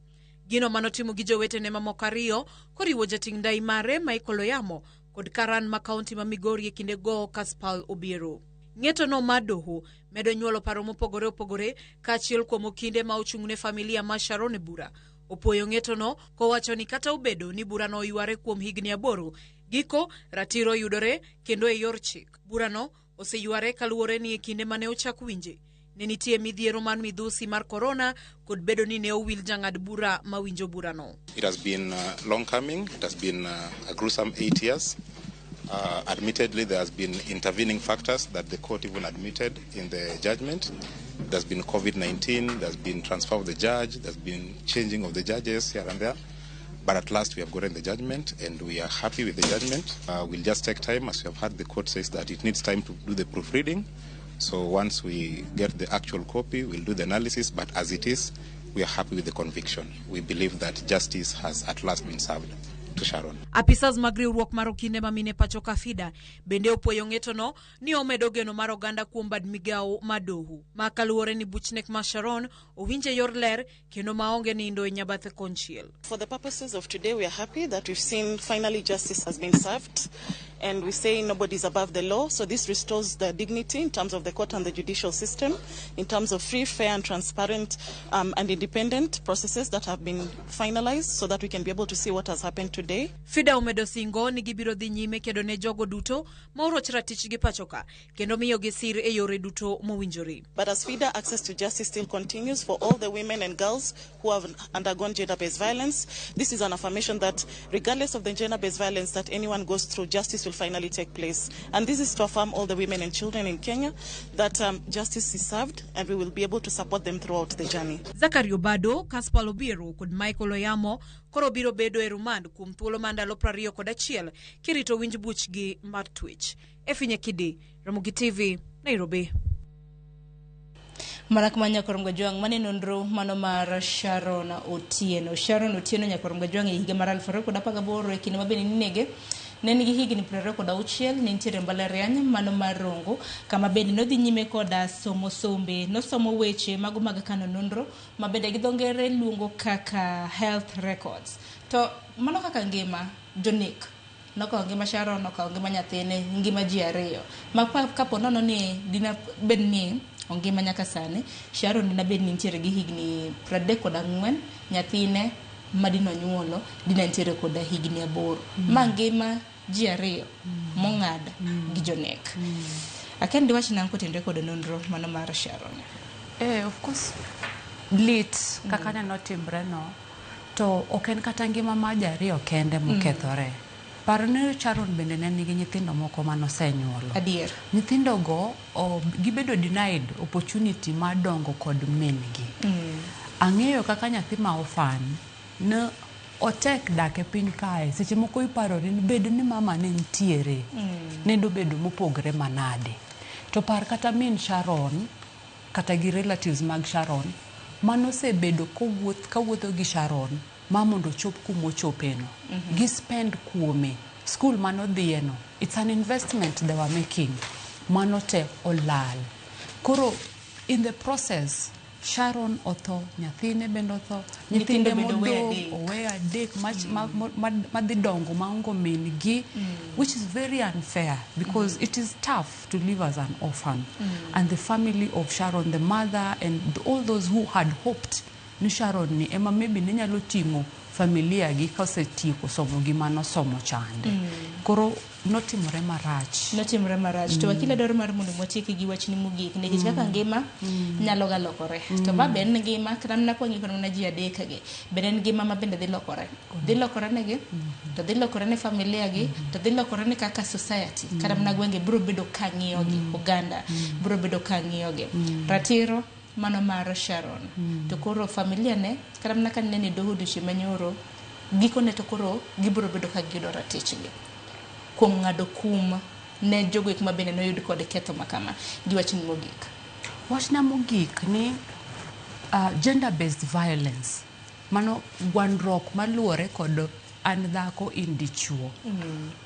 Gino manotimo gi jowetene mamoko 2 koriwo jating' ndai mare Michael Oyamo kod karan ma kaunti ma Migori e kindego Kaspal Obiero. Ng'eto no mar doho medo nyuolo paro mopogore opogore kaachiel kuom okinde ma ochung' ne familia mar Sharon e bura. Opuoyo ng'eto no kowacho ni kata obedo ni burano oyware kuom higni 8, giko ratiro yudore kendo e yor chik. Burano oseyware kaluwore ni e kinde mane ochak winje ne nitie midhiero mar midhusi mar korona kod bedo ni ne owil jang'ad bura mawinjo burano. It has been long coming. It has been a gruesome 8 years. Admittedly, there has been intervening factors that the court even admitted in the judgment. There's been COVID-19, there's been transfer of the judge, there's been changing of the judges here and there. But at last we have gotten the judgment and we are happy with the judgment. We'll just take time, as we have heard the court says that it needs time to do the proofreading. So once we get the actual copy, we'll do the analysis. But as it is, we are happy with the conviction. We believe that justice has at last been served to Sharon. Apisas mag riwruok mar okinde ma mine pacho ka FIDA bende opuoyo ng'etono ni omedo geno mar oganda kuom bad migawo ma doho ma kaluwore ni buch nek mar Sharon owinj e yor ler kendo maonge nindo e nyabathe konchiel. For the purposes of today, we are happy that we've seen finally justice has been served. And we say nobody's above the law. So this restores the dignity in terms of the court and the judicial system, in terms of free, fair, and transparent and independent processes that have been finalized so that we can be able to see what has happened today. FIDA omedo singo ni gibiro dhi nyime kedo ne jogo duto ma oroch ratichgi pacho ka kendo miyogi sir e yore duto mowinjore. But as FIDA, access to justice still continues for all the women and girls who have undergone gender-based violence. This is an affirmation that regardless of the gender-based violence that anyone goes through, justice will finally take place. And this is to affirm all the women and children in Kenya that justice is served and we will be able to support them throughout the journey. Zakari Obado, Caspal Obiero kod Michael Oyamo koro biro bedo e rumand kuom thuolo mar ndalo 21 kirito winj buchgi mar twech. Efinye Kidi, Ramogi TV, Nairobi. Mana kuma nyakorom Gajwang' mane nonro mano mar Sharon Otieno. Sharon Otieno nyakorom Gajwang' e higa mar 2018 e kinde ma bende ninege ne nigi higni 26 ne nitiere mbalariany mano mar Rongo kama bende nodhi nyime koda somo sombe nosomo weche mago mag kano nonro ma bende gi dho ngere luongo kaka health records. To mano kaka ngima jonek nokawo ngima Sharon, nokawo ngima nyathine, ngima ji ariyo ma kapo nono ni dina bed ni ongima nyaka sani Sharon dina bed ni nitiere gi higni 34, nyathine madino nyuolo dina nitiere koda higni 8. Ma ngima ji ariyo mong'ad gi jonek. Aken diwach nang'o kotenore kod nonro mano mar Sharon? Of course lit kaka neno timre no to ok en kata ngima mar ji ariyo kende mokethore. Par ni Sharon bende ne nigi nyithindo moko manosenyuolo. Adier. Nyithindogo gibedo denied opportunity mar dongo kod min-gi. Ang'eyo kaka nyathi ma orphan ne otek dak e piny kae, seche moko iparori ni bed ni mama ne nitiere, ne dobedo mopogre manade. To par kata min Sharon, kata gi relatives mag Sharon, manosebedo kawuotho gi Sharon, ma mondo ochop kumochopeno. Gi spend kuome, school manodhiyeno, it's an investment they were making. Mano te olal. Koro in the process, Sharon otho, nyathine bende otho, nyithinde modong' owe adek madhi dongo maonge min gi, which is very unfair because it is tough to live as an orphan. And the family of Sharon, the mother and all those who had hoped ni Sharon ni ema maybe ne nyalo ting'o familia gi kosetieko somo gima nosomo chande. Koro notimore marach. Notimore marach. To wakila dwaro mar mondo watieki gi wachni mogik nikech kaka ngima nyalo ga lokore. To ma be en ngima kata mana kwang'iyo kata mana ji adek gi bende en ngima ma bende dhi lokore. Dhi lokore negi, to dhi lokore ne familia gi, to dhi lokore ne kaka society. Kata mana gwenge biro bedo ka ng'iyogi, oganda biro bedo ka ng'iyogi. Ratiro mano mar Sharon. To koro familia ne kata mana ka nene doho odiochieng' manyoro gikone to koro gibiro bedo ka giyudo ratichgi kuom ng'ado kum ne jogo ek ma bende noyud kod ketho ma kama. Gi wachni mogik. Wachna mogik ni gender based violence mano gwandruok maluwore kod an dhako in dichuo.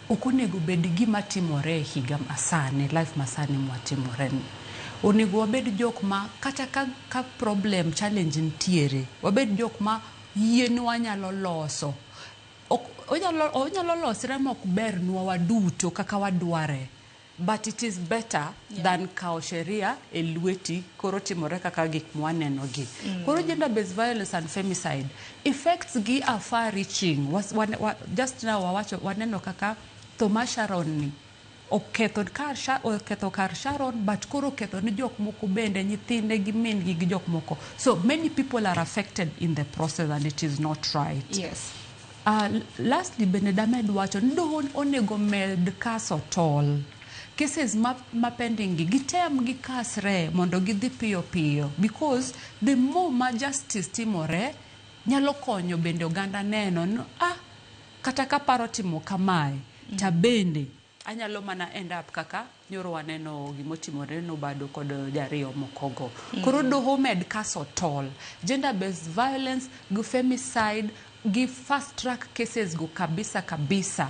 Ok onego bed gima timore e higa masani, life masani mwatimore ni. Onego wabed jok ma kata ka problem challenge nitiere, wabed jok ma yienwa nyalo loso. Onyalo losre mok bernwa waduto kaka wadware. But it is better than kawo sheria e lweti koro timore kaka gik mwaneno gi. Koro gender based violence and femicide effects gi are far reaching. Just now wawacho waneno kaka tho mar Sharon ni oketho kar Sharon, but koro oketho ni jok moko bende, nyithinde gi min gi gi jok moko. So many people are affected in the process and it is not right. Yes. Lastly, bende damed wacho ni doho onego med kaso tol. Cases ma pending gi gitem gikasre mondo gidhi piyo piyo, because the more ma justice timore, Nyalo konyo bende oganda neno ni ah, kata kaparo timo kamae, ta bende anyalo mana end up kaka nyoro waneno gimotimore nobado kod jariyo mokogo. Koro doho med kaso tol. Gender based violence gi femicide gi fast track cases go kabisa kabisa.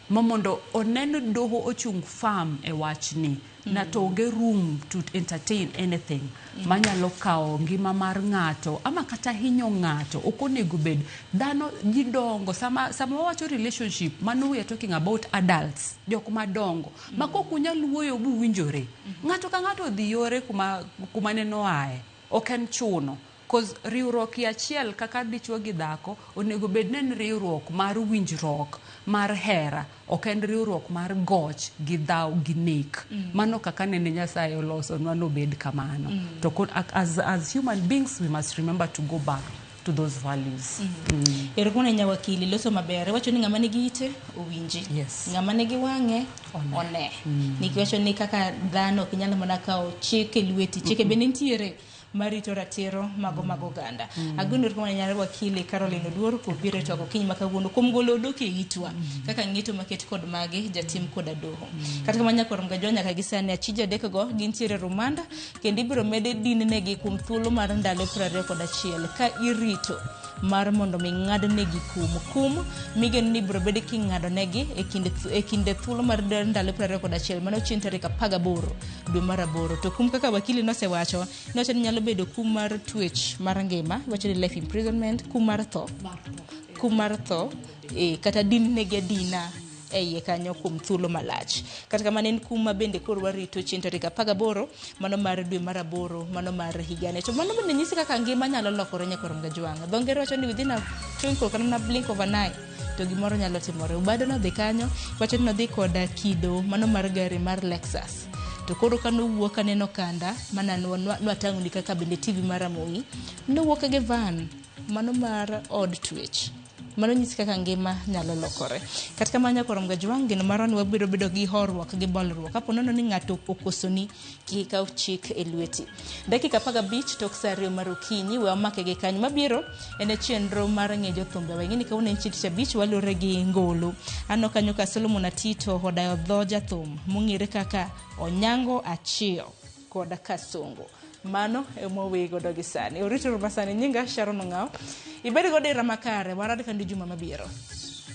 Ma mondo onen doho ochung' firm e wachni. Na to onge room to entertain anything manyalo kawo ngima mar ng'ato ama kata hinyo ng'ato. Ok onego bed dhano gidongo sama sama wawacho relationship mano we are talking about adults jok madongo ma kok unyal wuoyo buwinjore ng'ato ka ng'ato odhi yore kuma kuma ne noaye ok en chuno cause riwruok i achiel kaka dichuo gi dhako onego bed ni en riwruok mar winjruok mar hera ok en riwruok mar goch gi dhaw gi nek mano kaka nene Nyasaye olosonwa nobed kamano to as human beings we must remember to go back to those values. Erokamano ahinya wakili, loso maber. Iwacho ni ng'ama nigi ite owinji. Yes. Ng'ama nigi wang'e one. Nikech iwacho ni kaka dhano ok inyal mana kawo chik e lweti. Chike bende nitiere marito ratiro mago mag oganda. Ageno erokamano ahinya wakili Caroline Oduor kuom biro e twak okinyi ma kawuono kuom golo odok e itwa kaka ng'eto maket kod magi jatim koda doho. Kata kamano nyakwar Mgajwa nyaka gi sani achije adek go gintiere rumanda kendo ibiro med din negi kuom thuolo mar ndalo 21 ka irito mar mondo mi ng'ad negi kum. Kum migeno ni ibiro bed king'ado negi e kinde e kinde thuolo mar ndalo 21 mano chieng' tarik 18 dwe mar aboro. To kum kaka wakili nosewacho nowacho ni nyalo bedo kum mar twech mar ngima, iwacho ni life imprisonment, kum mar tho, kum mar tho e, kata din negi adina e iye kanyo kuom thuolo malach. Kata kamano en kum ma bende koro warito chieng' tarik 18 mano mar dwe mar aboro mano mar higani. To mano bende nyisi kaka ngima nyalo lokore nyakwar Mgajwang'. Dho ngere wacho ni within a twinkle kata mana blink of an eye to gimoro nyalo timore. Obado nodhi kanyo, wacho ni nodhi koda kido mano mar gari mar Lexus. To koro kanowuok aneno kanda mana nwatang'oni kaka bende TV mar Ramogi nowuok gi van mano mar od twech. Mano nyisi kaka ngima nyalo lokore. Kata kamano nyakwar Mgajwang' geno marwa ni wabiro bedo gi horuok gi bolruok. Kapo nono ni ng'ato okosoni, kik ikaw chik e lweti. Dakika 15 tok saa 2 mar okinyi, we wamake gi kanyo. Mabiro en e chenro mar ng'e jothumbe. Weng'e ni kawuono en chieng' tich abich, walure gi ngolo. Aneno kanyo ka Solomon Atito odayo dho jathum mong'ere kaka Onyango Achiyo kod Kasongo. Mano ema waweyi godo gi sani. Orito ru masani. Nyinga Sharon Ong'aw. Ibed godo e makare. Warad kendo juma mabiro.